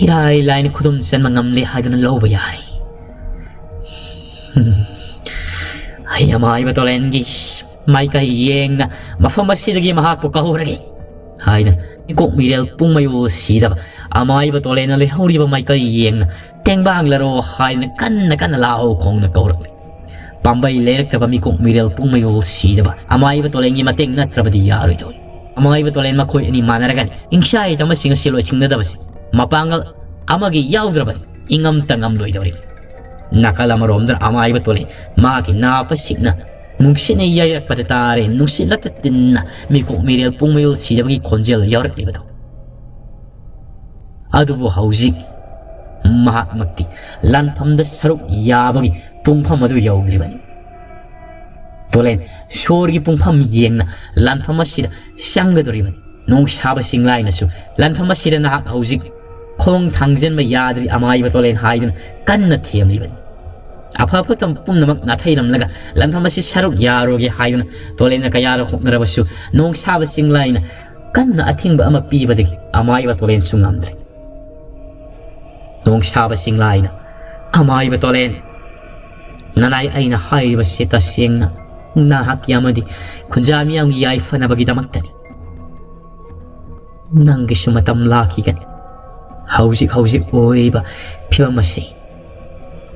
ꯏꯔꯥꯏ ꯂꯥꯏꯅ ꯈꯨꯗꯨꯝ ꯆꯟꯕ ꯉꯝꯂꯦ ꯍꯥꯏꯗꯨꯅ ꯂꯧꯕ ꯌꯥꯏ꯫ "ꯑꯩ ꯑꯃꯥꯏꯕ ꯇꯣꯂꯦꯟꯒꯤ ꯃꯥꯏꯀꯩ ꯌꯦꯡꯅ ꯃꯐꯝ ꯑꯁꯤꯗꯒꯤ ꯃꯍꯥꯛꯄꯨ ꯀꯧꯔꯒꯦ" ꯍꯥꯏꯗꯨꯅ ꯃꯤꯀꯣꯛ ꯃꯤꯔꯦꯜ ꯄꯨꯡ ꯃꯌꯣꯜ ꯁꯤꯗꯕ ꯑꯃꯥꯏꯕ ꯇꯣꯂꯦꯟꯅ ꯂꯩꯍꯧꯔꯤꯕ ꯃꯥꯏꯀꯩ ꯌꯦꯡꯅ "ꯇꯦꯡꯕꯥꯡꯂꯔꯣ" ꯍꯥꯏꯗꯨꯅ ꯀꯟꯅ ꯀꯟꯅ ꯂꯥꯎ ꯈꯣꯡꯅ ꯀꯧꯔꯛꯂꯤ꯫ ꯄꯥꯝꯕꯩ ꯂꯩꯔꯛꯇꯕ ꯃꯤꯀꯣꯛ ꯃꯤꯔꯦꯜ ꯄꯨꯡ ꯃꯌꯣꯜ ꯁꯤꯗꯕ ꯑꯃꯥꯏꯕ ꯇꯣꯂꯦꯟꯒꯤ ꯃꯇꯦꯡ ꯅꯠꯇ꯭ꯔꯕꯗꯤ ꯌꯥꯔꯣꯏꯗꯧꯔꯤ꯫ ꯑꯃꯥꯏꯕ ꯇꯣꯂꯦꯟ ꯃꯈꯣꯏ ꯑꯅꯤ ꯃꯥꯟꯅꯔꯒꯅꯤ ꯏꯪꯁꯥꯏ ꯇꯝꯕꯁꯤꯡ ꯑꯁꯤ ꯂꯣꯏꯁꯤꯟꯒꯗꯕꯁꯤ꯫ ꯃꯄꯥꯡꯒꯜ ꯑꯃꯒꯤ ꯌꯥꯎꯗ꯭ꯔꯕꯗꯤ ꯏꯉꯝꯇ ꯉꯝꯂꯣꯏꯗꯧꯔꯤ꯫ ꯅꯥꯀꯜ ꯑꯃꯔꯣꯝꯗꯅ ꯑꯃꯥꯏꯕ ꯇꯣꯂꯦꯟ ꯃꯥꯒꯤ ꯅꯥꯄ ꯁꯤꯛꯅ ꯅꯨꯡꯁꯤꯠꯅ ꯌꯩꯔꯛꯄꯗ ꯇꯥꯔꯦ, ꯅꯨꯡꯁꯤꯠꯂꯛꯇ ꯇꯤꯟꯅ ꯃꯤꯀꯣꯛ ꯃꯤꯔꯦꯜ ꯄꯨꯡ ꯃꯌꯣꯜ ꯁꯤꯗꯕꯒꯤ ꯈꯣꯟꯖꯦꯜ ꯌꯥꯎꯔꯛꯂꯤꯕꯗꯣ꯫ ꯑꯗꯨꯕꯨ ꯍꯧꯖꯤꯛ ꯃꯍꯥꯛꯃꯛꯇꯤ ꯂꯥꯟꯐꯝꯗ ꯁꯔꯨꯛ ꯌꯥꯕꯒꯤ ꯄꯨꯡꯐꯝ ꯑꯗꯨ ꯌꯧꯗ꯭ꯔꯤꯕꯅꯤ꯫ ꯇꯣꯂꯦꯟ, ꯁꯣꯔꯒꯤ ꯄꯨꯡꯐꯝ ꯌꯦꯡꯅ ꯂꯥꯟꯐꯝ ꯑꯁꯤꯗ ꯆꯪꯒꯗꯧꯔꯤꯕꯅꯤ꯫ ꯅꯣꯡꯁꯥꯕ ꯆꯤꯡꯂꯥꯏꯅꯁꯨ ꯂꯥꯟꯐꯝ ꯑꯁꯤꯗ ꯅꯍꯥꯛ ꯍꯧꯖꯤꯛ ꯈꯣꯡ ꯊꯥꯡꯖꯤꯟꯕ ꯌꯥꯗ꯭ꯔꯤ ꯑꯃꯥꯏꯕ ꯇꯣꯂꯦꯟ ꯍꯥꯏꯗꯨꯅ ꯀꯟꯅ ꯊꯦꯝꯂꯤꯕꯅꯤ꯫ ꯑꯐ ꯐꯠꯇ ꯄꯨꯝꯅꯃꯛ ꯅꯥꯊꯩꯔꯝꯂꯒ ꯂꯥꯟꯐꯝ ꯑꯁꯤ ꯁꯔꯨꯛ ꯌꯥꯔꯣꯏꯒꯦ ꯍꯥꯏꯗꯨꯅ ꯇꯣꯂꯦꯟꯅ ꯀꯌꯥꯔꯛ ꯍꯣꯠꯅꯔꯕꯁꯨ ꯅꯣꯡꯁꯥꯕ ꯆꯤꯡꯂꯥꯏꯅ ꯀꯟꯅ ꯑꯊꯤꯡꯕ ꯑꯃ ꯄꯤꯕꯗꯒꯤ ꯑꯃꯥꯏꯕ ꯇꯣꯂꯦꯟꯁꯨ ꯉꯝꯗ꯭ꯔꯦ꯫ ꯅꯣꯡꯁꯥꯕ ꯆꯤꯡꯂꯥꯏꯅ, "ꯑꯃꯥꯏꯕ ꯇꯣꯂꯦꯟ, ꯅꯅꯥꯏ ꯑꯩꯅ ꯍꯥꯏꯔꯤꯕꯁꯤ ꯇꯁꯦꯡꯅ ꯅꯍꯥꯛꯀꯤ ꯑꯃꯗꯤ ꯈꯨꯟꯖꯥ ꯃꯤꯌꯥꯝꯒꯤ ꯌꯥꯏꯐꯅꯕꯒꯤꯗꯃꯛꯇꯅꯤ꯫ ꯅꯪꯒꯤꯁꯨ ꯃꯇꯝ ꯂꯥꯛꯈꯤꯒꯅꯤ꯫ ꯍꯧꯖꯤꯛ ꯍꯧꯖꯤꯛ ꯑꯣꯏꯔꯤꯕ ꯐꯤꯕꯝ ꯑꯁꯤ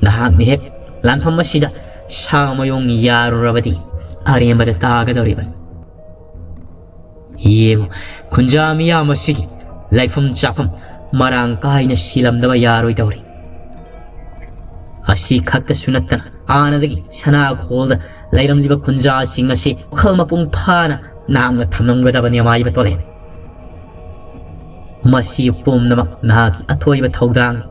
ꯅꯍꯥꯛꯅ ꯍꯦꯛ ꯂꯥꯟꯐꯝ ꯑꯁꯤꯗ ꯁꯥ ꯃꯌꯣꯡ ꯌꯥꯔꯨꯔꯕꯗꯤ ꯑꯔꯦꯝꯕꯗ ꯇꯥꯒꯗꯧꯔꯤꯕꯅꯤ꯫ ꯌꯦꯡꯉꯨ, ꯈꯨꯟꯖꯥ ꯃꯤꯌꯥꯝ ꯑꯁꯤꯒꯤ ꯂꯩꯐꯝ ꯆꯥꯐꯝ ꯃꯔꯥꯡ ꯀꯥꯏꯅ ꯁꯤꯜꯂꯝꯗꯕ ꯌꯥꯔꯣꯏꯗꯧꯔꯤ꯫ ꯑꯁꯤ ꯈꯛꯇꯁꯨ ꯅꯠꯇꯅ ꯍꯥꯟꯅꯗꯒꯤ ꯁꯅꯥꯈꯣꯜꯗ ꯂꯩꯔꯝꯂꯤꯕ ꯈꯨꯟꯖꯥꯁꯤꯡ ꯑꯁꯤ ꯋꯥꯈꯜ ꯃꯄꯨꯡ ꯐꯥꯅ ꯅꯍꯥꯛꯅ ꯊꯝꯂꯝꯒꯗꯕꯅꯤ ꯑꯃꯥꯏꯕ ꯇꯣꯂꯦꯟ꯫ ꯃꯁꯤ ꯄꯨꯝꯅꯃꯛ ꯅꯍꯥꯛꯀꯤ ꯑꯊꯣꯏꯕ ꯊꯧꯗꯥꯡꯅꯤ꯫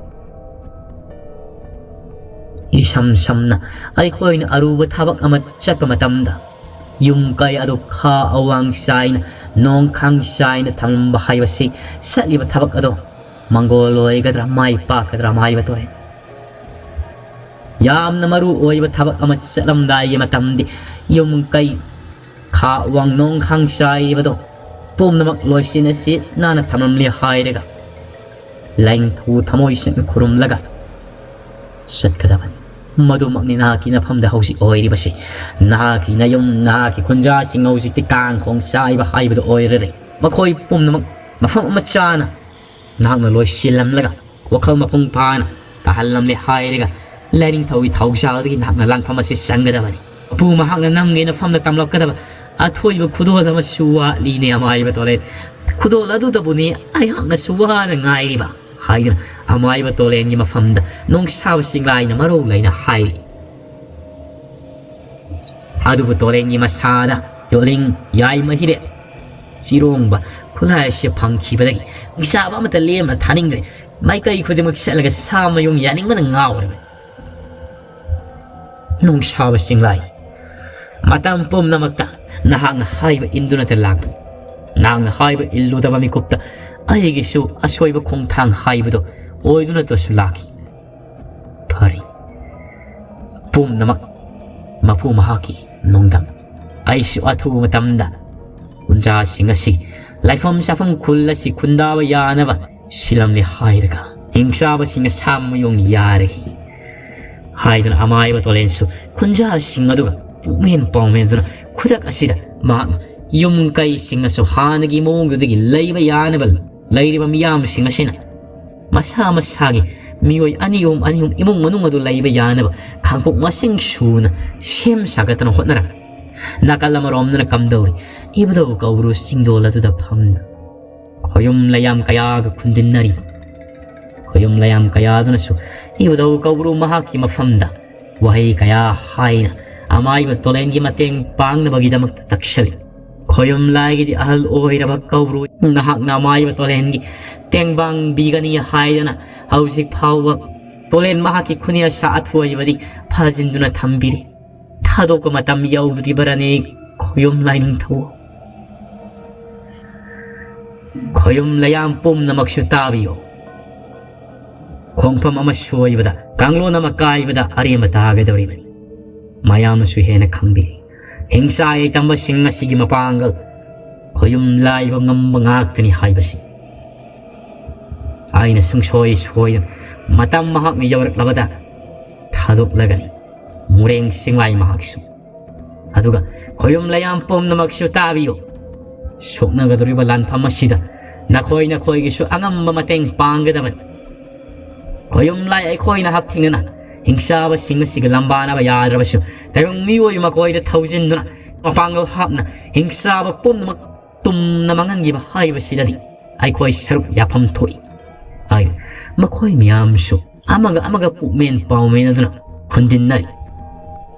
ꯏꯁꯝ ꯁꯝꯅ ꯑꯩꯈꯣꯏꯅ ꯑꯔꯨꯕ ꯊꯕꯛ ꯑꯃ ꯆꯠꯄ ꯃꯇꯝꯗ ꯌꯨꯝ ꯀꯩ ꯑꯗꯨ ꯈꯥ ꯑꯋꯥꯡ ꯆꯥꯏꯅ ꯅꯣꯡꯈꯥꯡ ꯆꯥꯏꯅ ꯊꯝꯂꯝꯕ ꯍꯥꯏꯕꯁꯤ ꯆꯠꯂꯤꯕ ꯊꯕꯛ ꯑꯗꯣ ꯃꯪꯒꯣꯜ ꯑꯣꯏꯒꯗ꯭ꯔꯥ ꯃꯥꯏ ꯄꯥꯛꯀꯗ꯭ꯔꯥ ꯑꯃꯥꯏꯕ ꯇꯣꯂꯦꯟ꯫ ꯌꯥꯝꯅ ꯃꯔꯨ ꯑꯣꯏꯕ ꯊꯕꯛ ꯑꯃ ꯆꯠꯂꯝꯗꯥꯏꯒꯤ ꯃꯇꯝꯗꯤ ꯌꯨꯝ ꯀꯩ ꯈꯥ ꯋꯥꯡ ꯅꯣꯡꯈꯥꯡ ꯆꯥꯏꯔꯤꯕꯗꯣ ꯄꯨꯝꯅꯃꯛ ꯂꯣꯏꯁꯤꯟꯅ ꯁꯤꯠ ꯅꯥꯟꯅ ꯊꯝꯂꯝꯂꯦ ꯍꯥꯏꯔꯒ ꯂꯥꯏꯅꯤꯡꯊꯧ ꯊꯃꯣꯏ ꯁꯦꯡꯅ ꯈꯨꯔꯨꯝꯂꯒ ꯆꯠꯀꯗꯕꯅꯤ꯫ ꯃꯗꯨꯃꯛꯅꯤ ꯅꯍꯥꯛꯀꯤ ꯅꯐꯝꯗ ꯍꯧꯖꯤꯛ ꯑꯣꯏꯔꯤꯕꯁꯤ꯫ ꯅꯍꯥꯛꯀꯤ ꯅꯌꯨꯝ, ꯅꯍꯥꯛꯀꯤ ꯈꯨꯟꯖꯥꯁꯤꯡ ꯍꯧꯖꯤꯛꯇꯤ ꯀꯥꯡ ꯈꯣꯡ ꯆꯥꯏꯕ ꯍꯥꯏꯕꯗꯨ ꯑꯣꯏꯔꯔꯦ꯫ ꯃꯈꯣꯏ ꯄꯨꯝꯅꯃꯛ ꯃꯐꯝ ꯑꯃ ꯆꯥꯅ ꯅꯍꯥꯛꯅ ꯂꯣꯏꯁꯤꯜꯂꯝꯂꯒ ꯋꯥꯈꯜ ꯃꯄꯨꯡ ꯐꯥꯅ ꯇꯥꯍꯜꯂꯝꯂꯦ ꯍꯥꯏꯔꯒ ꯂꯥꯏꯅꯤꯡꯊꯧꯒꯤ ꯊꯧꯖꯥꯜꯗꯒꯤ ꯅꯍꯥꯛꯅ ꯂꯥꯡꯐꯝ ꯑꯁꯤ ꯆꯪꯒꯗꯕꯅꯤ꯫ ꯃꯄꯨ ꯃꯍꯥꯛꯅ ꯅꯪꯒꯤ ꯅꯐꯝꯗ ꯇꯝꯂꯛꯀꯗꯕ ꯑꯊꯣꯏꯕ ꯈꯨꯗꯣꯜ ꯑꯃꯁꯨ ꯋꯥꯠꯂꯤꯅꯦ ꯑꯃꯥꯏꯕ ꯇꯣꯂꯦꯟ꯫ ꯈꯨꯗꯣꯜ ꯑꯗꯨꯗꯕꯨꯅꯤ ꯑꯩꯍꯥꯛꯅꯁꯨ ꯋꯥꯅ ꯉꯥꯏꯔꯤꯕ ꯍꯥꯏꯗꯨꯅ ꯑꯃꯥꯏꯕ ꯇꯣꯂꯦꯟꯒꯤ ꯃꯐꯝꯗ ꯅꯣꯡꯁꯥꯕ ꯆꯤꯡꯂꯥꯏꯅ ꯃꯔꯧ ꯂꯩꯅ ꯍꯥꯏꯔꯤ꯫ ꯑꯗꯨꯕꯨ ꯇꯣꯂꯦꯟꯒꯤ ꯃꯁꯥꯗ ꯌꯣꯠꯂꯤꯡ, ꯌꯥꯏ ꯃꯍꯤꯔꯦ, ꯆꯤꯔꯣꯡꯕ ꯈꯨꯠꯂꯥꯏ ꯑꯁꯤ ꯐꯪꯈꯤꯕꯗꯒꯤ ꯅꯤꯡꯆꯥꯕ ꯑꯃꯠꯇ ꯂꯦꯝꯅ ꯊꯥꯅꯤꯡꯗ꯭ꯔꯦ꯫ ꯃꯥꯏꯀꯩ ꯈꯨꯗꯤꯡꯃꯛ ꯆꯠꯂꯒ ꯁꯥ ꯃꯌꯨꯡ ꯌꯥꯅꯤꯡꯕꯅ ꯉꯥꯎꯔꯕꯅꯤ꯫ ꯅꯣꯡꯁꯥꯕ ꯆꯤꯡꯂꯥꯏ, ꯃꯇꯝ ꯄꯨꯝꯅꯃꯛꯇ ꯅꯍꯥꯛꯅ ꯍꯥꯏꯕ ꯏꯟꯗꯨꯅꯇ ꯂꯥꯛꯄꯅꯤ꯫ ꯅꯍꯥꯛꯅ ꯍꯥꯏꯕ ꯏꯜꯂꯨꯗꯕ ꯃꯤꯀꯨꯞꯇ ꯑꯩꯒꯤꯁꯨ ꯑꯁꯣꯏꯕ ꯈꯣꯡꯊꯥꯡ ꯍꯥꯏꯕꯗꯨ ꯑꯣꯏꯗꯨꯅꯇꯁꯨ ꯂꯥꯛꯈꯤ꯫ ꯐꯔꯦ, ꯄꯨꯝꯅꯃꯛ ꯃꯄꯨ ꯃꯍꯥꯛꯀꯤ ꯅꯣꯡꯗꯝ꯫ ꯑꯩꯁꯨ ꯑꯊꯨꯕ ꯃꯇꯝꯗ ꯈꯨꯟꯖꯥꯁꯤꯡ ꯑꯁꯤ ꯂꯩꯐꯝ ꯆꯥꯐꯝ ꯈꯨꯜ ꯑꯁꯤ ꯈꯨꯟꯗꯥꯕ ꯌꯥꯅꯕ ꯁꯤꯜꯂꯝꯂꯦ ꯍꯥꯏꯔꯒ ꯍꯤꯡꯆꯥꯕꯁꯤꯡꯅ ꯁꯥ ꯃꯌꯨꯡ ꯌꯥꯔꯒꯤ ꯍꯥꯏꯗꯨꯅ ꯑꯃꯥꯏꯕ ꯇꯣꯂꯦꯟꯁꯨ ꯈꯨꯟꯖꯥꯁꯤꯡ ꯑꯗꯨꯒ ꯄꯨꯛꯃꯦꯟ ꯄꯥꯎꯃꯦꯟꯗꯨꯅ ꯈꯨꯗꯛ ꯑꯁꯤꯗ ꯃꯍꯥꯛꯅ ꯌꯨꯝ ꯀꯩꯁꯤꯡꯅꯁꯨ ꯍꯥꯟꯅꯒꯤ ꯃꯑꯣꯡꯗꯨꯗꯒꯤ ꯂꯩꯕ ꯌꯥꯅꯕ ꯂꯩꯔꯤꯕ ꯃꯤꯌꯥꯝꯁꯤꯡ ꯑꯁꯤꯅ ꯃꯁꯥ ꯃꯁꯥꯒꯤ ꯃꯤꯑꯣꯏ ꯑꯅꯤ ꯑꯍꯨꯝ, ꯑꯅꯤ ꯑꯍꯨꯝ ꯏꯃꯨꯡ ꯃꯅꯨꯡ ꯑꯗꯨ ꯂꯩꯕ ꯌꯥꯅꯕ ꯈꯥꯡꯄꯣꯛ ꯃꯁꯤꯡ ꯁꯨꯅ ꯁꯦꯝ ꯁꯥꯒꯠꯇꯅ ꯍꯣꯠꯅꯔꯝꯃꯤ꯫ ꯅꯥꯀꯜ ꯑꯃꯔꯣꯝꯗꯅ ꯀꯝꯗꯧꯔꯤ? ꯏꯕꯨꯙꯧ ꯀꯧꯕ꯭ꯔꯨ ꯆꯤꯡꯗꯣꯜ ꯑꯗꯨꯗ ꯐꯝꯗꯨꯅ ꯈꯣꯌꯨꯝ ꯂꯩꯌꯥꯝ ꯀꯌꯥꯒ ꯈꯨꯟꯗꯤꯟꯅꯔꯤꯕ ꯈꯣꯌꯨꯝ ꯂꯩꯌꯥꯝ ꯀꯌꯥꯗꯨꯅꯁꯨ ꯏꯕꯨꯙꯧ ꯀꯧꯕ꯭ꯔꯨ ꯃꯍꯥꯛꯀꯤ ꯃꯐꯝꯗ ꯋꯥꯍꯩ ꯀꯌꯥ ꯍꯥꯏꯅ ꯑꯃꯥꯏꯕ ꯇꯣꯂꯦꯟꯒꯤ ꯃꯇꯦꯡ ꯄꯥꯡꯅꯕꯒꯤꯗꯃꯛꯇ ꯇꯛꯁꯜꯂꯤ꯫ ꯈꯣꯌꯨꯝ ꯂꯥꯏꯒꯤꯗꯤ ꯑꯍꯜ ꯑꯣꯏꯔꯕ ꯀꯧꯕ꯭ꯔꯨ ꯅꯍꯥꯛꯅ ꯑꯃꯥꯏꯕ ꯇꯣꯂꯦꯟꯒꯤ ꯇꯦꯡꯕꯥꯡꯕꯤꯒꯅꯤ ꯍꯥꯏꯗꯅ ꯍꯧꯖꯤꯛ ꯐꯥꯎꯕ ꯇꯣꯂꯦꯟ ꯃꯍꯥꯛꯀꯤ ꯈꯨꯅꯦꯁꯥ ꯑꯊꯣꯏꯕꯗꯤ ꯐꯥꯖꯤꯟꯗꯨꯅ ꯊꯝꯕꯤꯔꯤ꯫ ꯊꯥꯗꯣꯛꯄ ꯃꯇꯝ ꯌꯧꯗ꯭ꯔꯤꯕꯔꯅꯦ ꯈꯣꯌꯨꯝ ꯂꯥꯏꯅꯤꯡꯊꯧ? ꯈꯣꯌꯨꯝ ꯂꯩꯌꯥꯝ ꯄꯨꯝꯅꯃꯛꯁꯨ ꯇꯥꯕꯤꯌꯨ꯫ ꯈꯣꯡꯐꯝ ꯑꯃ ꯁꯣꯏꯕꯗ, ꯀꯥꯡꯂꯣꯟ ꯑꯃ ꯀꯥꯏꯕꯗ ꯑꯔꯦꯝꯕ ꯇꯥꯒꯗꯧꯔꯤꯕꯅꯤ꯫ ꯃꯌꯥꯝꯅꯁꯨ ꯍꯦꯟꯅ ꯈꯪꯕꯤꯔꯤ꯫ ꯍꯤꯡꯁꯥ ꯌꯥꯏꯇꯝꯕꯁꯤꯡ ꯑꯁꯤꯒꯤ ꯃꯄꯥꯡꯒꯜ ꯈꯣꯌꯨꯝ ꯂꯥꯏꯕ ꯉꯝꯕ ꯉꯥꯛꯇꯅꯤ ꯍꯥꯏꯕꯁꯤ꯫ ꯑꯩꯅ ꯁꯨꯡꯁꯣꯏ ꯁꯣꯏꯗꯅ ꯃꯇꯝ ꯃꯍꯥꯛꯅ ꯌꯧꯔꯛꯂꯕꯗ ꯊꯥꯗꯣꯛꯂꯒꯅꯤ ꯃꯨꯔꯦꯡ ꯁꯤꯡꯂꯥꯏ ꯃꯍꯥꯛꯁꯨ꯫ ꯑꯗꯨꯒ ꯈꯣꯌꯨꯝ ꯂꯩꯌꯥꯝ ꯄꯨꯝꯅꯃꯛꯁꯨ ꯇꯥꯕꯤꯌꯨ꯫ ꯁꯣꯛꯅꯒꯗꯧꯔꯤꯕ ꯂꯥꯟꯐꯝ ꯑꯁꯤꯗ ꯅꯈꯣꯏ ꯅꯈꯣꯏꯒꯤꯁꯨ ꯑꯉꯝꯕ ꯃꯇꯦꯡ ꯄꯥꯡꯒꯗꯕꯅꯤ꯫ ꯈꯣꯌꯨꯝ ꯂꯥꯏ ꯑꯩꯈꯣꯏꯅ ꯍꯛꯊꯦꯡꯅꯅ ꯍꯤꯡꯆꯥꯕꯁꯤꯡ ꯑꯁꯤꯒ ꯂꯝꯕꯥꯅꯕ ꯌꯥꯗ꯭ꯔꯕꯁꯨ, ꯇꯥꯏꯕꯪ ꯃꯤꯑꯣꯏ ꯃꯈꯣꯏꯗ ꯊꯧꯖꯤꯟꯗꯨꯅ ꯃꯄꯥꯡꯒꯜ ꯍꯥꯞꯅ ꯍꯤꯡꯆꯥꯕ ꯄꯨꯝꯅꯃꯛ ꯇꯨꯝꯅ ꯃꯥꯡꯍꯟꯈꯤꯕ ꯍꯥꯏꯕꯁꯤꯗꯗꯤ ꯑꯩꯈꯣꯏ ꯁꯔꯨꯛ ꯌꯥꯐꯝ ꯊꯣꯛꯏ ꯍꯥꯏ꯫ ꯃꯈꯣꯏ ꯃꯌꯥꯝꯁꯨ ꯑꯃꯒ ꯑꯃꯒ ꯄꯨꯛꯃꯦꯟ ꯄꯥꯎꯃꯦꯟ ꯑꯗꯨꯅ ꯍꯨꯟꯗꯤꯟꯅꯔꯤ꯫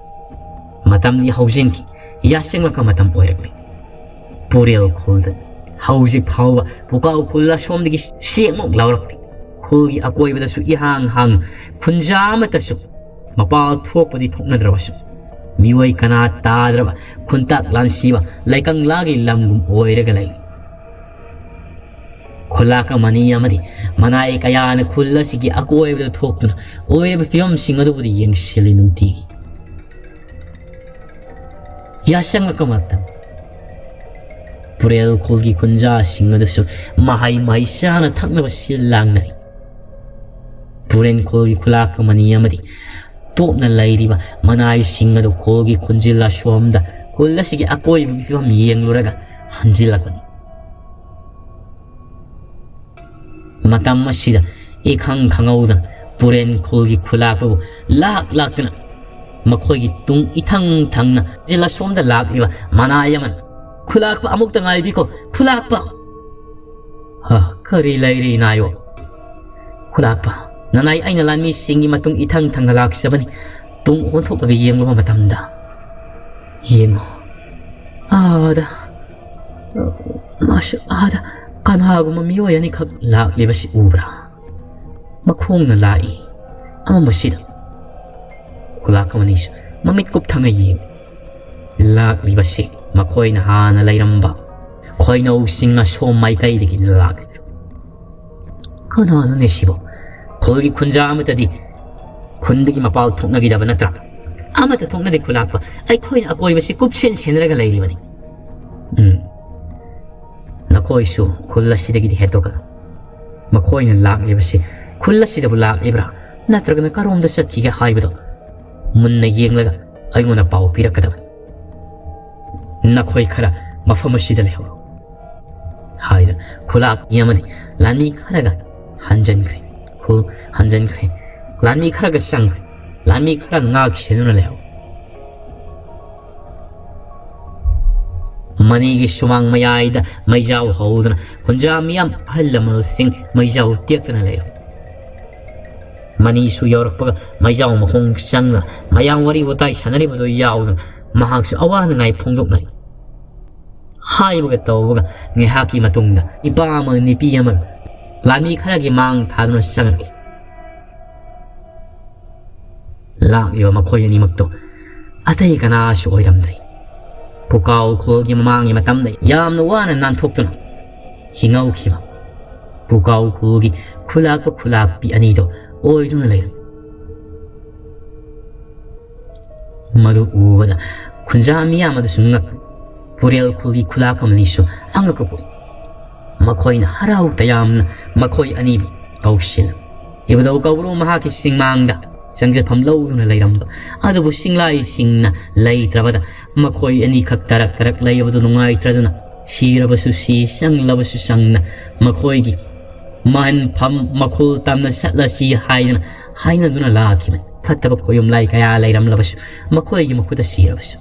ꯃꯇꯝꯗꯤ ꯍꯧꯖꯤꯟꯈꯤ꯫ ꯌꯥꯆꯪꯂꯛꯄ ꯃꯇꯝ ꯑꯣꯏꯔꯛꯂꯤ꯫ ꯄꯨꯔꯦꯜ ꯈꯨꯜꯗ ꯍꯧꯖꯤꯛ ꯐꯥꯎꯕ ꯄꯨꯀꯥꯎ ꯈꯨꯜ ꯑꯁꯣꯝꯗꯒꯤ ꯁꯦꯡꯃꯨꯛ ꯂꯥꯎꯔꯛꯇꯦ꯫ ꯈꯨꯜꯒꯤ ꯑꯀꯣꯏꯕꯗꯁꯨ ꯏꯍꯥꯡ ꯍꯥꯡ, ꯈꯨꯟꯖꯥ ꯑꯃꯠꯇꯁꯨ ꯃꯄꯥꯜ ꯊꯣꯛꯄꯗꯤ ꯊꯣꯛꯅꯗ꯭ꯔꯕꯁꯨ, ꯃꯤꯑꯣꯏ ꯀꯅꯥ ꯇꯥꯗ꯭ꯔꯕ ꯈꯨꯟꯇꯥꯛ ꯂꯥꯟꯁꯤꯕ ꯂꯩꯀꯪꯂꯥꯒꯤ ꯂꯝꯒꯨꯝ ꯑꯣꯏꯔꯒ ꯂꯩ꯫ ꯈꯨꯂꯥꯛ ꯑꯃꯅꯤ ꯑꯃꯗꯤ ꯃꯅꯥꯏ ꯀꯌꯥꯅ ꯈꯨꯜ ꯑꯁꯤꯒꯤ ꯑꯀꯣꯏꯕꯗ ꯊꯣꯛꯇꯨꯅ ꯑꯣꯏꯔꯤꯕ ꯐꯤꯕꯝꯁꯤꯡ ꯑꯗꯨꯕꯨꯗꯤ ꯌꯦꯡꯁꯤꯜꯂꯤ ꯅꯨꯡꯇꯤꯒꯤ꯫ ꯌꯥꯆꯪꯂꯛꯄ ꯃꯇꯝ꯫ ꯄꯨꯔꯦꯜ ꯈꯨꯜꯒꯤ ꯈꯨꯟꯖꯥꯁꯤꯡ ꯑꯗꯨꯁꯨ ꯃꯍꯩ ꯃꯍꯩ ꯆꯥꯅ ꯊꯛꯅꯕ ꯁꯤꯜ ꯂꯥꯡꯅꯔꯤ꯫ ꯄꯨꯔꯦꯜ ꯈꯨꯜꯒꯤ ꯈꯨꯂꯥꯛ ꯑꯃꯅꯤ ꯑꯃꯗꯤ ꯇꯣꯞꯅ ꯂꯩꯔꯤꯕ ꯃꯅꯥꯏꯁꯤꯡ ꯑꯗꯨ ꯈꯨꯜꯒꯤ ꯈꯨꯟꯖꯤꯜ ꯑꯁꯣꯝꯗ, ꯈꯨꯜ ꯑꯁꯤꯒꯤ ꯑꯀꯣꯏꯕꯒꯤ ꯐꯤꯕꯝ ꯌꯦꯡꯂꯨꯔꯒ ꯍꯟꯖꯤꯜꯂꯛꯄꯅꯤ꯫ ꯃꯇꯝ ꯑꯁꯤꯗ ꯏꯈꯪ ꯈꯪꯍꯧꯗꯅ ꯄꯨꯔꯦꯟ ꯈꯨꯜꯒꯤ ꯈꯨꯂꯥꯛꯄꯕꯨ ꯂꯥꯛ ꯂꯥꯛꯇꯨꯅ ꯃꯈꯣꯏꯒꯤ ꯇꯨꯡ ꯏꯊꯪ ꯊꯪꯅ ꯖꯤꯜ ꯑꯁꯣꯝꯗ ꯂꯥꯛꯂꯤꯕ ꯃꯅꯥꯏ ꯑꯃꯅ, "ꯈꯨꯂꯥꯛꯄ, ꯑꯃꯨꯛꯇ ꯉꯥꯏꯕꯤꯈꯣ, ꯈꯨꯂꯥꯛꯄ!" "ꯍ, ꯀꯔꯤ ꯂꯩꯔꯦ ꯏꯅꯥꯏꯑꯣ?" "ꯈꯨꯂꯥꯛꯄ, ꯅꯅꯥꯏ ꯑꯩꯅ ꯂꯥꯟꯃꯤꯁꯤꯡꯒꯤ ꯃꯇꯨꯡ ꯏꯊꯪ ꯊꯪꯅ ꯂꯥꯛꯆꯕꯅꯤ꯫ ꯇꯨꯡ ꯑꯣꯟꯊꯣꯛꯂꯒ ꯌꯦꯡꯂꯨꯕ ꯃꯇꯝꯗ, ꯌꯦꯡꯉꯨ, ꯑꯥꯗ, ꯃꯁꯨ ꯑꯥꯗ ꯀꯅꯥꯒꯨꯝꯕ ꯃꯤꯑꯣꯏ ꯑꯅꯤꯈꯛ ꯂꯥꯛꯂꯤꯕꯁꯤ ꯎꯕ꯭ꯔꯥ? ꯃꯈꯣꯡꯅ ꯂꯥꯛꯏ꯫ ꯑꯃꯝꯕꯁꯤꯗ ꯈꯨꯂꯥꯛꯄ ꯑꯅꯤꯁꯨ ꯃꯃꯤꯠ ꯀꯨꯞꯊꯅ ꯌꯦꯡꯏ꯫ ꯂꯥꯛꯂꯤꯕꯁꯤ ꯃꯈꯣꯏꯅ ꯍꯥꯟꯅ ꯂꯩꯔꯝꯕ ꯈꯣꯏꯅꯧꯁꯤꯡ ꯑꯁꯣꯝ ꯃꯥꯏꯀꯩꯗꯒꯤ ꯂꯥꯛꯂꯤ꯫ ꯀꯅꯥꯅꯣꯅꯦ ꯁꯤꯕꯣ? ꯈꯨꯜꯒꯤ ꯈꯨꯟꯖꯥ ꯑꯃꯠꯇꯗꯤ ꯈꯨꯟꯗꯒꯤ ꯃꯄꯥꯜ ꯊꯣꯛꯅꯈꯤꯗꯕ ꯅꯠꯇ꯭ꯔꯥ? ꯑꯃꯠꯇ ꯊꯣꯛꯅꯗꯦ ꯈꯨꯂꯥꯛꯄ꯫ ꯑꯩꯈꯣꯏꯅ ꯑꯀꯣꯏꯕꯁꯤ ꯀꯨꯞꯁꯦꯟ ꯁꯦꯟꯅꯔꯒ ꯂꯩꯔꯤꯕꯅꯤ꯫ ꯎꯝ꯫ ꯅꯈꯣꯏꯁꯨ ꯈꯨꯜ ꯑꯁꯤꯗꯒꯤꯗꯤ ꯍꯦꯟꯗꯣꯛꯀꯅꯨ꯫ ꯃꯈꯣꯏꯅ ꯂꯥꯛꯂꯤꯕꯁꯤ ꯈꯨꯜ ꯑꯁꯤꯗꯕꯨ ꯂꯥꯛꯂꯤꯕ꯭ꯔꯥ? ꯅꯠꯇ꯭ꯔꯒꯅ ꯀꯔꯣꯝꯗ ꯆꯠꯈꯤꯒꯦ ꯍꯥꯏꯕꯗꯣ ꯃꯨꯟꯅ ꯌꯦꯡꯂꯒ ꯑꯩꯉꯣꯟꯗ ꯄꯥꯎ ꯄꯤꯔꯛꯀꯗꯕꯅꯤ꯫ ꯅꯈꯣꯏ ꯈꯔ ꯃꯐꯝ ꯑꯁꯤꯗ ꯂꯩꯍꯧꯔꯣ ꯍꯥꯏꯗꯨꯅ ꯈꯨꯂꯥꯛꯄꯤ ꯑꯃꯗꯤ ꯂꯥꯟꯃꯤ ꯈꯔꯒ ꯍꯟꯖꯟꯈ꯭ꯔꯦ꯫ ꯈꯨ-, ꯍꯟꯖꯟꯈ꯭ꯔꯦ꯫ ꯂꯥꯟꯃꯤ ꯈꯔꯒ ꯆꯪꯈ꯭ꯔꯦ꯫ ꯂꯥꯟꯃꯤ ꯈꯔ ꯉꯥꯛ ꯁꯦꯟꯗꯨꯅ ꯂꯩꯍꯧꯔꯦ꯫ ꯃꯅꯤꯒꯤ ꯁꯨꯃꯥꯡ ꯃꯌꯥꯏꯗ ꯃꯩꯖꯥꯎ ꯍꯧꯗꯨꯅ ꯈꯨꯟꯖꯥ ꯃꯤꯌꯥꯝ ꯑꯍꯜ ꯂꯃꯟꯁꯤꯡ ꯃꯩꯖꯥꯎ ꯇꯦꯛꯇꯅ ꯂꯩꯔꯝꯃꯤ꯫ ꯃꯅꯤꯁꯨ ꯌꯧꯔꯛꯄꯒ ꯃꯩꯖꯥꯎ ꯃꯈꯣꯡ ꯆꯪꯗꯨꯅ ꯃꯌꯥꯝ ꯋꯥꯔꯤ ꯋꯥꯇꯥꯏ ꯁꯥꯟꯅꯔꯤꯕꯗꯨ ꯌꯥꯎꯗꯨꯅ ꯃꯍꯥꯛꯁꯨ ꯑꯋꯥ ꯅꯨꯡꯉꯥꯏ ꯐꯣꯡꯗꯣꯛꯅꯔꯤ꯫ ꯍꯥꯏꯕꯒ ꯇꯧꯕꯒ ꯉꯥꯏꯍꯥꯛꯀꯤ ꯃꯇꯨꯡꯗ ꯅꯨꯄꯥ ꯑꯃꯒ ꯅꯨꯄꯤ ꯑꯃꯒ ꯂꯥꯟꯃꯤ ꯈꯔꯒꯤ ꯃꯥꯡ ꯊꯥꯗꯨꯅ ꯆꯪꯂꯛꯏ꯫ ꯂꯥꯛꯂꯤꯕ ꯃꯈꯣꯏ ꯑꯅꯤꯃꯛꯇꯣ ꯑꯇꯩ ꯀꯅꯥꯁꯨ ꯑꯣꯏꯔꯝꯗ꯭ꯔꯦ꯫ ꯄꯨꯀꯥꯎ ꯈꯨꯜꯒꯤ ꯃꯃꯥꯡꯒꯤ ꯃꯇꯝꯗ ꯌꯥꯝꯅ ꯋꯥꯅ ꯅꯥꯟꯊꯣꯛꯇꯨꯅ ꯍꯤꯡꯍꯧꯈꯤꯕ ꯄꯨꯀꯥꯎ ꯈꯨꯜꯒꯤ ꯈꯨꯂꯥꯛꯄ ꯈꯨꯂꯥꯛꯄꯤ ꯑꯅꯤꯗꯣ ꯑꯣꯏꯗꯨꯅ ꯂꯩꯔꯝꯃꯤ꯫ ꯃꯗꯨ ꯎꯕꯗ ꯈꯨꯟꯖꯥ ꯃꯤꯌꯥꯝ ꯑꯗꯨꯁꯨ ꯉꯛ, ꯄꯨꯔꯦꯜ ꯈꯨꯜꯒꯤ ꯈꯨꯂꯥꯛꯄ ꯑꯅꯤꯁꯨ ꯑꯉꯛꯄ ꯄꯣꯛꯏ꯫ ꯃꯈꯣꯏꯅ ꯍꯔꯥꯎ ꯇꯌꯥꯝꯅ ꯃꯈꯣꯏ ꯑꯅꯤꯕꯨ ꯀꯧꯁꯤꯜꯂꯝꯃꯤ꯫ ꯏꯕꯨꯙꯧ ꯀꯧꯕ꯭ꯔꯨ ꯃꯍꯥꯛꯀꯤ ꯆꯤꯡꯃꯥꯡꯗ ꯆꯪꯖꯐꯝ ꯂꯧꯗꯨꯅ ꯂꯩꯔꯝꯕ ꯑꯗꯨꯕꯨ ꯆꯤꯡꯂꯥꯏꯁꯤꯡꯅ ꯂꯩꯇ꯭ꯔꯕꯗ ꯃꯈꯣꯏ ꯑꯅꯤꯈꯛ ꯇꯔꯛ ꯇꯔꯛ ꯂꯩꯕꯗꯨ ꯅꯨꯡꯉꯥꯏꯇ꯭ꯔꯗꯨꯅ ꯁꯤꯔꯕꯁꯨ ꯁꯤ, ꯆꯪꯂꯕꯁꯨ ꯆꯪꯅ ꯃꯈꯣꯏꯒꯤ ꯃꯍꯟꯐꯝ ꯃꯈꯨꯜ ꯇꯝꯅ ꯆꯠꯂꯁꯤ ꯍꯥꯏꯗꯅ ꯍꯥꯏꯅꯗꯨꯅ ꯂꯥꯛꯈꯤꯕꯅꯤ꯫ ꯐꯠꯇꯕ ꯈꯣꯌꯨꯝ ꯂꯥꯏ ꯀꯌꯥ ꯂꯩꯔꯝꯂꯕꯁꯨ, ꯃꯈꯣꯏꯒꯤ ꯃꯈꯨꯠꯇ ꯁꯤꯔꯕꯁꯨ꯫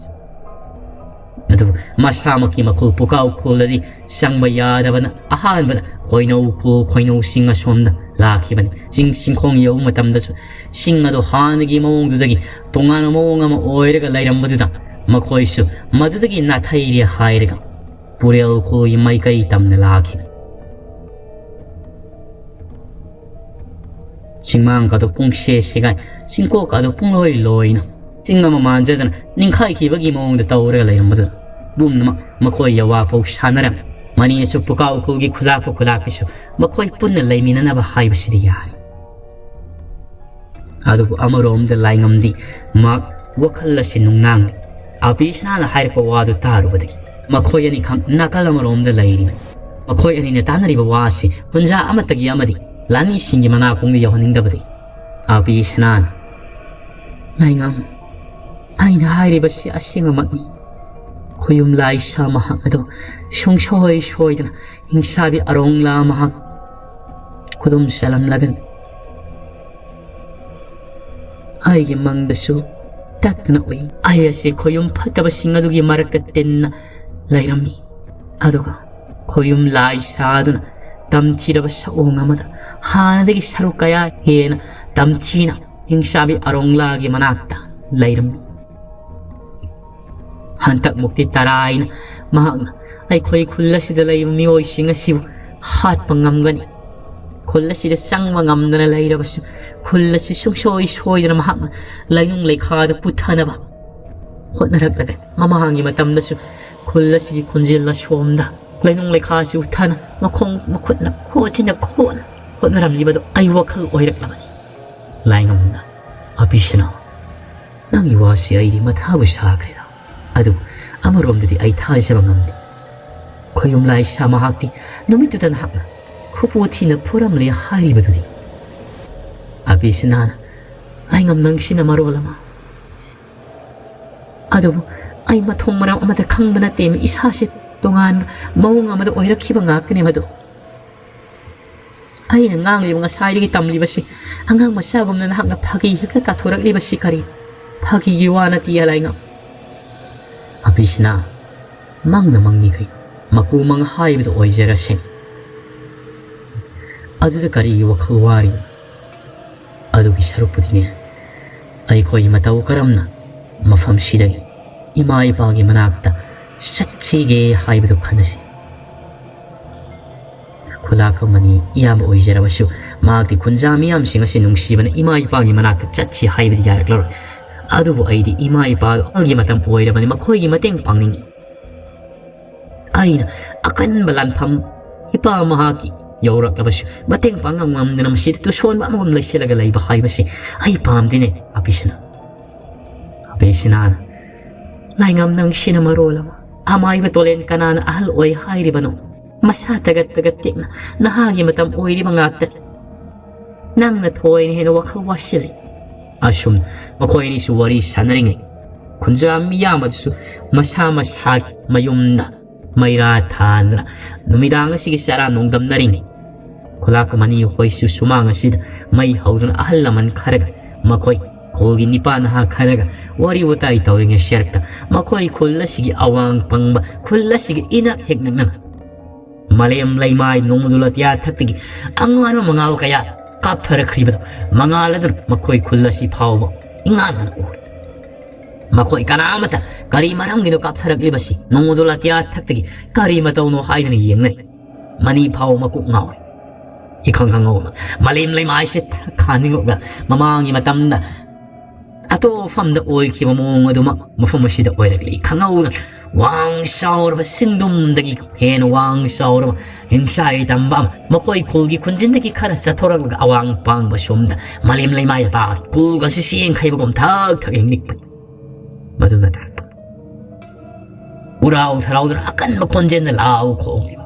ꯑꯗꯨꯕꯨ ꯃꯁꯥꯃꯛꯀꯤ ꯃꯈꯨꯜ ꯄꯨꯀꯥꯎ ꯈꯨꯜꯗꯗꯤ ꯆꯪꯕ ꯌꯥꯗꯕꯅ ꯑꯍꯥꯟꯕꯗ ꯈꯣꯏꯅꯧ ꯈꯨꯜ, ꯈꯣꯏꯅꯧ ꯆꯤꯡ ꯑꯁꯣꯝꯗ ꯂꯥꯛꯈꯤꯕꯅꯤ꯫ ꯆꯤꯡ ꯆꯤꯡꯈꯣꯡ ꯌꯧꯕ ꯃꯇꯝꯗꯁꯨ ꯆꯤꯡ ꯑꯗꯨ ꯍꯥꯟꯅꯒꯤ ꯃꯑꯣꯡꯗꯨꯗꯒꯤ ꯇꯣꯉꯥꯟꯕ ꯃꯑꯣꯡ ꯑꯃ ꯑꯣꯏꯔꯒ ꯂꯩꯔꯝꯕꯗꯨꯗ ꯃꯈꯣꯏꯁꯨ ꯃꯗꯨꯗꯒꯤ ꯅꯥꯊꯩꯔꯦ ꯍꯥꯏꯔꯒ ꯄꯨꯔꯦꯜ ꯈꯨꯜꯒꯤ ꯃꯥꯏꯀꯩ ꯇꯝꯅ ꯂꯥꯛꯈꯤꯕꯅꯤ꯫ ꯆꯤꯡꯃꯥꯡꯒꯗꯨ ꯄꯨꯡꯁꯦ ꯁꯦꯒꯥꯏ, ꯆꯤꯡꯀꯣꯛꯀꯗꯨ ꯄꯨꯡꯂꯣꯏ ꯂꯣꯏꯅ ꯆꯤꯡ ꯑꯃ ꯃꯥꯟꯖꯗꯅ ꯅꯤꯡꯈꯥꯏꯈꯤꯕꯒꯤ ꯃꯑꯣꯡꯗ ꯇꯧꯔꯒ ꯂꯩꯔꯝꯕꯗꯨꯗ ꯄꯨꯝꯅꯃꯛ ꯃꯈꯣꯏ ꯌꯋꯥꯐꯧ ꯁꯥꯟꯅꯔꯝꯃꯤ꯫ ꯃꯅꯤꯅꯁꯨ ꯄꯨꯀꯥꯎ ꯈꯨꯜꯒꯤ ꯈꯨꯂꯥꯛꯄ ꯈꯨꯂꯥꯛꯄꯤꯁꯨ ꯃꯈꯣꯏ ꯄꯨꯟꯅ ꯂꯩꯃꯤꯟꯅꯅꯕ ꯍꯥꯏꯕꯁꯤꯗꯤ ꯌꯥꯔꯦ꯫ ꯑꯗꯨꯕꯨ ꯑꯃꯔꯣꯝꯗ ꯂꯥꯏꯉꯝꯗꯤ ꯃꯍꯥꯛ ꯋꯥꯈꯜ ꯑꯁꯤ ꯅꯨꯡꯅꯥꯡꯅꯤ꯫ ꯑꯄꯤꯁꯅꯥꯅ ꯍꯥꯏꯔꯛꯄ ꯋꯥꯗꯨ ꯇꯥꯔꯨꯕꯗꯒꯤ ꯃꯈꯣꯏ ꯑꯅꯤꯈꯛ ꯅꯥꯀꯜ ꯑꯃꯔꯣꯝꯗ ꯂꯩꯔꯤꯕꯅꯤ꯫ ꯃꯈꯣꯏ ꯑꯅꯤꯅ ꯇꯥꯟꯅꯔꯤꯕ ꯋꯥ ꯑꯁꯤ ꯈꯨꯟꯖꯥ ꯑꯃꯠꯇꯒꯤ ꯑꯃꯗꯤ ꯂꯥꯟꯃꯤꯁꯤꯡꯒꯤ ꯃꯅꯥꯀꯣꯡꯗ ꯌꯧꯍꯟꯅꯤꯡꯗꯕꯗꯒꯤ ꯑꯕꯤꯁꯅꯥꯅ, "ꯂꯥꯏꯉꯝ, ꯑꯩꯅ ꯍꯥꯏꯔꯤꯕꯁꯤ ꯑꯁꯦꯡꯕꯃꯛꯅꯤ꯫ ꯈꯣꯌꯨꯝ ꯂꯥꯏꯁꯥ ꯃꯍꯥꯛ ꯑꯗꯣ ꯁꯨꯡꯁꯣꯏ ꯁꯣꯏꯗꯅ ꯍꯤꯡꯁꯥꯕꯤ ꯑꯔꯣꯡꯂꯥ ꯃꯍꯥꯛ ꯈꯨꯗꯨꯝ ꯆꯜꯂꯝꯂꯒꯅꯤ꯫ ꯑꯩꯒꯤ ꯃꯪꯗꯁꯨ ꯇꯠꯇꯅ ꯎꯏ꯫ ꯑꯩ ꯑꯁꯤ ꯈꯣꯌꯨꯝ ꯐꯠꯇꯕꯁꯤꯡ ꯑꯗꯨꯒꯤ ꯃꯔꯛꯇ ꯇꯤꯟꯅ ꯂꯩꯔꯝꯃꯤ꯫ ꯑꯗꯨꯒ ꯈꯣꯌꯨꯝ ꯂꯥꯏ ꯁꯥꯗꯨꯅ ꯇꯝꯊꯤꯔꯕ ꯁꯑꯣꯡ ꯑꯃꯗ ꯍꯥꯟꯅꯗꯒꯤ ꯁꯔꯨꯛ ꯀꯌꯥ ꯍꯦꯟꯅ ꯇꯝꯊꯤꯅ ꯍꯤꯡꯁꯥꯕꯤ ꯑꯔꯣꯡꯂꯥꯒꯤ ꯃꯅꯥꯛꯇ ꯂꯩꯔꯝꯃꯤ꯫ ꯍꯟꯗꯛꯃꯨꯛꯇꯤ ꯇꯔꯥꯏꯅ ꯃꯍꯥꯛꯅ ꯑꯩꯈꯣꯏ ꯈꯨꯜ ꯑꯁꯤꯗ ꯂꯩꯕ ꯃꯤꯑꯣꯏꯁꯤꯡ ꯑꯁꯤꯕꯨ ꯍꯥꯠꯄ ꯉꯝꯒꯅꯤ꯫ ꯈꯨꯜ ꯑꯁꯤꯗ ꯆꯪꯕ ꯉꯝꯗꯅ ꯂꯩꯔꯕꯁꯨ ꯈꯨꯜ ꯑꯁꯤ ꯁꯨꯡꯁꯣꯏ ꯁꯣꯏꯗꯅ ꯃꯍꯥꯛꯅ ꯂꯩꯅꯨꯡ ꯂꯩꯈꯥꯗ ꯄꯨꯊꯅꯕ ꯍꯣꯠꯅꯔꯛꯂꯒꯅꯤ꯫ ꯃꯃꯥꯡꯒꯤ ꯃꯇꯝꯗꯁꯨ ꯈꯨꯜ ꯑꯁꯤꯒꯤ ꯈꯨꯟꯖꯤꯜ ꯑꯁꯣꯝꯗ ꯂꯩꯅꯨꯡ ꯂꯩꯈꯥꯁꯤ ꯎꯠꯊꯅ ꯃꯈꯣꯡ ꯃꯈꯨꯠꯅ ꯈꯣꯠꯆꯤꯟꯅ ꯈꯣꯠꯅ ꯍꯣꯠꯅꯔꯝꯂꯤꯕꯗꯨ ꯑꯩ ꯋꯥꯈꯜ ꯑꯣꯏꯔꯛꯂꯕꯅꯤ꯫ ꯂꯥꯏꯉꯝꯅ, ꯑꯕꯤꯁꯅꯥ, ꯅꯪꯒꯤ ꯋꯥꯁꯤ ꯑꯩꯗꯤ ꯃꯊꯥꯕꯨ ꯁꯥꯈ꯭ꯔꯦꯗ꯫ ꯑꯗꯨꯕꯨ ꯑꯃꯔꯣꯝꯗꯗꯤ ꯑꯩ ꯊꯥꯖꯕ ꯉꯝꯗꯦ꯫ ꯈꯣꯌꯨꯝ ꯂꯥꯏꯁꯥ ꯃꯍꯥꯛꯇꯤ ꯅꯨꯃꯤꯠꯇꯨꯗ ꯅꯍꯥꯛꯅ ꯈꯨꯄꯨ ꯊꯤꯅ ꯐꯨꯔꯝꯂꯦ ꯍꯥꯏꯔꯤꯕꯗꯨꯗꯤ꯫ ꯑꯕꯤꯁꯅꯥꯅ, ꯂꯥꯏꯉꯝ ꯅꯪꯁꯤꯅ ꯃꯔꯣꯜ ꯑꯃ꯫ ꯑꯗꯨꯕꯨ ꯑꯩ ꯃꯊꯣꯡ ꯃꯔꯝ ꯑꯃꯠꯇ ꯈꯪꯕ ꯅꯠꯇꯦ꯫ ꯏꯁꯥꯁꯤ ꯇꯣꯉꯥꯟꯕ ꯃꯑꯣꯡ ꯑꯃꯗ ꯑꯣꯏꯔꯛꯈꯤꯕ ꯉꯥꯛꯇꯅꯦ ꯃꯗꯨ꯫ ꯑꯩꯅ ꯉꯥꯡꯂꯤꯕ ꯉꯁꯥꯏꯗꯒꯤ ꯇꯝꯂꯤꯕꯁꯤ ꯑꯉꯥꯡ ꯃꯆꯥꯒꯨꯝꯅ ꯅꯍꯥꯛꯅ ꯐꯥꯒꯤ ꯍꯦꯛꯇ ꯇꯥꯊꯣꯔꯛꯂꯤꯕꯁꯤ ꯀꯔꯤ? ꯐꯥꯒꯤꯒꯤ ꯋꯥ ꯅꯠꯇꯦ, ꯂꯥꯏꯉꯝ꯫ ꯑꯕꯤꯁꯅꯥ, ꯃꯪꯅ ꯃꯪꯅꯤ ꯀꯩꯅꯣ, ꯃꯀꯨ ꯃꯪ ꯍꯥꯏꯕꯗꯨ ꯑꯣꯏꯖꯔꯁꯅꯨ꯫ ꯑꯗꯨꯗ ꯀꯔꯤꯒꯤ ꯋꯥꯈꯜ ꯋꯥꯔꯤ? ꯑꯗꯨꯒꯤ ꯁꯔꯨꯛꯄꯨꯗꯤꯅꯦ, ꯑꯩꯈꯣꯏ ꯃꯇꯧ ꯀꯔꯝꯅ ꯃꯐꯝꯁꯤꯗꯒꯤ ꯏꯃꯥ ꯏꯄꯥꯒꯤ ꯃꯅꯥꯛꯇ ꯆꯠꯁꯤꯒꯦ ꯍꯥꯏꯕꯗꯨ ꯈꯟꯅꯁꯤ꯫ ꯈꯨꯂꯥꯛꯄꯝ ꯑꯅꯤ ꯏꯌꯥꯝꯕ ꯑꯣꯏꯖꯔꯕꯁꯨ, ꯃꯍꯥꯛꯇꯤ ꯈꯨꯟꯖꯥ ꯃꯤꯌꯥꯝꯁꯤꯡ ꯑꯁꯤ ꯅꯨꯡꯁꯤꯕꯅ ꯏꯃꯥ ꯏꯄꯥꯒꯤ ꯃꯅꯥꯛꯇ ꯆꯠꯁꯤ ꯍꯥꯏꯕꯗꯤ ꯌꯥꯔꯛꯂꯔꯣꯏ꯫ ꯑꯗꯨꯕꯨ ꯑꯩꯗꯤ ꯏꯃꯥ ꯏꯄꯥꯒꯤ ꯃꯇꯝ ꯑꯣꯏꯔꯕꯅꯤ, ꯃꯈꯣꯏꯒꯤ ꯃꯇꯦꯡ ꯄꯥꯡꯅꯤꯡꯏ꯫ ꯑꯩꯅ ꯑꯀꯟꯕ ꯂꯥꯟꯐꯝ ꯏꯄꯥ ꯃꯍꯥꯛꯀꯤ ꯌꯧꯔꯛꯂꯕꯁꯨ ꯃꯇꯦꯡ ꯄꯥꯡꯕ ꯉꯝꯗꯅ ꯃꯁꯤꯗ ꯇꯨꯁꯣꯟꯕ ꯑꯃꯒꯨꯝ ꯂꯩꯁꯤꯜꯂꯒ ꯂꯩꯕ ꯍꯥꯏꯕꯁꯤ ꯑꯩ ꯄꯥꯝꯗꯦꯅꯦ, ꯑꯕꯤꯁꯅꯥ꯫ ꯑꯕꯤꯁꯅꯥꯅ, ꯂꯥꯏꯉꯝ ꯅꯪꯁꯤꯅ ꯃꯔꯣꯜ ꯑꯃ, ꯑꯃꯥꯏꯕ ꯇꯣꯂꯦꯟ ꯀꯅꯥꯅ ꯑꯍꯜ ꯑꯣꯏ ꯍꯥꯏꯔꯤꯕꯅꯣ? ꯃꯁꯥ ꯇꯒꯠ ꯇꯒꯠ ꯇꯦꯛꯅ ꯅꯍꯥꯒꯤ ꯃꯇꯝ ꯑꯣꯏꯔꯤꯕ ꯉꯥꯛꯇꯅꯤ꯫ ꯅꯪꯅ ꯊꯣꯏꯅ ꯍꯦꯟꯅ ꯋꯥꯈꯜ ꯋꯥꯁꯤꯜꯂꯤ꯫ ꯑꯁꯨꯝ ꯃꯈꯣꯏ ꯑꯅꯤꯁꯨ ꯋꯥꯔꯤ ꯁꯥꯟꯅꯔꯤꯉꯩ, ꯈꯨꯟꯖꯥ ꯃꯤꯌꯥꯝ ꯑꯗꯨꯁꯨ ꯃꯁꯥ ꯃꯁꯥꯒꯤ ꯃꯌꯨꯝꯗ ꯃꯩꯔꯥ ꯊꯥꯟꯗꯨꯅ ꯅꯨꯃꯤꯗꯥꯡ ꯑꯁꯤꯒꯤ ꯆꯔꯥ ꯅꯣꯡꯗꯝꯅꯔꯤꯉꯩ, ꯈꯨꯂꯥꯛ ꯃꯅꯤ ꯍꯣꯏꯁꯨ ꯁꯨꯃꯥꯡ ꯑꯁꯤꯗ ꯃꯩ ꯍꯧꯗꯨꯅ ꯑꯍꯜ ꯂꯃꯟ ꯈꯔꯒ, ꯃꯈꯣꯏ ꯈꯨꯜꯒꯤ ꯅꯤꯄꯥ ꯅꯍꯥ ꯈꯔꯒ ꯋꯥꯔꯤ ꯋꯥꯇꯥꯏ ꯇꯧꯔꯤꯉꯩ ꯁꯦꯔꯛꯇ ꯃꯈꯣꯏ ꯈꯨꯜ ꯑꯁꯤꯒꯤ ꯑꯋꯥꯡ ꯄꯪꯕ, ꯈꯨꯜ ꯑꯁꯤꯒꯤ ꯏꯅꯛ ꯍꯦꯛ ꯅꯛꯅꯅ ꯃꯥꯂꯦꯝ ꯂꯩꯃꯥꯏ ꯅꯣꯡꯃꯗꯣꯂꯥꯇꯤꯌꯥ ꯊꯛꯇꯒꯤ ꯑꯉꯥꯟꯕ ꯃꯉꯥꯜ ꯀꯌꯥ ꯀꯥꯞꯊꯔꯛꯈ꯭ꯔꯤꯕꯗꯣ ꯃꯉꯥꯜ ꯑꯗꯨꯅ ꯃꯈꯣꯏ ꯈꯨꯜ ꯑꯁꯤ ꯐꯥꯎꯕ ꯏꯉꯥꯟ ꯉꯥꯟꯅ ꯎꯔꯦ꯫ ꯃꯈꯣꯏ ꯀꯅꯥ ꯑꯃꯠꯇ ꯀꯔꯤ ꯃꯔꯝꯒꯤꯅꯣ ꯀꯥꯞꯊꯔꯛꯂꯤꯕꯁꯤ, ꯅꯣꯡꯃꯗꯣꯂꯥꯇꯤꯌꯥ ꯊꯛꯇꯒꯤ ꯀꯔꯤ ꯃꯇꯧꯅꯣ ꯍꯥꯏꯗꯨꯅ ꯌꯦꯡꯅꯔꯤ꯫ ꯃꯅꯤ ꯐꯥꯎꯕ ꯃꯀꯣꯛ ꯉꯥꯎꯔꯦ꯫ ꯏꯈꯪ ꯈꯪꯍꯧꯗ ꯃꯥꯂꯦꯝ ꯂꯩꯃꯥꯏꯁꯤ ꯊꯛ ꯊꯥꯅꯤꯡꯂꯛꯂ ꯃꯃꯥꯡꯒꯤ ꯃꯇꯝꯗ ꯑꯇꯣꯞꯄ ꯃꯐꯝꯗ ꯑꯣꯏꯈꯤꯕ ꯃꯑꯣꯡ ꯑꯗꯨꯃꯛ ꯃꯐꯝ ꯑꯁꯤꯗ ꯑꯣꯏꯔꯛꯂꯤ꯫ ꯈꯪꯍꯧꯗꯅ ꯋꯥꯡ ꯆꯥꯎꯔꯕ ꯆꯤꯡꯗꯨꯝꯗꯒꯤ ꯍꯦꯟꯅ ꯋꯥꯡ ꯆꯥꯎꯔꯕ ꯍꯤꯡꯆꯥꯏ ꯇꯝꯕ ꯑꯃ ꯃꯈꯣꯏ ꯈꯨꯜꯒꯤ ꯈꯨꯟꯖꯤꯟꯗꯒꯤ ꯈꯔ ꯆꯠꯊꯣꯔꯛꯂꯒ ꯑꯋꯥꯡ ꯄꯥꯡꯕ ꯁꯣꯝꯗ ꯃꯥꯂꯦꯝ ꯂꯩꯃꯥꯏꯗ ꯇꯥꯈꯤ꯫ ꯈꯨꯜ ꯑꯁꯤ ꯆꯦꯡꯈꯩꯕꯒꯨꯝ ꯊꯛ ꯊꯛ ꯍꯦꯛ ꯅꯤꯛꯄꯅꯤ꯫ ꯃꯗꯨꯅ ꯇꯥꯛꯄ ꯎꯔꯥꯎ ꯊꯔꯥꯎꯗꯨꯅ ꯑꯀꯟꯕ ꯈꯣꯟꯖꯦꯜꯗ ꯂꯥꯎ ꯈꯣꯡꯂꯤꯕ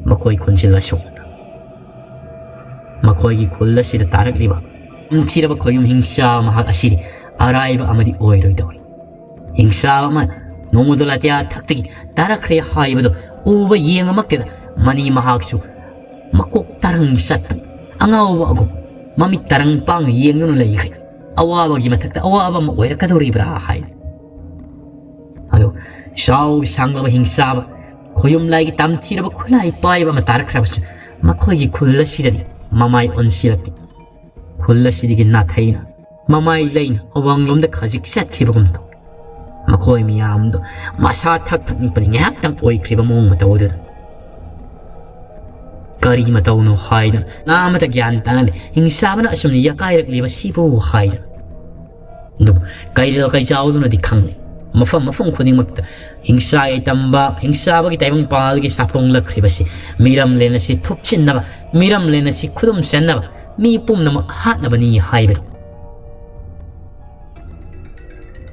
ꯃꯈꯣꯏ ꯈꯨꯟꯖꯤꯜ ꯑꯁꯨꯝꯅ ꯃꯈꯣꯏꯒꯤ ꯈꯨꯜ ꯑꯁꯤꯗ ꯇꯥꯔꯛꯂꯤꯕ ꯊꯤꯔꯕ ꯈꯣꯌꯨꯝ ꯍꯤꯡꯆꯥ ꯃꯍꯥꯛ ꯑꯁꯤꯗꯤ ꯑꯔꯥꯏꯕ ꯑꯃꯗꯤ ꯑꯣꯏꯔꯣꯏꯗꯧꯔꯤ꯫ ꯍꯤꯡꯆꯥꯕ ꯑꯃ ꯅꯣꯡꯃꯗꯣꯂꯥꯇꯤꯌꯥ ꯊꯛꯇꯒꯤ ꯇꯥꯔꯛꯈ꯭ꯔꯦ ꯍꯥꯏꯕꯗꯨ ꯎꯕ ꯌꯦꯡꯉꯃꯛꯇꯗ ꯃꯅꯤ ꯃꯍꯥꯛꯁꯨ ꯃꯀꯣꯛ ꯇꯔꯪ ꯆꯠꯄꯅꯤ꯫ ꯑꯉꯥꯎꯕ ꯑꯒꯨꯝ ꯃꯃꯤꯠ ꯇꯔꯪ ꯄꯥꯡꯅ ꯌꯦꯡꯗꯨꯅ ꯂꯩꯈ꯭ꯔꯦ꯫ ꯑꯋꯥꯕꯒꯤ ꯃꯊꯛꯇ ꯑꯋꯥꯕ ꯑꯃ ꯑꯣꯏꯔꯛꯀꯗꯧꯔꯤꯕ꯭ꯔꯥ ꯍꯥꯏꯅ꯫ ꯑꯗꯣ ꯆꯥꯎ ꯁꯥꯡꯂꯕ ꯍꯤꯡꯆꯥꯕ ꯈꯣꯌꯨꯝꯂꯥꯏꯒꯤ ꯇꯝꯊꯤꯔꯕ ꯈꯨꯠꯂꯥꯏ ꯄꯥꯏꯕ ꯑꯃ ꯇꯥꯔꯛꯈ꯭ꯔꯕꯁꯨ ꯃꯈꯣꯏꯒꯤ ꯈꯨꯜ ꯑꯁꯤꯗꯗꯤ ꯃꯃꯥꯏ ꯑꯣꯟꯁꯤꯜꯂꯛꯇꯦ꯫ ꯈꯨꯜ ꯑꯁꯤꯗꯒꯤ ꯅꯥꯊꯩꯅ ꯃꯃꯥꯏ ꯂꯩꯅ ꯑꯋꯥꯡꯂꯣꯝꯗ ꯈꯖꯤꯛ ꯆꯠꯈꯤꯕꯒꯨꯝ ꯇꯧꯏ꯫ ꯃꯈꯣꯏ ꯃꯤꯌꯥꯝꯗꯣ ꯃꯁꯥ ꯊꯛ ꯊꯛ ꯅꯤꯛꯄꯅꯤ ꯉꯥꯏꯍꯥꯛꯇꯪ ꯑꯣꯏꯈ꯭ꯔꯤꯕ ꯃꯑꯣꯡ ꯃꯇꯧ ꯑꯗꯨꯗ꯫ ꯀꯔꯤ ꯃꯇꯧꯅꯣ ꯍꯥꯏꯗꯨꯅ ꯅꯥ ꯑꯃꯇ ꯒ꯭ꯌꯥꯟ ꯇꯥꯅꯗꯦ꯫ ꯍꯤꯡꯆꯥꯕꯅ ꯑꯁꯨꯝꯅ ꯌꯥꯀꯥꯏꯔꯛꯂꯤꯕ ꯁꯤꯕꯨ ꯍꯥꯏꯗꯨꯅ꯫ ꯑꯗꯨꯕꯨ ꯀꯩꯔꯦꯜ ꯀꯩꯆꯥꯎꯗꯨꯅꯗꯤ ꯈꯪꯂꯦ꯫ ꯃꯐꯝ ꯃꯐꯝ ꯈꯨꯗꯤꯡꯃꯛꯇ ꯍꯤꯡꯆꯥ ꯌꯥꯏꯇꯝꯕ, ꯍꯤꯡꯆꯥꯕꯒꯤ ꯇꯥꯏꯕꯪ ꯄꯥꯜꯒꯤ ꯁꯥꯐꯣꯡꯂꯛꯈ꯭ꯔꯤꯕꯁꯤ ꯃꯤꯔꯝꯂꯦꯟ ꯑꯁꯤ ꯊꯨꯞꯆꯤꯟꯅꯕ, ꯃꯤꯔꯝꯂꯦꯟ ꯑꯁꯤ ꯈꯨꯗꯨꯝ ꯆꯟꯅꯕ, ꯃꯤ ꯄꯨꯝꯅꯃꯛ ꯍꯥꯠꯅꯕꯅꯤ ꯍꯥꯏꯕꯗꯨ